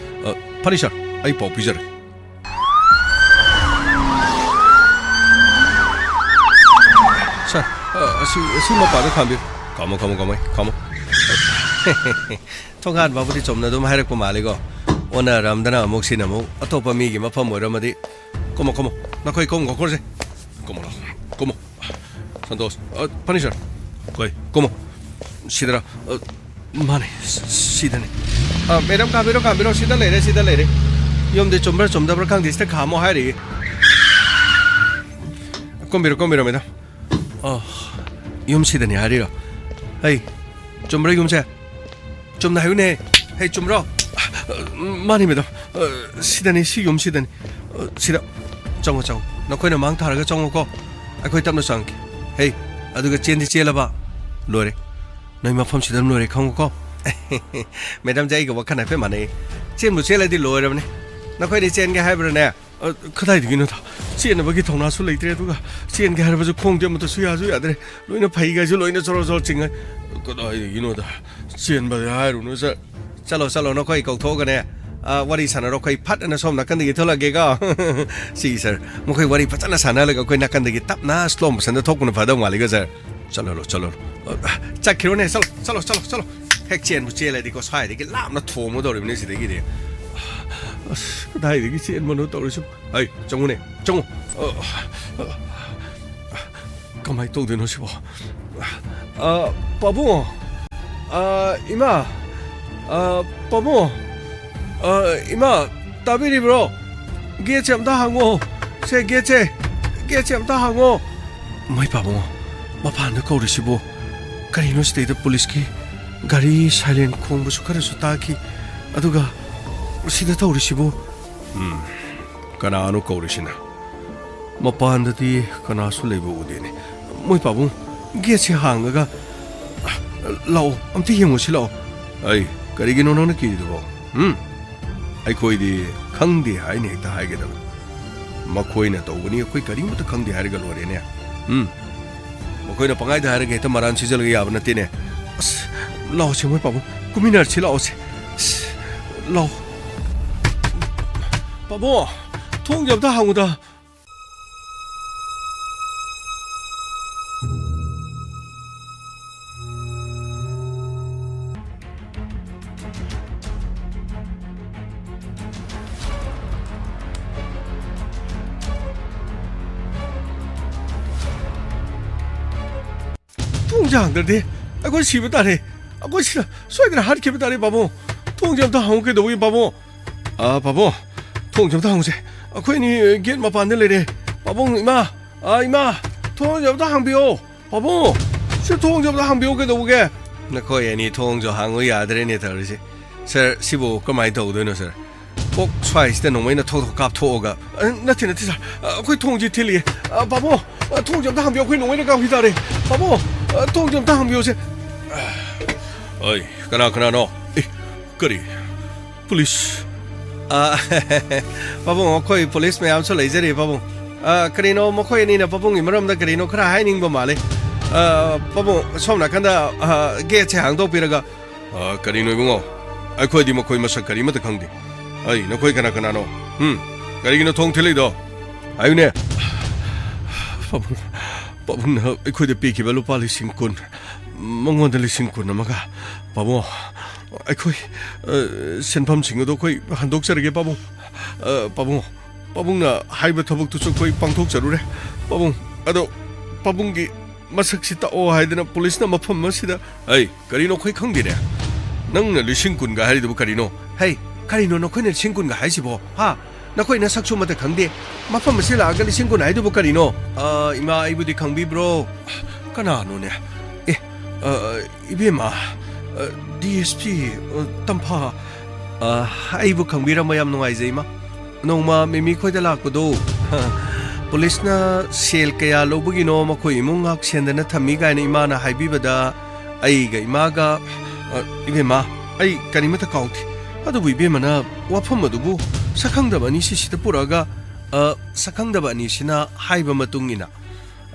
ꯑ, ꯐꯅꯤ ꯁꯥꯔ, ꯑꯩ ꯄꯥꯎ ꯄꯤꯖꯔꯒꯦ꯫ ꯁꯥꯔ, ꯑ, ꯑꯁꯤ, ꯑꯁꯤ ꯃꯄꯥꯗ ꯈꯥꯝꯕꯤꯌꯨ꯫ ꯈꯥꯝꯃꯣ, ꯈꯥꯝꯃꯣ, ꯈꯥꯝꯃꯣ, ꯈꯥꯝꯃꯣ꯫ ꯊꯣꯡꯒꯥꯟ ꯐꯥꯎꯕꯗꯤ ꯆꯨꯝꯅ ꯑꯗꯨꯝ ꯍꯥꯏꯔꯛꯄ ꯃꯥꯜꯂꯤꯀꯣ꯫ ꯑꯣꯟꯅꯔꯝꯗꯅ ꯑꯃꯨꯛ ꯁꯤꯅ ꯑꯃꯨꯛ ꯑꯇꯣꯞꯄ ꯃꯤꯒꯤ ꯃꯐꯝ ꯑꯣꯏꯔꯝꯃꯗꯤ꯫ ꯀꯨꯝꯃꯣ, ꯀꯨꯝꯃꯣ꯫ ꯅꯈꯣꯏ ꯀꯨꯝꯈꯣ, ꯈꯣꯠꯁꯦ꯫ ꯀꯨꯝꯃꯣ ꯂꯥꯎ꯫ ꯀꯨꯝꯃꯣ꯫ ꯁꯟꯇꯣꯁ꯫ ꯑ, ꯐꯅꯤ ꯁꯥꯔ꯫ ꯍꯣꯏ, ꯀꯨꯝꯃꯣ꯫ ꯁꯤꯗꯔ? ꯑ, ꯃꯥꯅꯦ, ꯁ-, ꯁꯤꯗꯅꯤ꯫ ꯑ, ꯃꯦꯗꯥꯝ, ꯈꯥꯝꯕꯤꯔꯣ, ꯈꯥꯝꯕꯤꯔꯣ꯫ ꯁꯤꯗ ꯂꯩꯔꯦ, ꯁꯤꯗ ꯂꯩꯔꯦ꯫ ꯌꯨꯝꯗꯤ ꯆꯨꯝꯕ꯭ꯔꯥ ꯆꯨꯝꯗꯕ꯭ꯔꯥ ꯈꯪꯗꯦ, ꯁꯤꯗ ꯈꯥꯝꯃꯣ ꯍꯥꯏꯔꯤꯌꯦ꯫ ꯀꯨꯝꯕꯤꯔꯣ, ꯀꯨꯝꯕꯤꯔꯣ, ꯃꯦꯗꯥꯝ꯫ ꯑ, ꯌꯨꯝ ꯁꯤꯗꯅꯤ ꯍꯥꯏꯔꯤꯔꯣ? ꯍꯩ, ꯆꯨꯝꯕ꯭ꯔꯥ ꯌꯨꯝꯁꯦ? ꯆꯨꯝꯅ ꯍꯥꯏꯌꯨꯅꯦ꯫ ꯍꯩ, ꯆꯨꯝꯕ꯭ꯔꯣ? ꯃꯥꯅꯤ, ꯃꯦꯗꯥꯝ꯫ ꯑ, ꯁꯤꯗꯅꯤ, ꯁꯤ ꯌꯨꯝ ꯁꯤꯗꯅꯤ꯫ ꯑ, ꯁꯤꯗ꯫ ꯆꯪꯉꯣ, ꯆꯪꯉꯣ꯫ ꯅꯈꯣꯏꯅ ꯃꯥꯡ ꯊꯥꯔꯒ ꯆꯪꯉꯣꯀꯣ꯫ ꯑꯩꯈꯣꯏ ꯇꯞꯅ ꯆꯪꯉꯛꯀꯦ꯫ ꯍꯩ, ꯑꯗꯨꯒ ꯆꯦꯟꯗꯤ ꯆꯦꯜꯂꯕ? ꯂꯣꯏꯔꯦ꯫ ꯅꯣꯏ ꯃꯐꯝꯁꯤꯗ ꯑꯗꯨꯝ ꯂꯣꯏꯔꯦ ꯈꯪꯉꯨꯀꯣ꯫ ꯃꯦꯗꯥꯝꯁꯦ ꯑꯩꯒ ꯋꯥꯈꯜ ꯍꯥꯏꯐꯦꯠ ꯃꯥꯟꯅꯩ꯫ ꯆꯦꯟꯕꯨ ꯆꯦꯜꯂꯗꯤ ꯂꯣꯏꯔꯕꯅꯦ꯫ ꯅꯈꯣꯏꯗꯤ ꯆꯦꯟꯒꯦ ꯍꯥꯏꯕ꯭ꯔꯥꯅꯦ? ꯑ, ꯀꯗꯥꯏꯗꯒꯤꯅꯣꯗ? ꯆꯦꯟꯅꯕꯒꯤ ꯊꯧꯅꯥꯁꯨ ꯂꯩꯇ꯭ꯔꯦ, ꯑꯗꯨꯒ ꯆꯦꯟꯒꯦ ꯍꯥꯏꯔꯕꯁꯨ ꯈꯣꯡꯗꯤ ꯑꯃꯠꯇꯁꯨ ꯌꯥꯁꯨ ꯌꯥꯗ꯭ꯔꯦ꯫ ꯂꯣꯏꯅ ꯐꯩꯒꯁꯨ ꯂꯣꯏꯅ ꯆꯣꯔꯣ ꯆꯣꯔꯣ ꯆꯤꯡꯉꯦ꯫ ꯀꯗꯥꯏꯗꯒꯤꯅꯣꯗ? ꯆꯦꯟꯕꯗꯤ ꯍꯥꯏꯔꯨꯅꯨ, ꯁꯥꯔ꯫ ꯆꯠꯂꯣ, ꯆꯠꯂꯣ, ꯅꯈꯣꯏ ꯀꯧꯊꯣꯛꯑꯒꯅꯦ, ꯑ, ꯋꯥꯔꯤ ꯁꯥꯟꯅꯔꯣ꯫ ꯑꯩꯈꯣꯏ ꯐꯠ ꯑꯅ ꯁꯣꯝ ꯅꯥꯀꯟꯗꯒꯤ ꯊꯣꯛꯂꯛꯀꯦꯀꯣ꯫ ꯁꯤ, ꯁꯥꯔ, ꯃꯈꯣꯏ ꯋꯥꯔꯤ ꯐꯖꯅ ꯁꯥꯟꯅꯍꯜꯂꯒ ꯑꯩꯈꯣꯏ ꯅꯥꯀꯟꯗꯒꯤ ꯇꯞꯅ slow motionꯗ ꯊꯣꯛꯄꯅ ꯐꯗꯧ ꯃꯥꯜꯂꯤꯀꯣ, ꯁꯥꯔ꯫ ꯆꯠꯂꯣ, ꯆꯠꯂꯣ꯫ ꯑ, ꯆꯠꯈꯤꯔꯣꯅꯦ, ꯆꯠꯂꯣ, ꯆꯠꯂꯣ, ꯆꯠꯂꯣ, ꯆꯠꯂꯣ꯫ ꯍꯦꯛ ꯆꯦꯟꯕꯨ ꯆꯦꯜꯂꯗꯤꯀꯣ, ꯁ꯭ꯋꯥꯏꯗꯒꯤ ꯂꯥꯞꯅ ꯊꯣꯝꯒꯗꯧꯔꯤꯕꯅꯤ ꯁꯤꯗꯒꯤꯗꯤ꯫ ꯑꯁ, ꯀꯗꯥꯏꯗꯒꯤ ꯆꯦꯟꯕꯅꯣ ꯇꯧꯔꯤꯁꯤꯕꯨ? ꯍꯩ, ꯆꯪꯉꯨꯅꯦ, ꯆꯪꯉꯨ꯫ ꯑ, ꯑ, ꯀꯃꯥꯏ ꯇꯧꯗꯣꯏꯅꯣ ꯁꯤꯕꯣ? ꯑ, ꯄꯥꯕꯨꯡ! ꯑ, ꯏꯃꯥ! ꯑ, ꯄꯥꯕꯨꯡ! ꯑ, ꯏꯃꯥ, ꯇꯥꯕꯤꯔꯤꯕ꯭ꯔꯣ? ꯒꯦꯠꯁꯦ ꯑꯝꯇ ꯍꯥꯡꯉꯣ꯫ ꯁꯦ, ꯒꯦꯠꯁꯦ, ꯒꯦꯠꯁꯦ ꯑꯝꯇ ꯍꯥꯡꯉꯣ꯫ ꯃꯩ ꯄꯥꯕꯨꯡ, ꯃꯄꯥꯟꯗ ꯀꯧꯔꯤꯁꯤꯕꯨ ꯀꯔꯤꯅꯣ? ꯁꯤꯗꯩꯗ ꯄꯨꯂꯤꯁꯀꯤ ꯒꯥꯔꯤ siren ꯈꯣꯡꯕꯁꯨ ꯈꯔꯁꯨ ꯇꯥꯈꯤ꯫ ꯑꯗꯨꯒ ꯁꯤꯗ ꯇꯧꯔꯤꯁꯤꯕꯨ? ꯎꯝ, ꯀꯅꯥꯅꯣ ꯀꯧꯔꯤꯁꯤꯅ? ꯃꯄꯥꯟꯗꯗꯤ ꯀꯅꯥꯁꯨ ꯂꯩꯕ ꯎꯗꯦꯅꯦ꯫ ꯃꯣꯏ ꯄꯥꯕꯨꯡ, ꯒꯦꯠꯁꯦ ꯍꯥꯡꯉꯒ, ꯂꯥꯛꯑꯣ, ꯑꯝꯇ ꯌꯦꯡꯉꯨꯁꯤ ꯂꯥꯛꯑꯣ꯫ ꯑꯩ, ꯀꯔꯤꯒꯤꯅꯣ ꯅꯪꯅ ꯀꯤꯔꯤꯗꯨꯕꯣ? ꯎꯝ? ꯑꯩꯈꯣꯏꯗꯤ ꯈꯪꯗꯦ ꯍꯥꯏꯅ ꯍꯦꯛꯇ ꯍꯥꯏꯒꯗꯕꯅꯤ꯫ ꯃꯈꯣꯏꯅ ꯇꯧꯒꯅꯤ, ꯑꯩꯈꯣꯏ ꯀꯔꯤꯃꯠꯇ ꯈꯪꯗꯦ ꯍꯥꯏꯔꯒ ꯂꯣꯏꯔꯦꯅꯦ꯫ ꯎꯝ? ꯃꯈꯣꯏꯅ ꯄꯪꯍꯥꯏꯗ ꯍꯥꯏꯔꯒ ꯍꯦꯛꯇ ꯃꯔꯥꯟ ꯁꯤꯖꯜꯂꯒ ꯌꯥꯕ ꯅꯠꯇꯦꯅꯦ꯫ ꯑꯁ, ꯂꯥꯛꯑꯣꯁꯦ ꯃꯣꯏ ꯄꯥꯕꯨꯡ, ꯀꯨꯝꯃꯤꯟꯅꯔꯁꯤ ꯂꯥꯛꯑꯣꯁꯦ꯫ ꯑꯁ, ꯂꯥꯛꯑꯣ꯫ ꯄꯥꯕꯨꯡ, ꯊꯣꯡꯁꯦ ꯑꯝꯇ ꯍꯥꯡꯉꯨꯗ꯫ ꯊꯣꯡꯁꯦ ꯍꯥꯡꯗ꯭ꯔꯗꯤ ꯑꯩꯈꯣꯏ ꯁꯤꯕ ꯇꯥꯔꯦ꯫ ꯑꯩꯈꯣꯏ ꯁꯤꯅ ꯁꯣꯏꯗꯅ ꯍꯥꯠꯈꯤꯕ ꯇꯥꯔꯦ, ꯄꯥꯕꯨꯡ꯫ ꯊꯣꯡꯁꯦ ꯑꯝꯇ ꯍꯥꯡꯉꯨ ꯀꯩꯗꯧꯕꯒꯤ, ꯄꯥꯕꯨꯡ? ꯑꯥ, ꯄꯥꯕꯨꯡ, ꯊꯣꯡꯁꯦ ꯑꯝꯇ ꯍꯥꯡꯉꯨꯁꯦ꯫ ꯑꯩꯈꯣꯏ ꯑꯅꯤ ꯒꯦꯠ ꯃꯄꯥꯟꯗ ꯂꯩꯔꯦ꯫ ꯄꯥꯕꯨꯡ, ꯏꯃꯥ, ꯑꯥ, ꯏꯃꯥ, ꯊꯣꯡꯁꯦ ꯑꯝꯇ ꯍꯥꯡꯕꯤꯌꯣ꯫ ꯄꯥꯕꯨꯡ, ꯁꯤ ꯊꯣꯡꯁꯦ ꯑꯝꯇ ꯍꯥꯡꯕꯤꯌꯣ ꯀꯩꯗꯧꯕꯒꯦ? ꯅꯈꯣꯏ ꯑꯅꯤ ꯊꯣꯡꯁꯨ ꯍꯥꯡꯉꯨ ꯌꯥꯗ꯭ꯔꯦꯅꯦ ꯇꯧꯔꯤꯁꯦ꯫ ꯁꯥꯔ, ꯁꯤꯕꯨ ꯀꯃꯥꯏꯅ ꯇꯧꯗꯣꯏꯅꯣ, ꯁꯥꯔ? ꯀꯣꯛ ꯁ꯭ꯋꯥꯏꯁꯤꯗ ꯅꯣꯡꯃꯩꯅ ꯊꯣꯛ ꯊꯣꯛ ꯀꯥꯞꯊꯣꯛꯑꯒ, ꯑ, ꯅꯠꯇꯦ, ꯅꯠꯇꯦ, ꯁꯥꯔ꯫ ꯑ, ꯑꯩꯈꯣꯏ ꯊꯣꯡꯁꯤ ꯊꯤꯜꯂꯤꯌꯦ꯫ ꯑ, ꯄꯥꯕꯨꯡ, ꯑ, ꯊꯣꯡꯁꯤ ꯑꯝꯇ ꯍꯥꯡꯕꯤꯌꯨ, ꯑꯩꯈꯣꯏ ꯅꯣꯡꯃꯩꯅ ꯀꯥꯞꯈꯤ ꯇꯥꯔꯦ꯫ ꯄꯥꯕꯨꯡ, ꯑ, ꯊꯣꯡꯁꯤ ꯑꯝꯇ ꯍꯥꯡꯕꯤꯌꯨꯁꯦ꯫ ꯑꯩ, ꯀꯅꯥ ꯀꯅꯥꯅꯣ? ꯑꯦ, ꯀꯔꯤ? ꯄꯨꯂꯤꯁ? ꯑ, ꯄꯥꯕꯨꯡ, ꯑꯩꯈꯣꯏ ꯄꯨꯂꯤꯁ ꯃꯌꯥꯝꯁꯨ ꯂꯩꯖꯔꯤ, ꯄꯥꯕꯨꯡ꯫ ꯑ, ꯀꯔꯤꯅꯣ, ꯃꯈꯣꯏ ꯑꯅꯤꯅ ꯄꯥꯕꯨꯡꯒꯤ ꯃꯔꯝꯗ ꯀꯔꯤꯅꯣ ꯈꯔ ꯍꯥꯏꯅꯤꯡꯕ ꯃꯥꯜꯂꯦ꯫ ꯑ, ꯄꯥꯕꯨꯡ, ꯁꯣꯝ ꯅꯥꯀꯟꯗ, ꯑ, ꯒꯦꯠꯁꯦ ꯍꯥꯡꯗꯣꯛꯄꯤꯔꯒ, ꯑ, ꯀꯔꯤꯅꯣ ꯏꯕꯨꯡꯉꯣ? ꯑꯩꯈꯣꯏꯗꯤ ꯃꯈꯣꯏ ꯃꯁꯛ ꯀꯔꯤꯃꯠꯇ ꯈꯪꯗꯦ꯫ ꯑꯩ, ꯅꯈꯣꯏ ꯀꯅꯥ ꯀꯅꯥꯅꯣ? ꯍꯨꯝ? ꯀꯔꯤꯒꯤꯅꯣ ꯊꯣꯡ ꯊꯤꯜꯂꯤꯗꯣ? ꯍꯥꯏꯌꯨꯅꯦ꯫ ꯄꯥꯕꯨꯡ, ꯄꯥꯕꯨꯡꯅ ꯑꯩꯈꯣꯏꯗ ꯄꯤꯈꯤꯕ ꯂꯨꯄꯥ ꯂꯤꯁꯤꯡ ꯀꯨꯟ, ꯃꯉꯣꯟꯗ ꯂꯤꯁꯤꯡ ꯀꯨꯟ ꯑꯃꯒ, ꯄꯥꯕꯨꯡ, ꯑꯩꯈꯣꯏ, ꯑ, ꯁꯦꯟꯐꯝꯁꯤꯡ ꯑꯗꯣ ꯑꯩꯈꯣꯏ ꯍꯟꯗꯣꯛꯆꯔꯒꯦ, ꯄꯥꯕꯨꯡ꯫ ꯑ, ꯄꯥꯕꯨꯡ, ꯄꯥꯕꯨꯡꯅ ꯍꯥꯏꯕ ꯊꯕꯛꯇꯨꯁꯨ ꯑꯩꯈꯣꯏ ꯄꯥꯡꯊꯣꯛꯆꯔꯨꯔꯦ꯫ ꯄꯥꯕꯨꯡ, ꯑꯗꯣ ꯄꯥꯕꯨꯡꯒꯤ ꯃꯁꯛꯁꯤ ꯇꯥꯛꯑꯣ ꯍꯥꯏꯗꯅ ꯄꯨꯂꯤꯁꯅ ꯃꯐꯝ ꯑꯁꯤꯗ꯫ ꯑꯩ, ꯀꯔꯤꯅꯣ ꯑꯩꯈꯣꯏ ꯈꯪꯗꯦꯅꯦ꯫ ꯅꯪꯅ ꯂꯤꯁꯤꯡ ꯀꯨꯟꯒ ꯍꯥꯏꯔꯤꯗꯨꯕꯨ ꯀꯔꯤꯅꯣ? ꯍꯩ, ꯀꯔꯤꯅꯣ ꯅꯈꯣꯏꯅ ꯂꯤꯁꯤꯡ ꯀꯨꯟꯒ ꯍꯥꯏꯁꯤꯕꯣ? ꯍꯥ? ꯅꯈꯣꯏ ꯅꯁꯛꯁꯨ ꯑꯃꯠꯇ ꯈꯪꯗꯦ꯫ ꯃꯐꯝ ꯑꯁꯤ ꯂꯥꯛꯑꯒ ꯂꯤꯁꯤꯡ ꯀꯨꯟ ꯍꯥꯏꯗꯨꯕꯨ ꯀꯔꯤꯅꯣ? ꯑ, ꯏꯃꯥ, ꯑꯩꯕꯨꯗꯤ ꯈꯪꯕꯤꯕ꯭ꯔꯣ? ꯀꯅꯥꯅꯣꯅꯦ? ꯑꯦ, ꯑ, ꯏꯕꯦꯝꯃ, ꯑ, ꯗꯤ ꯑꯦꯁ ꯄꯤ, ꯑ, ꯇꯝꯐꯥ, ꯑ, ꯑꯩꯕꯨ ꯈꯪꯕꯤꯔꯝꯕ ꯌꯥꯝ ꯅꯨꯡꯉꯥꯏꯖꯩ, ꯏꯃꯥ꯫ ꯅꯣꯡꯃ ꯃꯤꯃꯤ ꯈꯣꯏꯗ ꯂꯥꯛꯄꯗꯣ, ꯄꯨꯂꯤꯁꯅ ꯁꯦꯜ ꯀꯌꯥ ꯂꯧꯕꯒꯤꯅꯣ ꯃꯈꯣꯏ ꯏꯃꯨꯡ ꯉꯥꯛ ꯁꯦꯟꯗꯅ ꯊꯝꯃꯤ ꯀꯥꯏꯅ ꯏꯃꯥꯅ ꯍꯥꯏꯕꯤꯕꯗ, ꯑꯩꯒ ꯏꯃꯥꯒ, "ꯑ, ꯏꯕꯦꯝꯃ, ꯑꯩ ꯀꯔꯤꯃꯠꯇ ꯀꯥꯎꯗꯦ꯫ ꯑꯗꯨꯕꯨ ꯏꯕꯦꯝꯃꯅ ꯋꯥꯐꯝ ꯑꯗꯨꯕꯨ ꯁꯛꯈꯪꯗꯕ ꯑꯅꯤꯁꯤ ꯁꯤꯗ ꯄꯨꯔꯛꯑꯒ, ꯑ, ꯁꯛꯈꯪꯗꯕ ꯑꯅꯤꯁꯤꯅ ꯍꯥꯏꯕ ꯃꯇꯨꯡ ꯏꯟꯅ,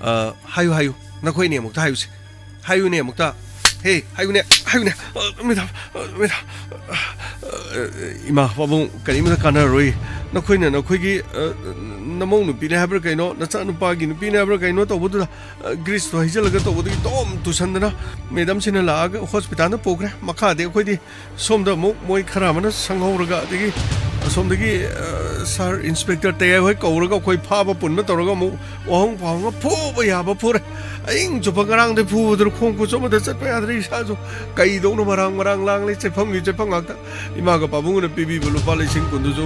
ꯑ, ꯍꯥꯏꯌꯨ, ꯍꯥꯏꯌꯨ"꯫ ꯅꯈꯣꯏꯅꯦ ꯑꯃꯨꯛꯇ ꯍꯥꯏꯌꯨꯁꯦ꯫ ꯍꯥꯏꯌꯨꯅꯦ ꯑꯃꯨꯛꯇ꯫ ꯍꯦ, ꯍꯥꯏꯌꯨꯅꯦ, ꯍꯥꯏꯌꯨꯅꯦ꯫ ꯑ, ꯃꯦꯗꯥꯝ, ꯑ, ꯃꯦꯗꯥꯝ, ꯑ, ꯑ, ꯏꯃꯥ, ꯄꯥꯕꯨꯡ, ꯀꯔꯤꯃꯇ ꯀꯥꯟꯅꯔꯔꯣꯏ꯫ ꯅꯈꯣꯏꯅ ꯅꯈꯣꯏꯒꯤ, ꯑ, ꯅꯃꯧ ꯅꯨꯄꯤꯅꯦ ꯍꯥꯏꯕ꯭ꯔꯥ ꯀꯩꯅꯣ, ꯅꯆꯥꯅꯨꯄꯥꯒꯤ ꯅꯨꯄꯤꯅꯦ ꯍꯥꯏꯕ꯭ꯔꯥ ꯀꯩꯅꯣ ꯇꯧꯕꯗꯨꯗ, ꯑ, ꯒ꯭ꯔꯤꯁꯇꯣ ꯍꯩꯖꯤꯜꯂꯒ ꯇꯧꯕꯗꯒꯤ ꯇꯣꯝ ꯇꯨꯁꯟꯗꯅ ꯃꯦꯗꯥꯝꯁꯤꯅ ꯂꯥꯛꯑꯒ ꯍꯣꯁꯄꯤꯇꯥꯜꯗ ꯄꯨꯈ꯭ꯔꯦ꯫ ꯃꯈꯥꯗꯤ ꯑꯩꯈꯣꯏꯗꯤ ꯁꯣꯝꯗ ꯑꯃꯨꯛ ꯃꯣꯏ ꯈꯔ ꯑꯃꯅ ꯁꯪꯍꯧꯔꯒ, ꯑꯗꯒꯤ ꯑꯁꯣꯝꯗꯒꯤ, ꯑ, ꯁꯥꯔ ꯏꯟꯁꯄꯦꯛꯇꯔ ꯇꯌꯥꯏ ꯍꯣꯏ ꯀꯧꯔꯒ ꯑꯩꯈꯣꯏ ꯐꯥꯕ ꯄꯨꯟꯕ ꯇꯧꯔꯒ ꯑꯃꯨꯛ ꯋꯥꯍꯣꯡ ꯄꯥꯎꯍꯣꯡꯒ ꯐꯨꯕ ꯌꯥꯕ ꯐꯨꯔꯦ꯫ ꯑꯍꯤꯡ ꯆꯨꯞꯄ ꯉꯔꯥꯡꯗꯩ ꯐꯨꯕꯗꯨꯅ ꯈꯣꯡ ꯈꯨꯠꯁꯨ ꯑꯃꯗ ꯆꯠꯄ ꯌꯥꯗ꯭ꯔꯦ꯫ ꯏꯁꯥꯁꯨ ꯀꯩꯗꯧꯅ ꯃꯔꯥꯡ ꯃꯔꯥꯡ ꯂꯥꯡꯂꯦ꯫ ꯆꯠꯐꯝꯒꯤ ꯆꯠꯐꯝ ꯉꯥꯛꯇ꯫ ꯏꯃꯥꯒ ꯄꯥꯕꯨꯡꯒꯅ ꯄꯤꯕꯤꯕ ꯂꯨꯄꯥ ꯂꯤꯁꯤꯡ ꯀꯨꯟꯗꯨꯁꯨ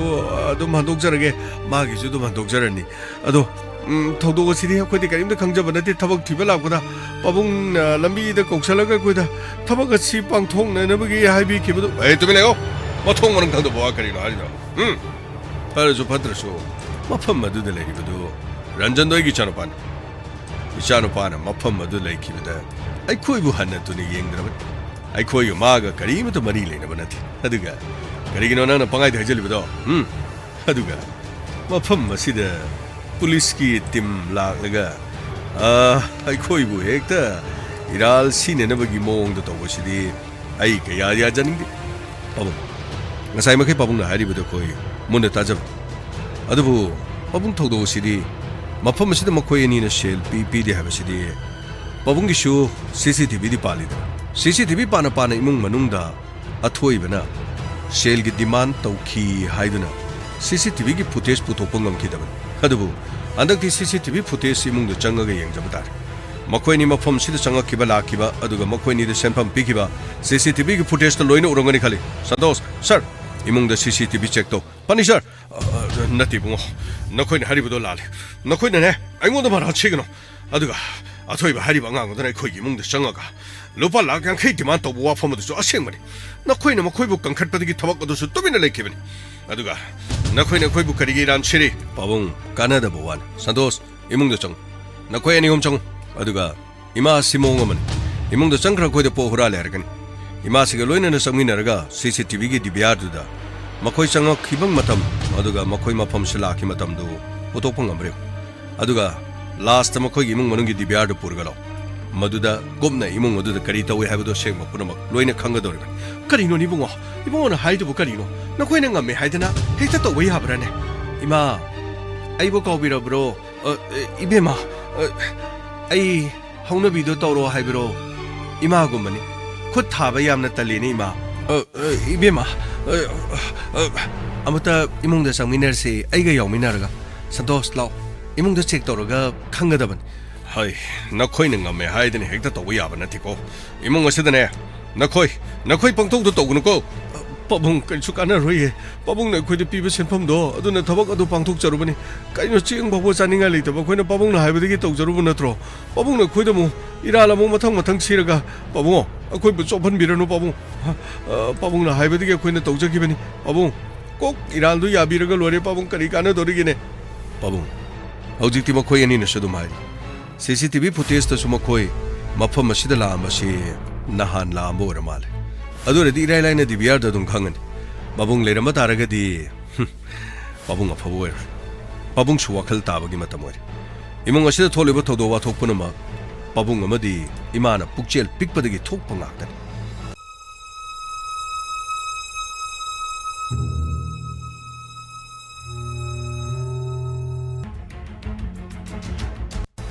ꯑꯗꯨꯝ ꯍꯟꯗꯣꯛꯆꯔꯒꯦ, ꯃꯥꯒꯤꯁꯨ ꯑꯗꯨꯝ ꯍꯟꯗꯣꯛꯆꯔꯅꯤ꯫ ꯑꯗꯣ, ꯎꯝ, ꯊꯧꯗꯣꯛ ꯑꯁꯤꯗꯤ ꯑꯩꯈꯣꯏꯗꯤ ꯀꯔꯤꯝꯇ ꯈꯪꯖꯕ ꯅꯠꯇꯦ꯫ ꯊꯕꯛ ꯊꯤꯕ ꯂꯥꯛꯄꯗ ꯄꯥꯕꯨꯡꯅ ꯂꯝꯕꯤꯗ ꯀꯧꯁꯜꯂꯒ ꯑꯩꯈꯣꯏꯗ ꯊꯕꯛ ꯑꯁꯤ ꯄꯥꯡꯊꯣꯛꯅꯅꯕꯒꯤ ꯍꯥꯏꯕꯤꯈꯤꯕꯗꯨ꯫ ꯑꯦ, ꯇꯨꯃꯤꯟ ꯂꯩꯌꯣ꯫ ꯃꯊꯣꯡ ꯃꯔꯝ ꯈꯪꯗꯕ ꯋꯥ ꯀꯔꯤꯅꯣ ꯍꯥꯏꯔꯤꯗꯣ? ꯎꯝ? ꯐꯔꯁꯨ ꯐꯠꯇ꯭ꯔꯁꯨ, ꯃꯐꯝ ꯑꯗꯨꯗ ꯂꯩꯔꯤꯕꯗꯨ ꯔꯟꯖꯟꯗꯣ ꯑꯩꯒꯤ ꯏꯆꯥꯅꯨꯄꯥꯅꯤ꯫ ꯏꯆꯥꯅꯨꯄꯥꯅ ꯃꯐꯝ ꯑꯗꯨ ꯂꯩꯈꯤꯕꯗ ꯑꯩꯈꯣꯏꯕꯨ ꯍꯟꯅ ꯇꯨꯅ ꯌꯦꯡꯗ꯭ꯔꯕꯅꯤ꯫ ꯑꯩꯈꯣꯏꯒ ꯃꯥꯒ ꯀꯔꯤꯃꯇ ꯃꯔꯤ ꯂꯩꯅꯕ ꯅꯠꯇꯦ꯫ ꯑꯗꯨꯒ ꯀꯔꯤꯒꯤꯅꯣ ꯅꯪꯅ ꯄꯪꯍꯥꯏꯗ ꯍꯥꯏꯖꯜꯂꯤꯕꯗꯣ? ꯎꯝ? ꯑꯗꯨꯒ ꯃꯐꯝ ꯑꯁꯤꯗ ꯄꯨꯂꯤꯁꯀꯤ ꯇꯤꯝ ꯂꯥꯛꯂꯒ, ꯑ, ꯑꯩꯈꯣꯏꯕꯨ ꯍꯦꯛꯇ ꯏꯔꯥꯜ ꯁꯤꯅꯅꯕꯒꯤ ꯃꯑꯣꯡꯗ ꯇꯧꯕꯁꯤꯗꯤ ꯑꯩ ꯀꯌꯥ ꯌꯥꯖꯅꯤꯡꯗꯦ꯫ ꯄꯥꯕꯨꯡ, ꯉꯁꯥꯏ ꯃꯈꯩ ꯄꯥꯕꯨꯡꯅ ꯍꯥꯏꯔꯤꯕꯗꯨ ꯑꯩꯈꯣꯏ ꯃꯨꯟꯅ ꯇꯥꯖꯕꯅꯤ꯫ ꯑꯗꯨꯕꯨ ꯄꯥꯕꯨꯡ, ꯊꯧꯗꯣꯛ ꯑꯁꯤꯗꯤ ꯃꯐꯝ ꯑꯁꯤꯗ ꯃꯈꯣꯏ ꯑꯅꯤꯅ ꯁꯦꯜ ꯄꯤ ꯄꯤꯗꯦ ꯍꯥꯏꯕꯁꯤꯗꯤ ꯄꯥꯕꯨꯡꯒꯤꯁꯨ ꯁꯤ ꯁꯤ ꯇꯤ ꯚꯤꯗꯤ ꯄꯥꯜꯂꯤꯗꯅ꯫ ꯁꯤ ꯁꯤ ꯇꯤ ꯚꯤ ꯄꯥꯅ ꯄꯥꯅ ꯏꯃꯨꯡ ꯃꯅꯨꯡꯗ ꯑꯊꯣꯏꯕꯅ ꯁꯦꯜꯒꯤ ꯗꯤꯃꯥꯟ ꯇꯧꯈꯤ ꯍꯥꯏꯗꯨꯅ ꯁꯤ ꯁꯤ ꯇꯤ ꯚꯤꯒꯤ ꯐꯨꯇꯦꯖ ꯄꯨꯊꯣꯛꯄ ꯉꯝꯈꯤꯗꯕꯅꯤ꯫ ꯑꯗꯨꯕꯨ ꯍꯟꯗꯛꯇꯤ ꯁꯤ ꯁꯤ ꯇꯤ ꯚꯤ ꯐꯨꯇꯦꯖ ꯏꯃꯨꯡꯗ ꯆꯪꯉꯒ ꯌꯦꯡꯖꯕ ꯇꯥꯔꯦ꯫ ꯃꯈꯣꯏꯅꯤ ꯃꯐꯝꯁꯤꯗ ꯆꯪꯉꯛꯈꯤꯕ ꯂꯥꯛꯈꯤꯕ, ꯑꯗꯨꯒ ꯃꯈꯣꯏꯅꯤꯗ ꯁꯦꯟꯐꯝ ꯄꯤꯈꯤꯕ ꯁꯤ ꯁꯤ ꯇꯤ ꯚꯤꯒꯤ ꯐꯨꯇꯦꯖꯇ ꯂꯣꯏꯅ ꯎꯔꯝꯒꯅꯤ ꯈꯜꯂꯤ꯫ ꯁꯟꯇꯣꯁ, ꯁꯥꯔ, ꯏꯃꯨꯡꯗ ꯁꯤ ꯁꯤ ꯇꯤ ꯚꯤ ꯆꯦꯛ ꯇꯧ꯫ ꯐꯅꯤ, ꯁꯥꯔ꯫ ꯑ, ꯑ, ꯅꯠꯇꯦ, ꯏꯕꯨꯡꯉꯣ꯫ ꯅꯈꯣꯏꯅ ꯍꯥꯏꯔꯤꯕꯗꯣ ꯂꯥꯜꯂꯦ꯫ ꯅꯈꯣꯏꯅꯅꯦ, ꯑꯩꯉꯣꯟꯗ ꯃꯔꯥꯜ ꯁꯤꯒꯅꯨ꯫ ꯑꯗꯨꯒ ꯑꯊꯣꯏꯕ ꯍꯥꯏꯔꯤꯕ ꯑꯉꯥꯡ ꯑꯗꯨꯅ ꯑꯩꯈꯣꯏꯒꯤ ꯏꯃꯨꯡꯗ ꯆꯪꯉꯒ ꯂꯨꯄꯥ ꯂꯥꯈ ꯌꯥꯡꯈꯩ ꯗꯤꯃꯥꯟ ꯇꯧꯕ ꯋꯥꯐꯝ ꯑꯗꯨꯁꯨ ꯑꯁꯦꯡꯕꯅꯤ꯫ ꯅꯈꯣꯏꯅ ꯃꯈꯣꯏꯕꯨ ꯀꯟꯈꯠꯄꯗꯒꯤ ꯊꯕꯛ ꯑꯗꯨꯁꯨ ꯇꯨꯃꯤꯟꯅ ꯂꯩꯈꯤꯕꯅꯤ꯫ ꯑꯗꯨꯒ ꯅꯈꯣꯏꯅ ꯑꯩꯈꯣꯏꯕꯨ ꯀꯔꯤꯒꯤ ꯏꯔꯥꯟ ꯁꯤꯔꯤ? ꯄꯥꯕꯨꯡ, ꯀꯥꯟꯅꯗꯕ ꯋꯥꯅꯤ꯫ ꯁꯟꯇꯣꯁ, ꯏꯃꯨꯡꯗ ꯆꯪꯉꯨ꯫ ꯅꯈꯣꯏ ꯑꯅꯤ ꯑꯍꯨꯝ ꯆꯪꯉꯨ꯫ ꯑꯗꯨꯒ ꯏꯃꯥꯁꯤ ꯃꯑꯣꯡ ꯑꯃꯅꯤ꯫ ꯏꯃꯨꯡꯗ ꯆꯪꯈ꯭ꯔ ꯑꯩꯈꯣꯏꯗ ꯄꯣꯠ ꯍꯨꯔꯥꯜꯂꯦ ꯍꯥꯏꯔꯛꯀꯅꯤ꯫ ꯏꯃꯥꯁꯤꯒ ꯂꯣꯏꯅꯅ ꯆꯪꯃꯤꯟꯅꯔꯒ ꯁꯤ ꯁꯤ ꯇꯤ ꯚꯤꯒꯤ ꯗꯤ ꯚꯤ ꯑꯥꯔꯗꯨꯗ ꯃꯈꯣꯏ ꯆꯪꯉꯛꯈꯤꯕ ꯃꯇꯝ, ꯑꯗꯨꯒ ꯃꯈꯣꯏ ꯃꯐꯝꯁꯤ ꯂꯥꯛꯈꯤ ꯃꯇꯝꯗꯨ ꯄꯨꯊꯣꯛꯄ ꯉꯝꯕ꯭ꯔꯥ ꯌꯦꯡꯉꯨ꯫ ꯑꯗꯨꯒ ꯂꯥꯁꯇ ꯃꯈꯣꯏꯒꯤ ꯏꯃꯨꯡ ꯃꯅꯨꯡꯒꯤ ꯗꯤꯕꯤꯌꯥꯔꯗꯨ ꯄꯨꯔꯒ ꯂꯥꯛꯑꯣ꯫ ꯃꯗꯨꯗ ꯀꯨꯞꯅ ꯏꯃꯨꯡ ꯑꯗꯨꯗ ꯀꯔꯤ ꯇꯧꯏ ꯍꯥꯏꯕꯗꯨ ꯑꯁꯦꯡꯕ ꯄꯨꯝꯅꯃꯛ ꯂꯣꯏꯅ ꯈꯪꯒꯗꯧꯔꯤꯕꯅꯤ꯫ ꯀꯔꯤꯅꯣꯅꯦ ꯏꯕꯨꯡꯉꯣ? ꯏꯕꯨꯡꯉꯣꯅ ꯍꯥꯏꯗꯨꯕꯨ ꯀꯔꯤꯅꯣ? ꯅꯈꯣꯏꯅ ꯉꯝꯃꯦ ꯍꯥꯏꯗꯅ ꯍꯦꯛꯇ ꯇꯧꯕ ꯌꯥꯕ꯭ꯔꯥꯅꯦ? ꯏꯃꯥ, ꯑꯩꯕꯨ ꯀꯥꯎꯕꯤꯔꯕ꯭ꯔꯣ? ꯑ, ꯑ, ꯏꯕꯦꯝꯃ, ꯑ, ꯑꯩ ꯍꯧꯅꯕꯤꯗꯣ ꯇꯧꯔꯣ ꯍꯥꯏꯕꯤꯔꯣ? ꯏꯃꯥꯒꯨꯝꯕꯅꯤ꯫ ꯈꯨꯠ ꯊꯥꯕ ꯌꯥꯝꯅ ꯇꯜꯂꯤꯅꯦ, ꯏꯃꯥ꯫ ꯑ, ꯑ, ꯏꯕꯦꯝꯃ, ꯑ, ꯑ, ꯑꯃꯨꯛꯇ ꯏꯃꯨꯡꯗ ꯆꯪꯃꯤꯟꯅꯔꯁꯤ, ꯑꯩꯒ ꯌꯥꯎꯃꯤꯟꯅꯔꯒ꯫ ꯁꯟꯇꯣꯁ, ꯂꯥꯎ꯫ ꯏꯃꯨꯡꯗ ꯆꯦꯛ ꯇꯧꯔꯒ ꯈꯪꯒꯗꯕꯅꯤ꯫ ꯍꯩ, ꯅꯈꯣꯏꯅ ꯉꯝꯃꯦ ꯍꯥꯏꯗꯅ ꯍꯦꯛꯇ ꯇꯧꯕ ꯌꯥꯕ ꯅꯠꯇꯦꯀꯣ꯫ ꯏꯃꯨꯡ ꯑꯁꯤꯗꯅꯦ, ꯅꯈꯣꯏ, ꯅꯈꯣꯏ ꯄꯪꯇꯧꯗ ꯇꯧꯒꯅꯨꯀꯣ꯫ ꯄꯥꯕꯨꯡ, ꯀꯔꯤꯁꯨ ꯀꯥꯟꯅꯔꯣꯏꯌꯦ꯫ ꯄꯥꯕꯨꯡꯅ ꯑꯩꯈꯣꯏꯗ ꯄꯤꯕ ꯁꯦꯟꯐꯝꯗꯣ, ꯑꯗꯨꯅ ꯊꯕꯛ ꯑꯗꯨ ꯄꯥꯡꯊꯣꯛꯆꯔꯨꯕꯅꯤ꯫ ꯀꯩꯅꯣ, ꯆꯦꯡ ꯐꯥꯎꯕ ꯆꯥꯅꯤꯡꯉꯥꯏ ꯂꯩꯇꯕ ꯑꯩꯈꯣꯏꯅ ꯄꯥꯕꯨꯡꯅ ꯍꯥꯏꯕꯗꯒꯤ ꯇꯧꯖꯔꯨꯕ ꯅꯠꯇ꯭ꯔꯣ? ꯄꯥꯕꯨꯡꯅ ꯑꯩꯈꯣꯏꯗ ꯑꯃꯨꯛ ꯏꯔꯥꯜ ꯑꯃꯨꯛ ꯃꯊꯪ ꯃꯊꯪ ꯁꯤꯔꯒ, "ꯄꯥꯕꯨꯡ, ꯑꯩꯈꯣꯏꯕꯨ ꯆꯣꯞꯍꯟꯕꯤꯔꯅꯨ, ꯄꯥꯕꯨꯡ꯫ ꯑ, ꯄꯥꯕꯨꯡꯅ ꯍꯥꯏꯕꯗꯒꯤ ꯑꯩꯈꯣꯏꯅ ꯇꯧꯖꯈꯤꯕꯅꯤ꯫ ꯄꯥꯕꯨꯡ, ꯀꯣꯛ ꯏꯔꯥꯜꯗꯨ ꯌꯥꯕꯤꯔꯒ ꯂꯣꯏꯔꯦ, ꯄꯥꯕꯨꯡ, ꯀꯔꯤ ꯀꯥꯟꯅꯗꯧꯔꯤꯒꯦꯅꯦ?" ꯄꯥꯕꯨꯡ, ꯍꯧꯖꯤꯛꯇꯤ ꯃꯈꯣꯏ ꯑꯅꯤꯅꯁꯨ ꯑꯗꯨꯝ ꯍꯥꯏꯔꯤ꯫ ꯁꯤ ꯁꯤ ꯇꯤ ꯚꯤ ꯐꯨꯇꯦꯖꯇꯁꯨ ꯃꯈꯣꯏ ꯃꯐꯝ ꯑꯁꯤꯗ ꯂꯥꯛꯑꯝꯕꯁꯤ ꯅꯍꯥꯟ ꯂꯥꯛꯑꯝꯕ ꯑꯣꯏꯔ ꯃꯥꯜꯂꯦ꯫ ꯑꯗꯨ ꯑꯣꯏꯔꯗꯤ ꯏꯔꯥꯏ ꯂꯥꯏꯅ ꯗꯤꯕꯤꯌꯥꯔꯗ ꯑꯗꯨꯝ ꯈꯪꯉꯅꯤ꯫ ꯄꯥꯕꯨꯡ ꯂꯩꯔꯝꯕ ꯇꯥꯔꯒꯗꯤ, ꯍꯨꯝ, ꯄꯥꯕꯨꯡ ꯑꯐꯕ ꯑꯣꯏꯔꯣꯏ꯫ ꯄꯥꯕꯨꯡꯁꯨ ꯋꯥꯈꯜ ꯇꯥꯕꯒꯤ ꯃꯇꯝ ꯑꯣꯏꯔꯦ꯫ ꯏꯃꯨꯡ ꯑꯁꯤꯗ ꯊꯣꯛꯂꯤꯕ ꯊꯧꯗꯣꯛ ꯋꯥꯊꯣꯛ ꯄꯨꯝꯅꯃꯛ ꯄꯥꯕꯨꯡ ꯑꯃꯗꯤ ꯏꯃꯥꯅ ꯄꯨꯛꯆꯦꯜ ꯄꯤꯛꯄꯗꯒꯤ ꯊꯣꯛꯄ ꯉꯥꯛꯇꯅꯤ꯫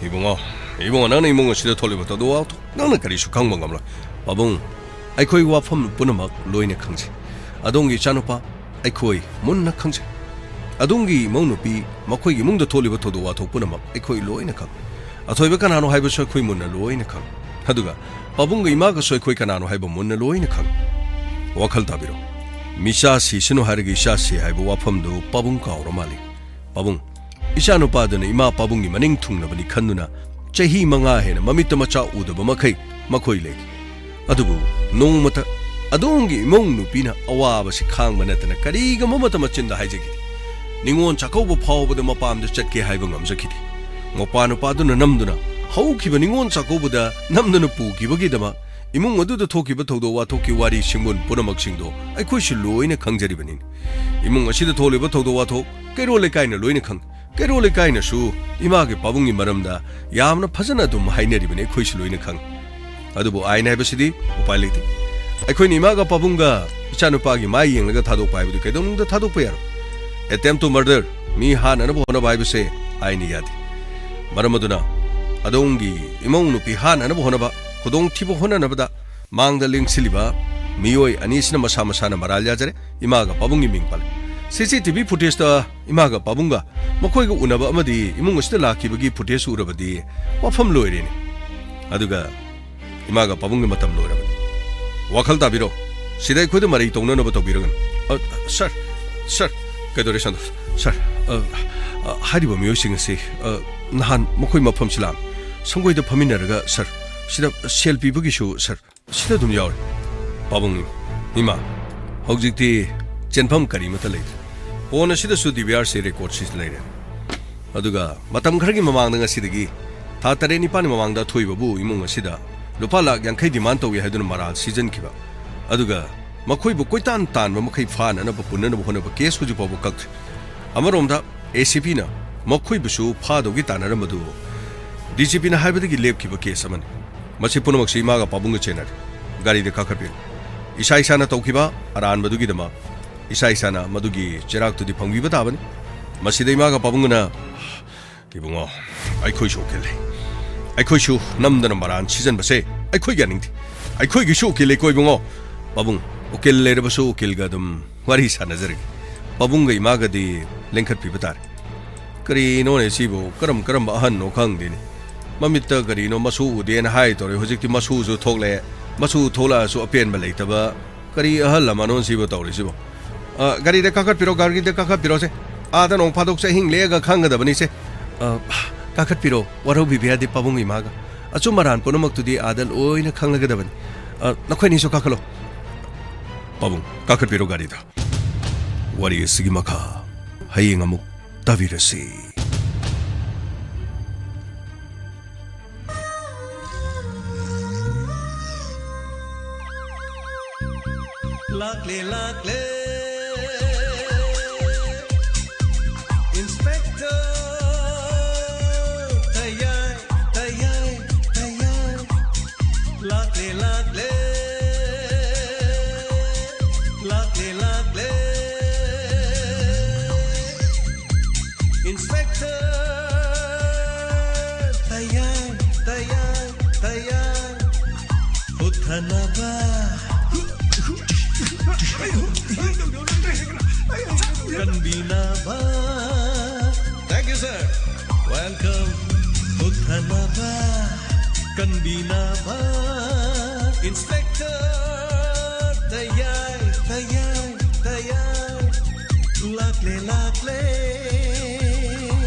ꯏꯕꯨꯡꯉꯣ, ꯏꯕꯨꯡꯉꯣ, ꯅꯪꯅ ꯏꯃꯨꯡ ꯑꯁꯤꯗ ꯊꯣꯛꯂꯤꯕ ꯊꯧꯗꯣꯛ ꯋꯥꯊꯣꯛ ꯅꯪꯅ ꯀꯔꯤꯁꯨ ꯈꯪꯕ ꯉꯝꯂꯣꯏ꯫ ꯄꯥꯕꯨꯡ, ꯑꯩꯈꯣꯏ ꯋꯥꯐꯝ ꯄꯨꯝꯅꯃꯛ ꯂꯣꯏꯅ ꯈꯪꯖꯩ꯫ ꯑꯗꯣꯝꯒꯤ ꯏꯆꯥꯅꯨꯄꯥ ꯑꯩꯈꯣꯏ ꯃꯨꯟꯅ ꯈꯪꯖꯩ꯫ ꯑꯗꯣꯝꯒꯤ ꯏꯃꯧ ꯅꯨꯄꯤ, ꯃꯈꯣꯏꯒꯤ ꯏꯃꯨꯡꯗ ꯊꯣꯛꯂꯤꯕ ꯊꯧꯗꯣꯛ ꯋꯥꯊꯣꯛ ꯄꯨꯝꯅꯃꯛ ꯑꯩꯈꯣꯏ ꯂꯣꯏꯅ ꯈꯪꯏ꯫ ꯑꯊꯣꯏꯕ ꯀꯅꯥꯅꯣ ꯍꯥꯏꯕꯁꯨ ꯑꯩꯈꯣꯏ ꯃꯨꯟꯅ ꯂꯣꯏꯅ ꯈꯪꯏ꯫ ꯑꯗꯨꯒ ꯄꯥꯕꯨꯡꯒ ꯏꯃꯥꯒꯁꯨ ꯑꯩꯈꯣꯏ ꯀꯅꯥꯅꯣ ꯍꯥꯏꯕ ꯃꯨꯟꯅ ꯂꯣꯏꯅ ꯈꯪꯏ꯫ ꯋꯥꯈꯜ ꯇꯥꯕꯤꯔꯣ꯫ ꯃꯤꯆꯥ ꯁꯤꯁꯅꯨ ꯍꯥꯏꯔꯒ ꯏꯆꯥ ꯁꯤ ꯍꯥꯏꯕ ꯋꯥꯐꯝꯗꯨ ꯄꯥꯕꯨꯡ ꯀꯥꯎꯔ ꯃꯥꯜꯂꯤ꯫ ꯄꯥꯕꯨꯡ, ꯏꯆꯥꯅꯨꯄꯥꯗꯨꯅ ꯏꯃꯥ ꯄꯥꯕꯨꯡꯒꯤ ꯃꯅꯤꯡ ꯊꯨꯡꯅꯕꯅꯤ ꯈꯟꯗꯨꯅ ꯆꯍꯤ ꯃꯉꯥ ꯍꯦꯟꯅ ꯃꯃꯤꯠꯇ ꯃꯆꯥ ꯎꯗꯕ ꯃꯈꯩ ꯃꯈꯣꯏ ꯂꯩꯈꯤ꯫ ꯑꯗꯨꯕꯨ ꯅꯣꯡꯃꯇ ꯑꯗꯣꯝꯒꯤ ꯏꯃꯧ ꯅꯨꯄꯤꯅ ꯑꯋꯥꯕꯁꯤ ꯈꯥꯡꯕ ꯅꯠꯇꯅ ꯀꯔꯤꯒꯨꯝꯕ ꯃꯇꯝ ꯃꯆꯤꯟꯗ ꯍꯥꯏꯖꯈꯤꯗꯦ꯫ ꯅꯤꯉꯣꯜ ꯆꯥꯛꯀꯧꯕ ꯐꯥꯎꯕꯗ ꯃꯄꯥꯝꯗ ꯆꯠꯀꯦ ꯍꯥꯏꯕ ꯉꯝꯖꯈꯤꯗꯦ꯫ ꯃꯧꯄꯥ ꯅꯨꯄꯥꯗꯨꯅ ꯅꯝꯗꯨꯅ ꯍꯧꯈꯤꯕ ꯅꯤꯉꯣꯜ ꯆꯥꯛꯀꯧꯕꯗ ꯅꯝꯗꯨꯅ ꯄꯨꯈꯤꯕꯒꯤꯗꯃꯛ ꯏꯃꯨꯡ ꯑꯗꯨꯗ ꯊꯣꯛꯈꯤꯕ ꯊꯧꯗꯣꯛ ꯋꯥꯊꯣꯛꯀꯤ ꯋꯥꯔꯤ ꯁꯤꯡꯕꯨꯟ ꯄꯨꯝꯅꯃꯛꯁꯤꯡꯗꯣ ꯑꯩꯈꯣꯏꯁꯨ ꯂꯣꯏꯅ ꯈꯪꯖꯔꯤꯕꯅꯤ꯫ ꯏꯃꯨꯡ ꯑꯁꯤꯗ ꯊꯣꯛꯂꯤꯕ ꯊꯧꯗꯣꯛ ꯋꯥꯊꯣꯛ ꯀꯩꯔꯣꯜ ꯂꯩꯀꯥꯏꯅ ꯂꯣꯏꯅ ꯈꯪꯏ꯫ ꯀꯩꯔꯣꯜ ꯂꯩꯀꯥꯏꯅꯁꯨ ꯏꯃꯥꯒꯤ ꯄꯥꯕꯨꯡꯒꯤ ꯃꯔꯝꯗ ꯌꯥꯝꯅ ꯐꯖꯅ ꯑꯗꯨꯝ ꯍꯥꯏꯅꯔꯤꯕꯅꯤ, ꯑꯩꯈꯣꯏꯁꯨ ꯂꯣꯏꯅ ꯈꯪꯉꯤ꯫ ꯑꯗꯨꯕꯨ ꯑꯥꯏꯟ ꯍꯥꯏꯕꯁꯤꯗꯤ ꯎꯄꯥꯏ ꯂꯩꯇꯦ꯫ ꯑꯩꯈꯣꯏꯅ ꯏꯃꯥꯒ ꯄꯥꯕꯨꯡꯒ ꯏꯆꯥꯅꯨꯄꯥꯒꯤ ꯃꯥꯏ ꯌꯦꯡꯂꯒ ꯊꯥꯗꯣꯛꯄ ꯍꯥꯏꯕꯗꯨ ꯀꯩꯗꯧꯅꯨꯡꯗ ꯊꯥꯗꯣꯛꯄ ꯌꯥꯔꯣꯏ꯫ Attempt to murder, ꯃꯤ ꯍꯥꯠꯅꯅꯕ ꯍꯣꯠꯅꯕ ꯍꯥꯏꯕꯁꯦ ꯑꯥꯏꯟꯅ ꯌꯥꯗꯦ꯫ ꯃꯔꯝ ꯑꯗꯨꯅ ꯑꯗꯣꯝꯒꯤ ꯏꯃꯧ ꯅꯨꯄꯤ ꯍꯥꯠꯅꯅꯕ ꯍꯣꯠꯅꯕ, ꯈꯨꯗꯣꯡꯊꯤꯕ ꯍꯣꯠꯅꯅꯕꯗ ꯃꯥꯡꯗ ꯂꯦꯡꯁꯤꯜꯂꯤꯕ ꯃꯤꯑꯣꯏ ꯑꯅꯤꯁꯤꯅ ꯃꯁꯥ ꯃꯁꯥꯅ ꯃꯔꯥꯜ ꯌꯥꯖꯔꯦ꯫ ꯏꯃꯥꯒ ꯄꯥꯕꯨꯡꯒꯤ ꯃꯤꯡ ꯄꯜꯂꯦ꯫ CCTV footageꯇ ꯏꯃꯥꯒ ꯄꯥꯕꯨꯡꯒ ꯃꯈꯣꯏꯒ ꯎꯅꯕ ꯑꯃꯗꯤ ꯏꯃꯨꯡ ꯑꯁꯤꯗ ꯂꯥꯛꯈꯤꯕꯒꯤ footage ꯎꯔꯕꯗꯤ ꯋꯥꯐꯝ ꯂꯣꯏꯔꯦꯅꯦ꯫ ꯑꯗꯨꯒ ꯏꯃꯥꯒ ꯄꯥꯕꯨꯡꯒꯤ ꯃꯇꯝ ꯂꯣꯏꯔꯕꯅꯤ꯫ ꯋꯥꯈꯜ ꯇꯥꯕꯤꯔꯣ꯫ ꯁꯤꯗ ꯑꯩꯈꯣꯏꯗ ꯃꯔꯩ ꯇꯧꯅꯅꯕ ꯇꯧꯕꯤꯔꯒꯅꯨ꯫ ꯑ, ꯁꯔ, ꯁꯔ, ꯀꯩꯗꯧꯔꯦ ꯁꯟꯇꯣꯁ? ꯁꯔ, ꯑ, ꯑ, ꯍꯥꯏꯔꯤꯕ ꯃꯤꯑꯣꯏꯁꯤꯡ ꯑꯁꯤ, ꯑ, ꯅꯍꯥꯟ ꯃꯈꯣꯏ ꯃꯐꯝꯁꯤ ꯂꯥꯛꯑꯝꯃꯤ꯫ ꯁꯪꯒꯣꯏꯗ ꯐꯝꯃꯤꯟꯅꯔꯒ, ꯁꯔ, ꯁꯤꯗ ꯁꯦꯜ ꯄꯤꯕꯒꯤꯁꯨ, ꯁꯔ, ꯁꯤꯗ ꯑꯗꯨꯝ ꯌꯥꯎꯔꯤ꯫ ꯄꯥꯕꯨꯡ, ꯏꯃꯥ, ꯍꯧꯖꯤꯛꯇꯤ ꯆꯦꯟꯐꯝ ꯀꯔꯤꯃꯠꯇ ꯂꯩꯇ꯭ꯔꯦ꯫ ꯐꯣꯟ ꯑꯁꯤꯗꯁꯨ DVRꯁꯤ recordꯁꯤ ꯂꯩꯔꯦ꯫ ꯑꯗꯨꯒ ꯃꯇꯝ ꯈꯔꯒꯤ ꯃꯃꯥꯡꯗ, ꯉꯁꯤꯗꯒꯤ ꯊꯥ ꯇꯔꯦꯠ ꯅꯤꯄꯥꯟꯒꯤ ꯃꯃꯥꯡꯗ, ꯑꯊꯣꯏꯕꯕꯨ ꯏꯃꯨꯡ ꯑꯁꯤꯗ ꯂꯨꯄꯥ ꯂꯥꯈ ꯌꯥꯡꯈꯩ demand ꯇꯧꯏ ꯍꯥꯏꯗꯨꯅ ꯃꯔꯥꯜ ꯁꯤꯖꯤꯟꯈꯤꯕ, ꯑꯗꯨꯒ ꯃꯈꯣꯏꯕꯨ ꯀꯣꯏꯇꯥꯟ ꯇꯥꯟꯕ ꯃꯈꯩ ꯐꯥꯅꯅꯕ ꯄꯨꯟꯅꯅꯕ ꯍꯣꯠꯅꯕ case ꯍꯧꯖꯤꯛ ꯐꯥꯎꯕ ꯀꯛꯇ꯭ꯔꯤ꯫ ꯑꯃꯔꯣꯝꯗ, ACPꯅ ꯃꯈꯣꯏꯕꯨꯁꯨ ꯐꯥꯗꯧꯒꯤ ꯇꯥꯟꯅꯔꯝꯕꯗꯨ DGPꯅ ꯍꯥꯏꯕꯗꯒꯤ ꯂꯦꯞꯈꯤꯕ case ꯑꯃꯅꯤ꯫ ꯃꯁꯤ ꯄꯨꯝꯅꯃꯛꯁꯤ ꯏꯃꯥꯒ ꯄꯥꯕꯨꯡꯒ ꯆꯦꯟꯅꯔꯦ꯫ ꯒꯥꯔꯤꯗ ꯀꯥꯈꯠꯄꯤꯔꯣ꯫ ꯏꯁꯥ ꯏꯁꯥꯅ ꯇꯧꯈꯤꯕ ꯑꯔꯥꯟꯕꯗꯨꯒꯤꯗꯃꯛ ꯏꯁꯥ ꯏꯁꯥꯅ ꯃꯗꯨꯒꯤ ꯆꯩꯔꯥꯛꯇꯨꯗꯤ ꯐꯪꯕꯤꯕ ꯇꯥꯕꯅꯤ꯫ ꯃꯁꯤꯗ ꯏꯃꯥꯒ ꯄꯥꯕꯨꯡꯒꯅ, "ꯏꯕꯨꯡꯉꯣ, ꯑꯩꯈꯣꯏꯁꯨ ꯎꯀꯤꯜ ꯂꯩ꯫ ꯑꯩꯈꯣꯏꯁꯨ ꯅꯝꯗꯅ ꯃꯔꯥꯟ ꯁꯤꯖꯟꯕꯁꯦ ꯑꯩꯈꯣꯏ ꯌꯥꯅꯤꯡꯗꯦ꯫ ꯑꯩꯈꯣꯏꯒꯤꯁꯨ ꯎꯀꯤꯜ ꯂꯩꯀꯣ ꯏꯕꯨꯡꯉꯣ꯫ ꯄꯥꯕꯨꯡ, ꯎꯀꯤꯜ ꯂꯩꯔꯕꯁꯨ ꯎꯀꯤꯜꯒ ꯑꯗꯨꯝ ꯋꯥꯔꯤ ꯁꯥꯟꯅꯖꯔꯒꯦ꯫ ꯄꯥꯕꯨꯡꯒ ꯏꯃꯥꯒꯗꯤ ꯂꯦꯡꯈꯠꯄꯤꯕ ꯇꯥꯔꯦ꯫" ꯀꯔꯤꯅꯣꯅꯦ ꯁꯤꯕꯨ? ꯀꯔꯝ ꯀꯔꯝꯕ ꯑꯍꯟꯅꯣ ꯈꯪꯗꯦꯅꯦ꯫ ꯃꯃꯤꯠꯇ ꯀꯔꯤꯅꯣ ꯃꯁꯨ ꯎꯗꯦꯅ ꯍꯥꯏ ꯇꯧꯔꯦ꯫ ꯍꯧꯖꯤꯛꯇꯤ ꯃꯁꯨꯁꯨ ꯊꯣꯛꯂꯛꯑꯦ꯫ ꯃꯁꯨ ꯊꯣꯛꯂꯛꯑꯁꯨ ꯑꯄꯦꯟꯕ ꯂꯩꯇꯕ꯫ ꯀꯔꯤ ꯑꯍꯜ ꯂꯃꯟꯅꯣ ꯁꯤꯕꯨ ꯇꯧꯔꯤꯁꯤꯕꯣ? ꯑ, ꯒꯥꯔꯤꯗ ꯀꯥꯈꯠꯄꯤꯔꯣ, ꯒꯥꯔꯤꯗ ꯀꯥꯈꯠꯄꯤꯔꯣꯁꯦ꯫ ꯑꯥꯗ ꯅꯣꯡ ꯐꯥꯗꯣꯛ ꯆꯍꯤꯡ ꯂꯦꯛꯑꯒ ꯈꯪꯒꯗꯕꯅꯤꯁꯦ꯫ ꯑ, ꯀꯥꯈꯠꯄꯤꯔꯣ, ꯋꯥꯔꯧꯕꯤꯕ ꯌꯥꯗꯦ ꯄꯥꯕꯨꯡ ꯏꯃꯥꯒ꯫ ꯑꯆꯨꯝ ꯑꯔꯥꯟ ꯄꯨꯝꯅꯃꯛꯇꯨꯗꯤ ꯑꯥꯗ ꯂꯣꯏꯅ ꯈꯪꯂꯒꯗꯕꯅꯤ꯫ ꯑ, ꯅꯈꯣꯏ ꯑꯅꯤꯁꯨ ꯀꯥꯈꯠꯂꯣ꯫ ꯄꯥꯕꯨꯡ, ꯀꯥꯈꯠꯄꯤꯔꯣ ꯒꯥꯔꯤꯗ꯫ ꯋꯥꯔꯤ ꯑꯁꯤꯒꯤ ꯃꯈꯥ ꯍꯌꯦꯡ ꯑꯃꯨꯛ ꯇꯥꯕꯤꯔꯁꯤ꯫ ꯂꯥꯛꯂꯦ, ꯂꯥꯛꯂꯦ꯫ Inspector, ꯇꯌꯥꯏ, ꯇꯌꯥꯏ, ꯇꯌꯥꯏ꯫ ꯂꯥꯛꯂꯦ, ꯂꯥꯛꯂꯦ꯫ ꯂꯥꯛꯂꯦ, ꯂꯥꯛꯂꯦ꯫ Inspector, ꯇꯌꯥꯏ, ꯇꯌꯥꯏ, ꯇꯌꯥꯏ꯫ ꯍꯨꯠꯊꯅꯕ꯫ ꯀꯟꯕꯤꯅꯕ꯫ Thank you, sir. Welcome. ꯍꯨꯠꯊꯅꯕ꯫ ꯀꯟꯕꯤꯅꯕ꯫ Inspector, ꯇꯌꯥꯏ, ꯇꯌꯥꯏ, ꯇꯌꯥꯏ꯫ ꯂꯥꯛꯂꯦ, ꯂꯥꯛꯂꯦ꯫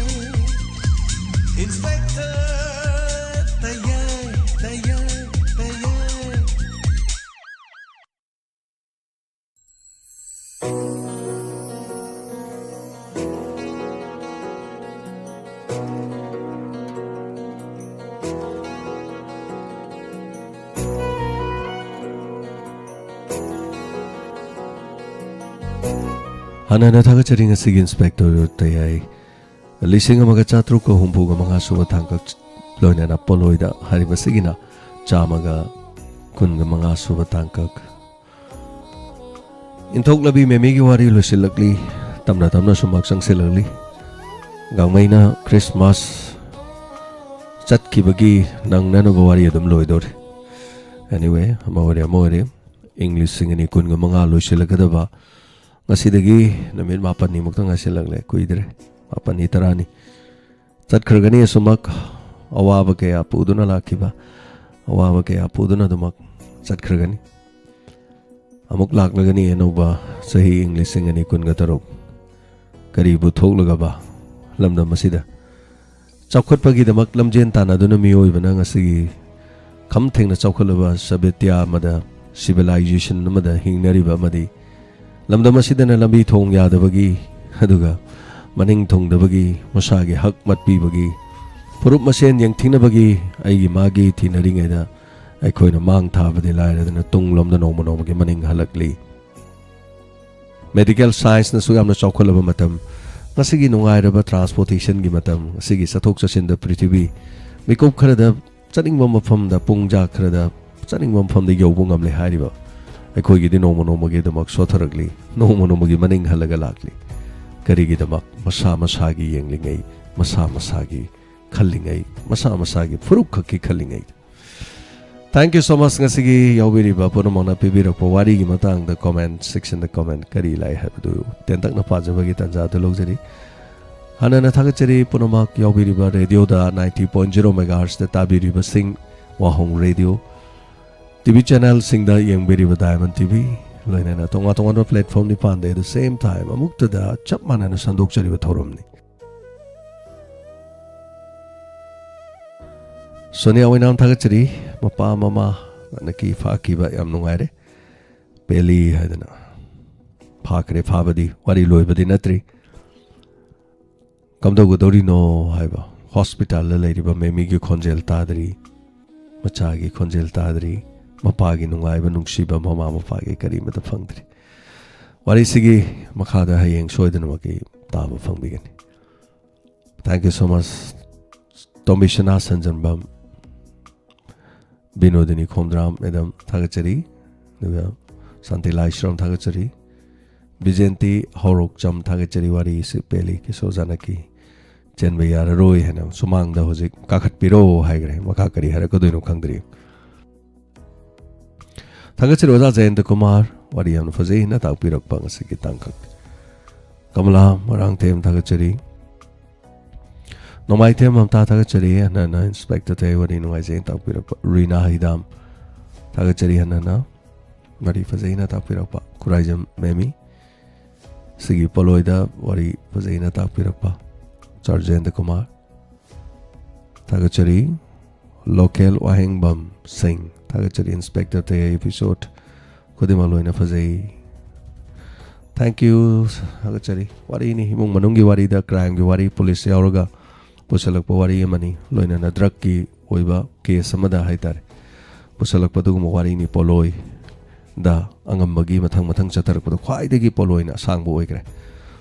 Inspector, ꯇꯌꯥꯏ, ꯇꯌꯥꯏ, ꯇꯌꯥꯏ꯫ ꯍꯥꯟꯅ ꯍꯥꯟꯅ ꯊꯥꯒꯠꯆꯔꯤ ꯉꯁꯤꯒꯤ ꯏꯟꯁꯄꯦꯛꯇꯔ ꯇꯌꯥꯏ ꯂꯤꯁꯤꯡ ꯑꯃꯒ ꯆꯥꯇ꯭ꯔꯨꯛꯀ ꯍꯨꯝꯐꯨꯒ ꯃꯉꯥ ꯁꯨꯕ ꯇꯥꯡꯀꯛ, ꯂꯣꯏꯅꯅ ꯄꯣꯠꯂꯣꯏꯗ ꯍꯥꯏꯔꯤꯕꯁꯤꯒꯤꯅ ꯆꯥꯝꯃꯒ ꯀꯨꯟꯒ ꯃꯉꯥ ꯁꯨꯕ ꯇꯥꯡꯀꯛ꯫ ꯏꯟꯊꯣꯛꯂꯕꯤ ꯃꯦꯃꯤꯒꯤ ꯋꯥꯔꯤ ꯂꯣꯏꯁꯤꯜꯂꯛꯂꯤ, ꯇꯞꯅ ꯇꯞꯅ ꯁꯨꯝ ꯆꯪꯁꯤꯜꯂꯛꯂꯤ꯫ ꯒꯥꯡꯃꯩꯅ ꯈ꯭ꯔꯤꯁꯃꯥꯁ ꯆꯠꯈꯤꯕꯒꯤ ꯅꯪꯅꯅꯕ ꯋꯥꯔꯤ ꯑꯗꯨꯝ ꯂꯣꯏꯗꯧꯔꯤ꯫ Anyway, ꯑꯃ ꯑꯣꯏꯔꯦ ꯑꯃ ꯑꯣꯏꯔꯦ, ꯏꯪ ꯂꯤꯁꯤꯡ ꯑꯅꯤ ꯀꯨꯟꯒ ꯃꯉꯥ ꯂꯣꯏꯁꯤꯜꯂꯛꯀꯗꯕ ꯉꯁꯤꯗꯒꯤ ꯅꯨꯃꯤꯠ ꯃꯥꯄꯟꯅꯤꯃꯨꯛꯇ ꯉꯥꯏꯁꯤꯜꯂꯛꯂꯦ, ꯀꯨꯏꯗ꯭ꯔꯦ, ꯃꯥꯄꯟꯅꯤ ꯇꯔꯥꯅꯤ꯫ ꯆꯠꯈ꯭ꯔꯒꯅꯤ ꯑꯁꯨꯃꯛ ꯑꯋꯥꯕ ꯀꯌꯥ ꯄꯨꯗꯨꯅ ꯂꯥꯛꯈꯤꯕ, ꯑꯋꯥꯕ ꯀꯌꯥ ꯄꯨꯗꯨꯅ ꯑꯗꯨꯃꯛ ꯆꯠꯈ꯭ꯔꯒꯅꯤ꯫ ꯑꯃꯨꯛ ꯂꯥꯛꯂꯒꯅꯤ ꯑꯅꯧꯕ ꯆꯍꯤ ꯏꯪ ꯂꯤꯁꯤꯡ ꯑꯅꯤ ꯀꯨꯟꯒ ꯇꯔꯨꯛ꯫ ꯀꯔꯤꯕꯨ ꯊꯣꯛꯂꯒꯕ ꯂꯝꯗꯝ ꯑꯁꯤꯗ ꯆꯥꯎꯈꯠꯄꯒꯤꯗꯃꯛ ꯂꯝꯖꯦꯟ ꯇꯥꯟꯅꯗꯨꯅ ꯃꯤꯑꯣꯏꯕꯅ ꯉꯁꯤꯒꯤ ꯈꯝ ꯊꯦꯡꯅ ꯆꯥꯎꯈꯠꯂꯕ ꯁꯚ꯭ꯌꯇꯥ ꯑꯃꯗ, ꯁꯤꯚꯤꯂꯥꯏꯖꯦꯁꯟ ꯑꯃꯗ ꯍꯤꯡꯅꯔꯤꯕ ꯑꯃꯗꯤ ꯂꯝꯗꯝ ꯑꯁꯤꯗꯅ ꯂꯝꯕꯤ ꯊꯣꯡ ꯌꯥꯗꯕꯒꯤ, ꯑꯗꯨꯒ ꯃꯅꯤꯡ ꯊꯨꯡꯗꯕꯒꯤ, ꯃꯁꯥꯒꯤ ꯍꯛ ꯃꯠꯄꯤꯕꯒꯤ, ꯐꯨꯔꯨꯞ ꯃꯁꯦꯟ ꯌꯦꯡꯊꯤꯅꯕꯒꯤ, ꯑꯩꯒꯤ ꯃꯥꯒꯤ ꯊꯤꯅꯔꯤꯉꯩꯗ ꯑꯩꯈꯣꯏꯅ ꯃꯥꯡ ꯊꯥꯕꯗꯤ ꯂꯥꯏꯔꯗꯅ ꯇꯨꯡꯂꯣꯝꯗ ꯅꯣꯡꯃ ꯅꯣꯡꯃꯒꯤ ꯃꯅꯤꯡ ꯍꯜꯂꯛꯂꯤ꯫ ꯃꯦꯗꯤꯀꯦꯜ ꯁꯥꯏꯟꯁꯅꯁꯨ ꯌꯥꯝꯅ ꯆꯥꯎꯈꯠꯂꯕ ꯃꯇꯝ, ꯉꯁꯤꯒꯤ ꯅꯨꯡꯉꯥꯏꯔꯕ ꯇ꯭ꯔꯥꯟꯁꯄꯣꯔꯇꯦꯁꯟꯒꯤ ꯃꯇꯝ, ꯉꯁꯤꯒꯤ ꯆꯠꯊꯣꯛ ꯆꯠꯁꯤꯟꯗ ꯄ꯭ꯔꯤꯊꯤꯕꯤ ꯃꯤꯀꯨꯞ ꯈꯔꯗ ꯆꯠꯅꯤꯡꯕ ꯃꯐꯝꯗ ꯄꯨꯡꯖꯥ ꯈꯔꯗ ꯆꯠꯅꯤꯡꯕ ꯃꯐꯝꯗ ꯌꯧꯕ ꯉꯝꯂꯦ ꯍꯥꯏꯔꯤꯕ ꯑꯩꯈꯣꯏꯒꯤꯗꯤ ꯅꯣꯡꯃ ꯅꯣꯡꯃꯒꯤꯗꯃꯛ ꯁꯣꯊꯔꯛꯂꯤ, ꯅꯣꯡꯃ ꯅꯣꯡꯃꯒꯤ ꯃꯅꯤꯡ ꯍꯜꯂꯒ ꯂꯥꯛꯂꯤ꯫ ꯀꯔꯤꯒꯤꯗꯃꯛ? ꯃꯁꯥ ꯃꯁꯥꯒꯤ ꯌꯦꯡꯂꯤꯉꯩ, ꯃꯁꯥ ꯃꯁꯥꯒꯤ ꯈꯜꯂꯤꯉꯩ, ꯃꯁꯥ ꯃꯁꯥꯒꯤ ꯐꯨꯔꯨꯞ ꯈꯛꯀꯤ ꯈꯜꯂꯤꯉꯩ꯫ Thank you so much ꯉꯁꯤꯒꯤ ꯌꯥꯎꯕꯤꯔꯤꯕ ꯄꯨꯝꯅꯃꯛꯅ ꯄꯤꯕꯤꯔꯛꯄ ꯋꯥꯔꯤꯒꯤ ꯃꯇꯥꯡꯗ comment section ꯗ comment ꯀꯔꯤ ꯂꯥꯛꯏ ꯍꯥꯏꯕꯗꯨ ꯇꯦꯟꯇꯛꯅ ꯄꯥꯖꯕꯒꯤ ꯇꯥꯟꯖꯥꯗꯨ ꯂꯧꯖꯔꯤ꯫ ꯍꯥꯟꯅꯅ ꯊꯥꯒꯠꯆꯔꯤ ꯄꯨꯝꯅꯃꯛ ꯌꯥꯎꯕꯤꯔꯤꯕ ꯔꯦꯗꯤꯑꯣꯗ ninety point zero megahertz ꯇ ꯇꯥꯕꯤꯔꯤꯕꯁꯤꯡ, ꯋꯥꯍꯣꯡ ꯔꯦꯗꯤꯑꯣ, ꯇꯤꯚꯤ ꯆꯦꯅꯦꯜꯁꯤꯡꯗ ꯌꯦꯡꯕꯤꯔꯤꯕ Diamond T V, ꯂꯣꯏꯅꯅ ꯇꯣꯉꯥꯟ ꯇꯣꯉꯥꯟꯕ platform ꯅꯤꯄꯥꯟꯗ at the same time ꯑꯃꯨꯛꯇꯗ ꯆꯞ ꯃꯥꯟꯅꯅ ꯁꯟꯗꯣꯛꯆꯔꯤꯕ ꯊꯧꯔꯝꯅꯤ꯫ ꯁꯣꯅꯤꯌꯥ ꯑꯣꯏꯅꯥꯝ ꯊꯥꯒꯠꯆꯔꯤ꯫ ꯃꯄꯥ ꯃꯃꯥ ꯅꯀꯤ ꯐꯥꯈꯤꯕ ꯌꯥꯝ ꯅꯨꯡꯉꯥꯏꯔꯦ꯫ ꯄꯦꯂꯤ ꯍꯥꯏꯗꯅ ꯐꯥꯈ꯭ꯔꯦ, ꯐꯥꯕꯗꯤ ꯋꯥꯔꯤ ꯂꯣꯏꯕꯗꯤ ꯅꯠꯇ꯭ꯔꯤ꯫ ꯀꯝꯗꯧꯒꯗꯧꯔꯤꯅꯣ ꯍꯥꯏꯕ, ꯍꯣꯁꯄꯤꯇꯥꯜꯗ ꯂꯩꯔꯤꯕ ꯃꯦꯃꯤꯒꯤ ꯈꯣꯟꯖꯦꯜ ꯇꯥꯗ꯭ꯔꯤ, ꯃꯆꯥꯒꯤ ꯈꯣꯟꯖꯦꯜ ꯇꯥꯗ꯭ꯔꯤ, ꯃꯄꯥꯒꯤ ꯅꯨꯡꯉꯥꯏꯕ ꯅꯨꯡꯁꯤꯕ, ꯃꯃꯥ ꯃꯄꯥꯒꯤ ꯀꯔꯤꯃꯇ ꯐꯪꯗ꯭ꯔꯤ꯫ ꯋꯥꯔꯤꯁꯤꯒꯤ ꯃꯈꯥꯗ ꯍꯌꯦꯡ ꯁꯣꯏꯗꯅꯃꯛꯀꯤ ꯇꯥꯕ ꯐꯪꯕꯤꯒꯅꯤ꯫ Thank you so much꯫ ꯇꯣꯝꯕꯤꯁꯅꯥ ꯁꯟꯖꯟꯕꯝ, ꯕꯤꯅꯣꯗꯤꯅꯤ ꯈꯣꯝꯗ꯭ꯔꯥꯝ ꯃꯦꯗꯥꯝ ꯊꯥꯒꯠꯆꯔꯤ꯫ ꯑꯗꯨꯒ ꯁꯥꯟꯇꯤ ꯂꯥꯏꯁ꯭ꯔꯝ ꯊꯥꯒꯠꯆꯔꯤ꯫ ꯕꯤꯖꯦꯟꯇꯤ ꯍꯧꯔꯣꯛꯆꯝ ꯊꯥꯒꯠꯆꯔꯤ꯫ ꯋꯥꯔꯤꯁꯤ ꯄꯦꯜꯂꯤ, ꯀꯤꯁꯣꯔ ꯖꯥꯅꯀꯤ ꯆꯦꯟꯕ ꯌꯥꯔꯔꯣꯏ ꯍꯥꯏꯅ ꯁꯨꯃꯥꯡꯗ ꯍꯧꯖꯤꯛ ꯀꯥꯈꯠꯄꯤꯔꯣ ꯍꯥꯏꯈ꯭ꯔꯦ꯫ ꯃꯈꯥ ꯀꯔꯤ ꯍꯥꯏꯔꯛꯀꯗꯣꯏꯅꯣ ꯈꯪꯗ꯭ꯔꯤ꯫ ꯊꯥꯒꯠꯆꯔꯤ ꯑꯣꯖꯥ ꯖꯌꯟꯇ ꯀꯨꯃꯥꯔ, ꯋꯥꯔꯤ ꯌꯥꯝꯅ ꯐꯖꯩ ꯍꯥꯏꯅ ꯇꯥꯛꯄꯤꯔꯛꯄ ꯉꯁꯤꯒꯤ ꯇꯥꯡꯀꯛ꯫ ꯀꯃꯂꯥ ꯃꯔꯥꯡꯊꯦꯝ ꯊꯥꯒꯠꯆꯔꯤ꯫ ꯅꯣꯡꯃꯥꯏꯊꯦꯝ ꯃꯝꯇꯥ ꯊꯥꯒꯠꯆꯔꯤ꯫ ꯍꯟꯅ ꯍꯟꯅ ꯏꯟꯁꯄꯦꯛꯇꯔ ꯇꯌꯥꯏ ꯋꯥꯔꯤ ꯅꯨꯡꯉꯥꯏꯖꯩꯅ ꯇꯥꯛꯄꯤꯔꯛꯄ꯫ ꯔꯤꯅꯥ ꯍꯤꯗꯥꯝ ꯊꯥꯒꯠꯆꯔꯤ꯫ ꯍꯟꯅ ꯍꯟꯅ ꯋꯥꯔꯤ ꯐꯖꯩꯅ ꯇꯥꯛꯄꯤꯔꯛꯄ꯫ ꯈꯨꯔꯥꯏꯖꯝ ꯃꯦꯃꯤ ꯁꯤꯒꯤ ꯄꯣꯂꯣꯏꯗ ꯋꯥꯔꯤ ꯐꯖꯩꯅ ꯇꯥꯛꯄꯤꯔꯛꯄ꯫ ꯁꯥꯔ ꯖꯌꯟꯇ ꯀꯨꯃꯥꯔ ꯊꯥꯒꯠꯆꯔꯤ꯫ ꯂꯣꯀꯦꯜ ꯋꯥꯍꯦꯡꯕꯝ ꯁꯤꯡ ꯊꯥꯒꯠꯆꯔꯤ꯫ ꯏꯟꯁꯄꯦꯛꯇꯔ ꯇꯌꯥꯏ episode ꯈꯨꯗꯤꯡꯃꯛ ꯂꯣꯏꯅ ꯐꯖꯩ꯫ Thank you꯫ ꯊꯥꯒꯠꯆꯔꯤ꯫ ꯋꯥꯔꯤꯅꯤ, ꯏꯃꯨꯡ ꯃꯅꯨꯡꯒꯤ ꯋꯥꯔꯤꯗ crime ꯒꯤ ꯋꯥꯔꯤ, ꯄꯨꯂꯤꯁ ꯌꯥꯎꯔꯒ ꯄꯨꯁꯜꯂꯛꯄ ꯋꯥꯔꯤ ꯑꯃꯅꯤ꯫ ꯂꯣꯏꯅꯅ drug ꯀꯤ ꯑꯣꯏꯕ case ꯑꯃꯗ ꯍꯥꯏꯇꯥꯔꯦ ꯄꯨꯁꯜꯂꯛꯄ ꯑꯗꯨꯒꯨꯝꯕ ꯋꯥꯔꯤꯅꯤ꯫ ꯄꯣꯂꯣꯏꯗ ꯑꯉꯝꯕꯒꯤ ꯃꯊꯪ ꯃꯊꯪ ꯆꯠꯊꯔꯛꯄꯗ ꯈ꯭ꯋꯥꯏꯗꯒꯤ ꯄꯣꯂꯣꯏꯅ ꯑꯁꯥꯡꯕ ꯑꯣꯏꯈ꯭ꯔꯦ꯫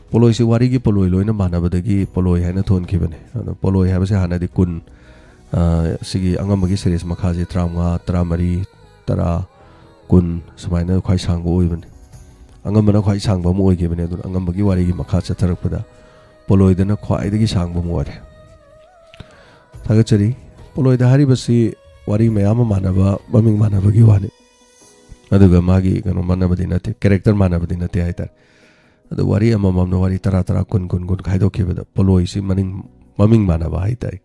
ꯄꯣꯂꯣꯏꯁꯤ ꯋꯥꯔꯤꯒꯤ ꯄꯣꯂꯣꯏ ꯂꯣꯏꯅ ꯃꯥꯟꯅꯕꯗꯒꯤ ꯄꯣꯂꯣꯏ ꯍꯥꯏꯅ ꯊꯣꯟꯈꯤꯕꯅꯤ꯫ ꯑꯗꯣ ꯄꯣꯂꯣꯏ ꯍꯥꯏꯕꯁꯤ ꯍꯥꯟꯅꯗꯤ ꯀꯨꯟ, ꯑ, ꯁꯤꯒꯤ ꯑꯉꯝꯕꯒꯤ series ꯃꯈꯥꯁꯤ ꯇꯔꯥꯃꯉꯥ, ꯇꯔꯥꯃꯔꯤ, ꯇꯔꯥ, ꯀꯨꯟ ꯁꯨꯃꯥꯏꯅ ꯈ꯭ꯋꯥꯏ ꯁꯥꯡꯕ ꯑꯣꯏꯕꯅꯤ꯫ ꯑꯉꯝꯕꯅ ꯈ꯭ꯋꯥꯏ ꯁꯥꯡꯕ ꯑꯃ ꯑꯣꯏꯈꯤꯕꯅꯤ꯫ ꯑꯗꯨꯅ ꯑꯉꯝꯕꯒꯤ ꯋꯥꯔꯤꯒꯤ ꯃꯈꯥ ꯆꯠꯊꯔꯛꯄꯗ ꯄꯣꯂꯣꯏꯗꯅ ꯈ꯭ꯋꯥꯏꯗꯒꯤ ꯁꯥꯡꯕ ꯑꯃ ꯑꯣꯏꯔꯦ꯫ ꯊꯥꯒꯠꯆꯔꯤ꯫ ꯄꯣꯂꯣꯏꯗ ꯍꯥꯏꯔꯤꯕꯁꯤ ꯋꯥꯔꯤ ꯃꯌꯥꯝ ꯑꯃ ꯃꯥꯟꯅꯕ, ꯃꯃꯤꯡ ꯃꯥꯟꯅꯕꯒꯤ ꯋꯥꯅꯤ꯫ ꯑꯗꯨꯒ ꯃꯥꯒꯤ ꯀꯩꯅꯣ ꯃꯥꯟꯅꯕꯗꯤ ꯅꯠꯇꯦ, character ꯃꯥꯟꯅꯕꯗꯤ ꯅꯠꯇꯦ ꯍꯥꯏꯇꯥꯔꯦ꯫ ꯑꯗꯣ ꯋꯥꯔꯤ ꯑꯃꯃꯝꯅ ꯋꯥꯔꯤ ꯇꯔꯥ, ꯇꯔꯥ, ꯀꯨꯟ, ꯀꯨꯟ, ꯀꯨꯟ ꯈꯥꯏꯗꯣꯛꯈꯤꯕꯗ ꯄꯣꯂꯣꯏꯁꯤ ꯃꯅꯤꯡ, ꯃꯃꯤꯡ ꯃꯥꯟꯅꯕ ꯍꯥꯏꯇꯥꯔꯦ꯫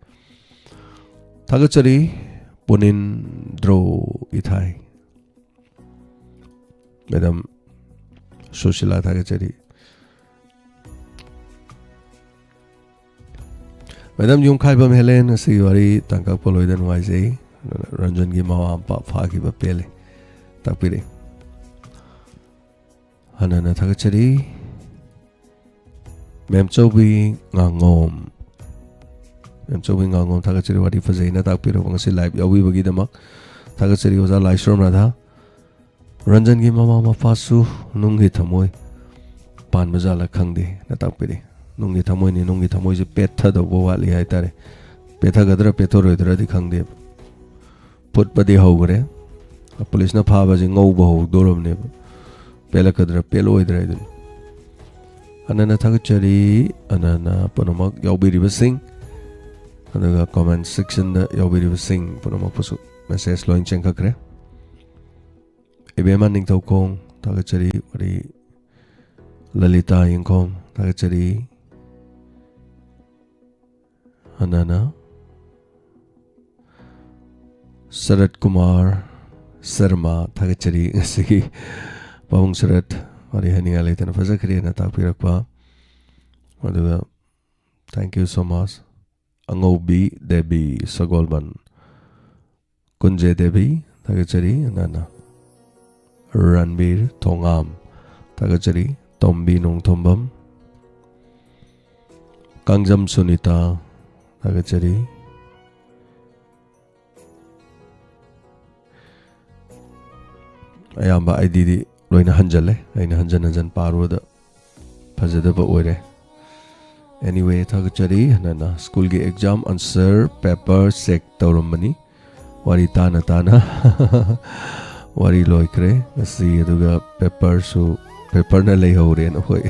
ꯊꯥꯒꯠꯆꯔꯤ, ꯄꯨꯅꯤꯟꯗ꯭ꯔꯣ ꯏꯊꯥꯏ꯫ ꯃꯦꯗꯥꯝ ꯁꯨꯁꯤꯂꯥ, ꯊꯥꯒꯠꯆꯔꯤ꯫ ꯃꯦꯗꯥꯝ ꯌꯨꯝꯈꯥꯏꯕꯝ ꯍꯦꯂꯦꯟ, ꯉꯁꯤꯒꯤ ꯋꯥꯔꯤ ꯇꯥꯡꯀꯛ ꯄꯣꯂꯣꯏꯗ ꯅꯨꯡꯉꯥꯏꯖꯩ꯫ ꯔꯟꯖꯟꯒꯤ ꯃꯃꯥ ꯃꯄꯥ ꯐꯥꯈꯤꯕ ꯄꯦꯜꯂꯤ꯫ ꯇꯥꯛꯄꯤꯔꯤ꯫ ꯍꯟꯅ ꯍꯟꯅ ꯊꯥꯒꯠꯆꯔꯤ꯫ ꯃꯦꯝꯆꯧꯕꯤ ꯉꯥꯉꯣꯝ꯫ ꯃꯦꯝꯆꯧꯕꯤ ꯉꯥꯉꯣꯝ, ꯊꯥꯒꯠꯆꯔꯤ꯫ ꯋꯥꯔꯤ ꯐꯖꯩꯅ ꯇꯥꯛꯄꯤꯔꯕ ꯉꯁꯤ live ꯌꯥꯎꯕꯤꯕꯒꯤꯗꯃꯛ ꯊꯥꯒꯠꯆꯔꯤ꯫ ꯑꯣꯖꯥ ꯂꯥꯏꯁ꯭ꯔꯣꯝ ꯔꯥꯙꯥ꯫ ꯔꯟꯖꯟꯒꯤ ꯃꯃꯥ ꯃꯄꯥꯁꯨ ꯅꯨꯡꯒꯤ ꯊꯃꯣꯏ ꯄꯥꯟꯕ ꯖꯥꯠꯂ ꯈꯪꯗꯦ ꯅ ꯇꯥꯛꯄꯤꯔꯤ꯫ ꯅꯨꯡꯒꯤ ꯊꯃꯣꯏꯅꯤ, ꯅꯨꯡꯒꯤ ꯊꯃꯣꯏꯁꯦ ꯄꯦꯠꯊꯗꯧꯕ ꯋꯥꯠꯂꯤ ꯍꯥꯏꯇꯥꯔꯦ꯫ ꯄꯦꯠꯊꯒꯗ꯭ꯔꯥ ꯄꯦꯠꯊꯔꯣꯏꯗ꯭ꯔꯥꯗꯤ ꯈꯪꯗꯦꯕ꯫ ꯐꯨꯠꯄꯗꯤ ꯍꯧꯈ꯭ꯔꯦ꯫ ꯄꯨꯂꯤꯁꯅ ꯐꯥꯕꯁꯦ ꯉꯧꯕ ꯍꯧꯗꯣꯔꯕꯅꯦꯕ꯫ ꯄꯦꯜꯂꯛꯀꯗ꯭ꯔꯥ ꯄꯦꯜꯂꯛꯑꯣꯏꯗ꯭ꯔꯥ ꯍꯥꯏꯗꯨꯅꯤ꯫ ꯑꯅꯅ ꯊꯥꯒꯠꯆꯔꯤ, ꯑꯅꯅ ꯄꯨꯝꯅꯃꯛ ꯌꯥꯎꯕꯤꯔꯤꯕꯁꯤꯡ, ꯑꯗꯨꯒ comment sectionꯗ ꯌꯥꯎꯕꯤꯔꯤꯕꯁꯤꯡ ꯄꯨꯝꯅꯃꯛꯄꯨꯁꯨ message ꯂꯣꯏ ꯆꯦꯟꯈꯠꯈ꯭ꯔꯦ꯫ ꯏꯕꯦꯝꯃ ꯅꯤꯡꯊꯧꯈꯣꯡ, ꯊꯥꯒꯠꯆꯔꯤ꯫ ꯋꯥꯔꯤ ꯂꯂꯤꯇꯥ ꯌꯦꯡꯈꯣꯝ, ꯊꯥꯒꯠꯆꯔꯤ꯫ ꯑꯅꯅ ꯁꯔꯠ ꯀꯨꯃꯥꯔ ꯁꯔꯃ, ꯊꯥꯒꯠꯆꯔꯤ꯫ ꯉꯁꯤꯒꯤ ꯄꯥꯕꯨꯡ ꯁꯔꯠ ꯋꯥꯔꯤ ꯍꯥꯏꯅꯤꯡꯉꯥꯏ ꯂꯩꯇꯅ ꯐꯖꯈ꯭ꯔꯦꯅ ꯇꯥꯛꯄꯤꯔꯛꯄ꯫ ꯑꯗꯨꯒ thank you so much꯫ ꯑꯉꯧꯕꯤ Devi ꯁꯒꯣꯜꯕꯟ, ꯀꯨꯟꯖꯦ ꯗꯦꯕꯤ, ꯊꯥꯒꯠꯆꯔꯤ꯫ ꯑꯅꯥꯅ ꯔꯟꯕꯤꯔ ꯊꯣꯉꯥꯝ, ꯊꯥꯒꯠꯆꯔꯤ꯫ ꯇꯣꯝꯕꯤ ꯅꯣꯡꯊꯣꯝꯕꯝ, ꯀꯥꯡꯖꯝ ꯁꯨꯅꯤꯇꯥ, ꯊꯥꯒꯠꯆꯔꯤ꯫ ꯑꯌꯥꯝꯕ ꯑꯥꯏ ꯗꯤꯗꯤ ꯂꯣꯏꯅ ꯍꯟꯖꯜꯂꯦ, ꯑꯩꯅ ꯍꯟꯖꯟ ꯍꯟꯖꯟ ꯄꯥꯔꯨꯕꯗ꯫ ꯐꯖꯗꯕ ꯑꯣꯏꯔꯦ꯫ Anyway, ꯊꯥꯒꯠꯆꯔꯤ꯫ ꯍꯟꯅ ꯁ꯭ꯀꯨꯜꯒꯤ exam answer paper check ꯇꯧꯔꯝꯕꯅꯤ꯫ ꯋꯥꯔꯤ ꯇꯥꯅ ꯇꯥꯅ ꯋꯥꯔꯤ ꯂꯣꯏꯈ꯭ꯔꯦ ꯉꯁꯤ꯫ ꯑꯗꯨꯒ paperꯁꯨ, paperꯅ ꯂꯩꯍꯧꯔꯦꯅ ꯑꯩꯈꯣꯏ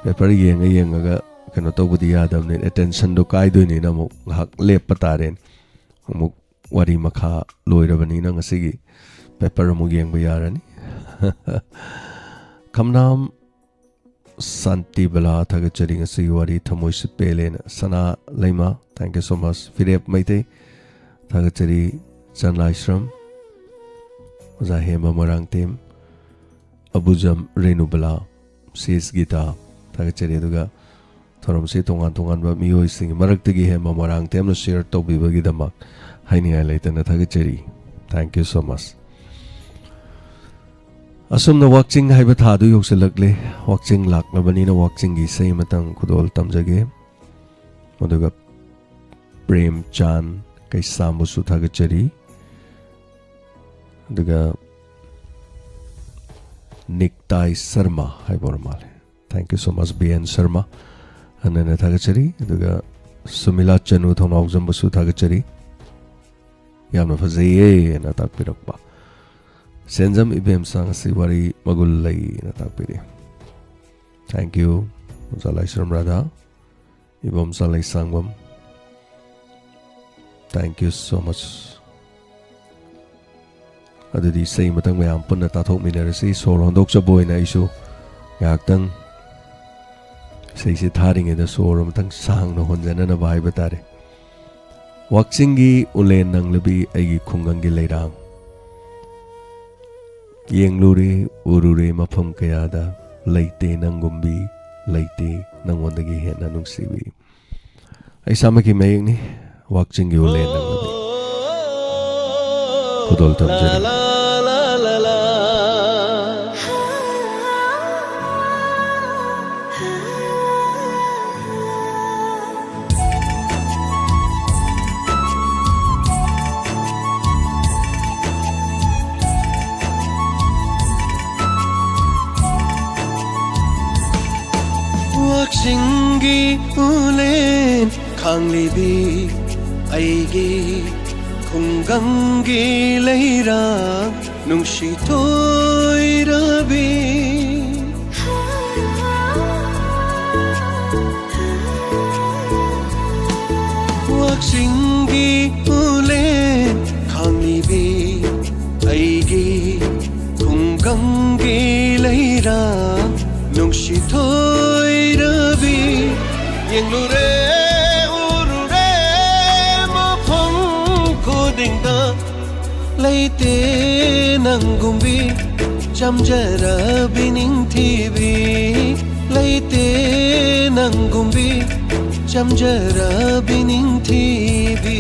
paper ꯌꯦꯡꯉ ꯌꯦꯡꯉꯒ ꯀꯩꯅꯣ ꯇꯧꯕꯗꯤ ꯌꯥꯗꯕꯅꯤꯅ, attentionꯗꯣ ꯀꯥꯏꯗꯣꯏꯅꯤꯅ ꯑꯃꯨꯛ ꯉꯥꯏꯍꯥꯛ ꯂꯦꯞꯄ ꯇꯥꯔꯦꯅ꯫ ꯑꯃꯨꯛ ꯋꯥꯔꯤ ꯃꯈꯥ ꯂꯣꯏꯔꯕꯅꯤꯅ ꯉꯁꯤꯒꯤ paper ꯑꯃꯨꯛ ꯌꯦꯡꯕ ꯌꯥꯔꯅꯤ꯫ ꯈꯝꯅꯥꯝ ꯁꯥꯟꯇꯤꯕꯂꯥ, ꯊꯥꯒꯠꯆꯔꯤ ꯉꯁꯤꯒꯤ ꯋꯥꯔꯤ, ꯊꯃꯣꯏꯁꯨ ꯄꯦꯜꯂꯦꯅ꯫ ꯁꯅꯥ ꯂꯩꯃ, thank you so much꯫ ꯐꯤꯔꯦꯞ Meitei, ꯊꯥꯒꯠꯆꯔꯤ꯫ ꯆꯟꯂꯥꯏꯁ꯭ꯔꯝ, ꯑꯣꯖꯥ ꯍꯦꯝꯕ ꯃꯣꯏꯔꯥꯡꯊꯦꯝ, ꯑꯕꯨꯖꯝ ꯔꯦꯅꯨꯕꯂꯥ, ꯁꯤꯁ ꯒꯤꯇꯥ, ꯊꯥꯒꯠꯆꯔꯤ꯫ ꯑꯗꯨꯒ ꯊꯧꯔꯝꯁꯤ ꯇꯣꯉꯥꯟ ꯇꯣꯉꯥꯟꯕ ꯃꯤꯑꯣꯏꯁꯤꯡꯒꯤ ꯃꯔꯛꯇꯒꯤ ꯍꯦꯝꯕ ꯃꯣꯏꯔꯥꯡꯊꯦꯝꯅ share ꯇꯧꯕꯤꯕꯒꯤꯗꯃꯛ ꯍꯥꯏꯅꯤꯡꯉꯥꯏ ꯂꯩꯇꯅ ꯊꯥꯒꯠꯆꯔꯤ꯫ Thank you so much꯫ ꯑꯁꯨꯝꯅ ꯋꯥꯛꯆꯤꯡ ꯍꯥꯏꯕ ꯊꯥꯗꯨ ꯌꯧꯁꯤꯜꯂꯛꯂꯦ꯫ ꯋꯥꯛꯆꯤꯡ ꯂꯥꯛꯂꯕꯅꯤꯅ ꯋꯥꯛꯆꯤꯡꯒꯤ ꯏꯁꯩ ꯑꯃꯇꯪ ꯈꯨꯗꯣꯜ ꯇꯝꯖꯒꯦ꯫ ꯑꯗꯨꯒ ꯄ꯭ꯔꯦꯝꯆꯥꯟ ꯀꯩꯁꯥꯝꯕꯨꯁꯨ ꯊꯥꯒꯠꯆꯔꯤ꯫ ꯑꯗꯨꯒ ꯅꯤꯛꯇꯥꯏ ꯁꯔꯃ ꯍꯥꯏꯕ ꯑꯣꯏꯔ ꯃꯥꯜꯂꯦ꯫ Thank you so much, B N Sharma. ꯍꯟꯅ ꯍꯟꯅ ꯊꯥꯒꯠꯆꯔꯤ꯫ ꯑꯗꯨꯒ ꯁꯨꯃꯤꯂꯥ ꯆꯅꯨ ꯊꯣꯡꯅꯥꯎꯖꯝꯕꯨꯁꯨ ꯊꯥꯒꯠꯆꯔꯤ꯫ ꯌꯥꯝꯅ ꯐꯖꯩꯌꯦꯅ ꯇꯥꯛꯄꯤꯔꯛꯄ꯫ ꯁꯦꯟꯖꯝ ꯏꯕꯦꯝꯆꯥ ꯉꯁꯤ ꯋꯥꯔꯤ ꯃꯒꯨꯟ ꯂꯩꯅ ꯇꯥꯛꯄꯤꯔꯤ꯫ Thank you, ꯑꯣꯖꯥ ꯂꯥꯏꯁ꯭ꯔꯝ Radha, Ibomcha ꯂꯩꯁꯥꯡꯕꯝ꯫ Thank you so much꯫ ꯑꯗꯨꯗꯤ ꯏꯁꯩ ꯑꯃꯇꯪ ꯃꯌꯥꯝ ꯄꯨꯟꯅ ꯇꯥꯊꯣꯛꯃꯤꯟꯅꯔꯁꯤ꯫ ꯁꯣꯔ ꯍꯣꯟꯗꯣꯛꯆꯕ ꯑꯣꯏꯅ ꯑꯩꯁꯨ ꯉꯥꯏꯍꯥꯛꯇꯪ ꯏꯁꯩꯁꯤ ꯊꯥꯔꯤꯉꯩꯗ ꯁꯣꯔ ꯑꯃꯇꯪ ꯁꯥꯡꯅ ꯍꯣꯟꯖꯅꯅꯕ ꯍꯥꯏꯕ ꯇꯥꯔꯦ꯫ ꯋꯥꯛꯆꯤꯡꯒꯤ ꯎꯂꯦꯟ ꯅꯪꯂꯕꯤ ꯑꯩꯒꯤ ꯈꯨꯡꯒꯪꯒꯤ ꯂꯩꯔꯥꯡ꯫ ꯌꯦꯡꯂꯨꯔꯦ, ꯎꯔꯨꯔꯦ ꯃꯐꯝ ꯀꯌꯥꯗ, ꯂꯩꯇꯦ ꯅꯪꯒꯨꯝꯕꯤ, ꯂꯩꯇꯦ ꯅꯪꯉꯣꯟꯗꯒꯤ ꯍꯦꯟꯅ ꯅꯨꯡꯁꯤꯕꯤ꯫ ꯑꯩ ꯏꯁꯥꯃꯛꯀꯤ ꯃꯌꯦꯛꯅꯤ, ꯋꯥꯛꯆꯤꯡꯒꯤ ꯎꯂꯦꯟ ꯅꯪꯂꯕꯤ꯫ ꯈꯨꯗꯣꯜ ꯇꯝꯖꯔꯤ꯫ ꯎꯂꯦꯟ ꯈꯥꯡꯂꯤꯕꯤ ꯑꯩꯒꯤ ꯈꯨꯡꯒꯪꯒꯤ ꯂꯩꯔꯥꯡ ꯅꯨꯡꯁꯤ ꯊꯣꯏꯔꯕꯤ꯫ ꯋꯥꯛꯆꯤꯡꯒꯤ ꯎꯂꯦꯟ ꯈꯥꯡꯂꯤꯕꯤ ꯑꯩꯒꯤ ꯈꯨꯡꯒꯪꯒꯤ ꯂꯩꯔꯥꯡ ꯅꯨꯡꯁꯤ ꯊꯣꯏꯔꯕꯤ꯫ ꯌꯦꯡꯂꯨꯔꯦ ꯎꯔꯨꯔꯦ ꯃꯐꯝ ꯈꯨꯗꯤꯡꯗ ꯂꯩꯇꯦ ꯅꯪꯒꯨꯝꯕꯤ ꯆꯝꯖꯔꯕꯤ ꯅꯤꯡꯊꯤꯕꯤ꯫ ꯂꯩꯇꯦ ꯅꯪꯒꯨꯝꯕꯤ ꯆꯝꯖꯔꯕꯤ ꯅꯤꯡꯊꯤꯕꯤ꯫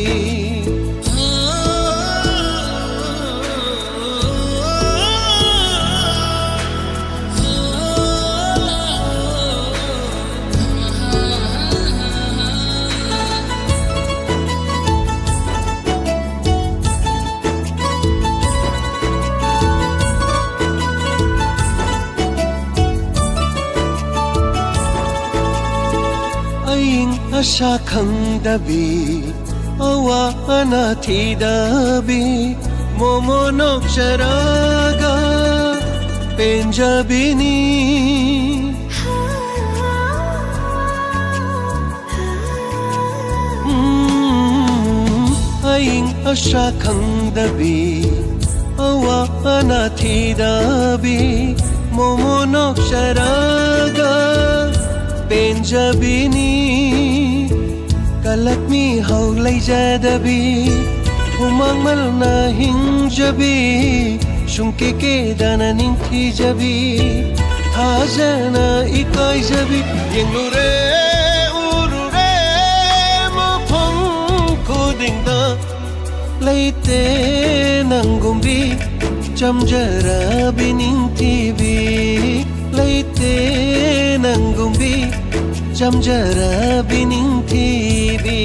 ꯑꯏꯪ ꯑꯁꯥ ꯈꯪꯗꯕꯤ ꯑꯋꯥ ꯑꯅꯥ ꯊꯤꯗꯕꯤ ꯃꯣꯃꯣ ꯅꯣꯛꯆꯔꯒ ꯄꯦꯟꯖꯕꯤꯅꯤ꯫ ꯎꯝ, ꯑꯏꯪ ꯑꯁꯥ ꯈꯪꯗꯕꯤ ꯑꯋꯥ ꯑꯅꯥ ꯊꯤꯗꯕꯤ ꯃꯣꯃꯣ ꯅꯣꯛꯆꯔꯒ ꯄꯦꯟꯖꯕꯤꯅꯤ꯫ ꯀꯂꯛ ꯃꯤꯍꯧ ꯂꯩꯖꯗꯕꯤ ꯍꯨꯃꯥꯡ ꯃꯜꯅ ꯍꯤꯡꯖꯕꯤ ꯁꯨꯡꯀꯦ ꯀꯦꯗꯅ ꯅꯤꯡꯊꯤꯖꯕꯤ ꯊꯥꯖꯅ ꯏꯀꯥꯏꯖꯕꯤ꯫ ꯌꯦꯡꯂꯨꯔꯦ ꯎꯔꯨꯔꯦ ꯃꯐꯝ ꯈꯨꯗꯤꯡꯗ ꯂꯩꯇꯦ ꯅꯪꯒꯨꯝꯕꯤ ꯆꯝꯖꯔꯕꯤ ꯅꯤꯡꯊꯤꯕꯤ꯫ ꯂꯩꯇꯦ ꯅꯪꯒꯨꯝꯕꯤ ꯆꯝꯖꯔꯕꯤ ꯅꯤꯡꯊꯤꯕꯤ꯫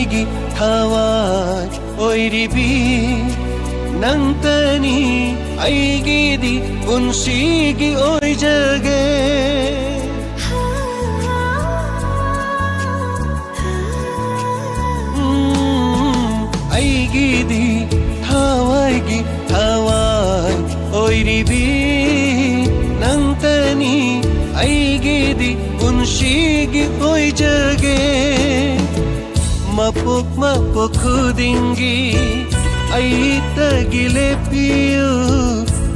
ꯊꯋꯥꯏ ꯑꯣꯏꯔꯤꯕꯤ ꯅꯪꯇꯅꯤ ꯑꯩꯒꯤꯗꯤ ꯄꯨꯟꯁꯤꯒꯤ ꯑꯣꯏꯖꯒꯦ꯫ ꯎꯝ, ꯑꯩꯒꯤꯗꯤ ꯊꯋꯥꯏꯒꯤ ꯊꯋꯥꯏ ꯑꯣꯏꯔꯤꯕꯤ ꯅꯪꯇꯅꯤ ꯑꯩꯒꯤꯗꯤ ꯄꯨꯟꯁꯤꯒꯤ ꯑꯣꯏꯖꯒꯦ꯫ ꯃꯄꯣꯛ ꯃꯄꯣꯛ ꯈꯨꯗꯤꯡꯒꯤ ꯑꯩꯇꯒꯤ ꯂꯦꯞꯄꯤꯌꯨ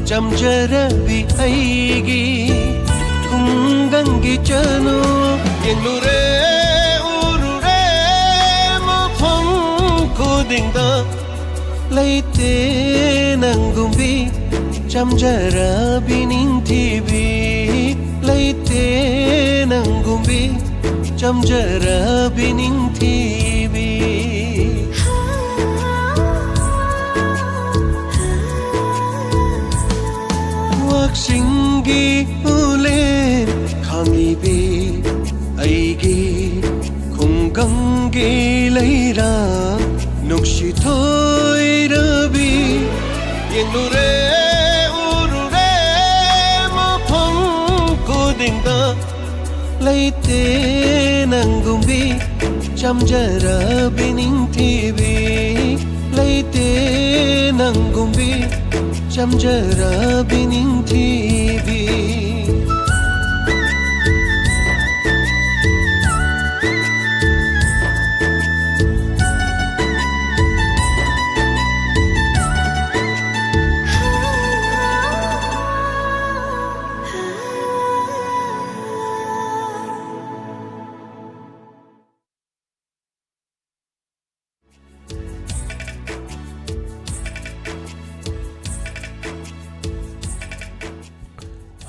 ꯆꯝꯖꯔꯕꯤ ꯑꯩꯒꯤ ꯈꯨꯡꯒꯪꯒꯤ ꯆꯅꯨ꯫ ꯌꯦꯡꯂꯨꯔꯦ ꯎꯔꯨꯔꯦ ꯃꯐꯝ ꯈꯨꯗꯤꯡꯗ ꯂꯩꯇꯦ ꯅꯪꯒꯨꯝꯕꯤ ꯆꯝꯖꯔꯕꯤ ꯅꯤꯡꯊꯤꯕꯤ꯫ ꯂꯩꯇꯦ ꯅꯪꯒꯨꯝꯕꯤ ꯆꯝꯖꯔꯕꯤ ꯅꯤꯡꯊꯤꯕꯤ꯫ ꯋꯥꯛꯆꯤꯡꯒꯤ ꯎꯂꯦꯟ ꯈꯥꯡꯂꯤꯕꯤ ꯑꯩꯒꯤ ꯈꯨꯡꯒꯪꯒꯤ ꯂꯩꯔꯥ ꯅꯨꯡꯁꯤ ꯊꯣꯏꯔꯕꯤ꯫ ꯌꯦꯡꯂꯨꯔꯦ ꯎꯔꯨꯔꯦ ꯃꯐꯝ ꯈꯨꯗꯤꯡꯗ ꯂꯩꯇꯦ ꯅꯪꯒꯨꯝꯕꯤ ꯆꯝꯖꯔꯕꯤ ꯅꯤꯡꯊꯤꯕꯤ꯫ ꯂꯩꯇꯦ ꯅꯪꯒꯨꯝꯕꯤ ꯆꯝꯖꯔꯕꯤ ꯅꯤꯡꯊꯤꯕꯤ꯫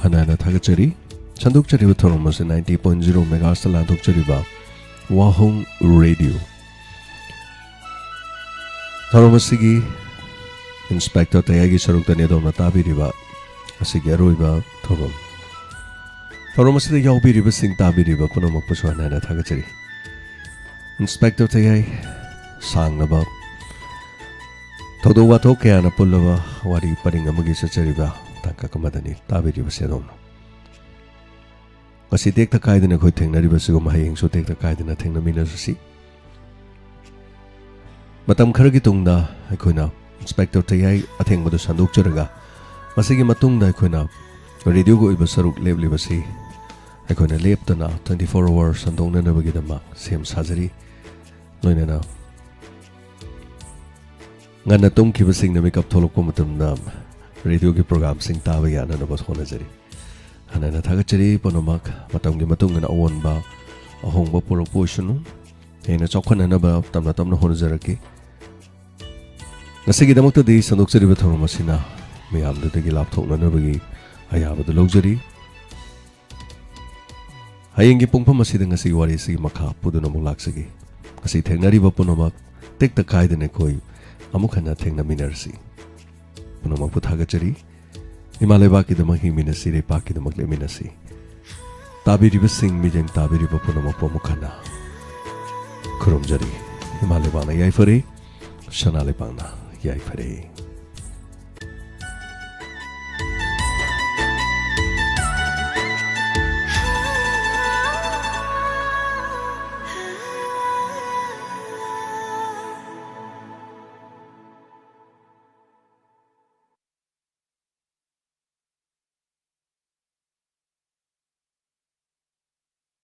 ꯍꯟꯅ ꯍꯟꯅ ꯊꯥꯒꯠꯆꯔꯤ꯫ ꯁꯟꯗꯣꯛꯆꯔꯤꯕ ꯊꯧꯔꯝ ꯑꯁꯤ ninety point zero megahertzꯇ ꯂꯥꯟꯊꯣꯛꯆꯔꯤꯕ ꯋꯥꯍꯣꯡ ꯔꯦꯗꯤꯑꯣ꯫ ꯊꯧꯔꯝ ꯑꯁꯤꯒꯤ ꯏꯟꯁꯄꯦꯛꯇꯔ ꯇꯌꯥꯏꯒꯤ ꯁꯔꯨꯛꯇꯅꯤ ꯑꯗꯣꯝꯅ ꯇꯥꯕꯤꯔꯤꯕ ꯑꯁꯤꯒꯤ ꯑꯔꯣꯏꯕ ꯊꯧꯔꯝ꯫ ꯊꯧꯔꯝ ꯑꯁꯤꯗ ꯌꯥꯎꯕꯤꯔꯤꯕꯁꯤꯡ, ꯇꯥꯕꯤꯔꯤꯕ ꯄꯨꯝꯅꯃꯛꯄꯨꯁꯨ ꯍꯟꯅ ꯍꯟꯅ ꯊꯥꯒꯠꯆꯔꯤ꯫ ꯏꯟꯁꯄꯦꯛꯇꯔ ꯊꯩꯍꯩ, ꯁꯥꯡꯂꯕ ꯊꯧꯗꯣꯛ ꯋꯥꯊꯣꯛ ꯀꯌꯥꯅ ꯄꯨꯜꯂꯕ ꯋꯥꯔꯤ ꯄꯔꯤꯡ ꯑꯃꯒꯤ ꯆꯠꯆꯔꯤꯕ ꯇꯥꯡꯀꯛ ꯑꯃꯗꯅꯤ ꯇꯥꯕꯤꯔꯤꯕꯁꯦ ꯑꯗꯣꯝꯅ꯫ ꯉꯁꯤ ꯇꯦꯛꯇ ꯀꯥꯏꯗꯅ ꯑꯩꯈꯣꯏ ꯊꯦꯡꯅꯔꯤꯕꯁꯤꯒꯨꯝ ꯍꯌꯦꯡꯁꯨ ꯇꯦꯛꯇ ꯀꯥꯏꯗꯅ ꯊꯦꯡꯅꯃꯤꯟꯅꯔꯁꯤ꯫ ꯃꯇꯝ ꯈꯔꯒꯤ ꯇꯨꯡꯗ ꯑꯩꯈꯣꯏꯅ ꯏꯟꯁꯄꯦꯛꯇꯔ ꯊꯩꯍꯩ ꯑꯊꯦꯡꯕꯗꯨ ꯁꯟꯗꯣꯛꯆꯔꯒ, ꯃꯁꯤꯒꯤ ꯃꯇꯨꯡꯗ ꯑꯩꯈꯣꯏꯅ ꯔꯦꯗꯤꯑꯣꯒꯤ ꯑꯣꯏꯕ ꯁꯔꯨꯛ ꯂꯦꯞꯂꯤꯕꯁꯤ ꯑꯩꯈꯣꯏꯅ ꯂꯦꯞꯇꯅ twenty four hour ꯁꯟꯗꯣꯛꯅꯅꯕꯒꯤꯗꯃꯛ ꯁꯦꯝ ꯁꯥꯖꯔꯤ꯫ ꯂꯣꯏꯅꯅ ꯉꯟꯅ ꯇꯨꯝꯈꯤꯕꯁꯤꯡꯅ ꯃꯤꯀꯞ ꯊꯣꯛꯂꯛꯄ ꯃꯇꯝꯗ ꯔꯦꯗꯤꯑꯣꯒꯤ ꯄ꯭ꯔꯣꯒ꯭ꯔꯥꯝꯁꯤꯡ ꯇꯥꯕ ꯌꯥꯅꯅꯕ ꯍꯣꯠꯅꯖꯔꯤ꯫ ꯍꯟꯅ ꯍꯟꯅ ꯊꯥꯒꯠꯆꯔꯤ ꯄꯨꯝꯅꯃꯛ꯫ ꯃꯇꯝꯒꯤ ꯃꯇꯨꯡ ꯏꯟꯅ ꯑꯑꯣꯟꯕ ꯑꯍꯣꯡꯕ ꯄꯨꯔꯛꯄ ꯑꯣꯏꯁꯅꯨ꯫ ꯍꯦꯟꯅ ꯆꯥꯎꯈꯠꯅꯅꯕ ꯇꯞꯅ ꯇꯞꯅ ꯍꯣꯠꯅꯖꯔꯛꯀꯦ꯫ ꯉꯁꯤꯒꯤꯗꯃꯛꯇꯗꯤ ꯁꯟꯗꯣꯛꯆꯔꯤꯕ ꯊꯧꯔꯝ ꯑꯁꯤꯅ ꯃꯤꯌꯥꯝꯗꯨꯗꯒꯤ ꯂꯥꯞꯊꯣꯛꯅꯅꯕꯒꯤ ꯑꯌꯥꯕꯗꯨ ꯂꯧꯖꯔꯤ꯫ ꯍꯌꯦꯡꯒꯤ ꯄꯨꯡꯐꯝ ꯑꯁꯤꯗ ꯉꯁꯤꯒꯤ ꯋꯥꯔꯤ ꯑꯁꯤꯒꯤ ꯃꯈꯥ ꯄꯨꯗꯨꯅ ꯑꯃꯨꯛ ꯂꯥꯛꯆꯒꯦ꯫ ꯉꯁꯤ ꯊꯦꯡꯅꯔꯤꯕ ꯄꯨꯝꯅꯃꯛ ꯇꯦꯛꯇ ꯀꯥꯏꯗꯅ ꯑꯩꯈꯣꯏ ꯑꯃꯨꯛ ꯍꯟꯅ ꯊꯦꯡꯅꯃꯤꯟꯅꯔꯁꯤ꯫ ꯄꯨꯝꯅꯃꯛꯄꯨ ꯊꯥꯒꯠꯆꯔꯤ꯫ ꯏꯃꯥ ꯂꯩꯕꯥꯛꯀꯤꯗꯃꯛ ꯍꯤꯡꯃꯤꯟꯅꯁꯤ, ꯂꯩꯄꯥꯛꯀꯤꯗꯃꯛ ꯂꯦꯞꯃꯤꯟꯅꯁꯤ꯫ ꯇꯥꯕꯤꯔꯤꯕꯁꯤꯡ, ꯃꯤꯠꯌꯦꯡ ꯇꯥꯕꯤꯔꯤꯕ ꯄꯨꯝꯅꯃꯛꯄꯨ ꯑꯃꯨꯛ ꯍꯟꯅ ꯈꯨꯔꯨꯝꯖꯔꯤ꯫ ꯏꯃꯥ ꯂꯩꯕꯥꯛꯅ ꯌꯥꯏꯐꯔꯦ, ꯁꯅꯥ ꯂꯩꯕꯥꯛꯅ ꯌꯥꯏꯐꯔꯦ꯫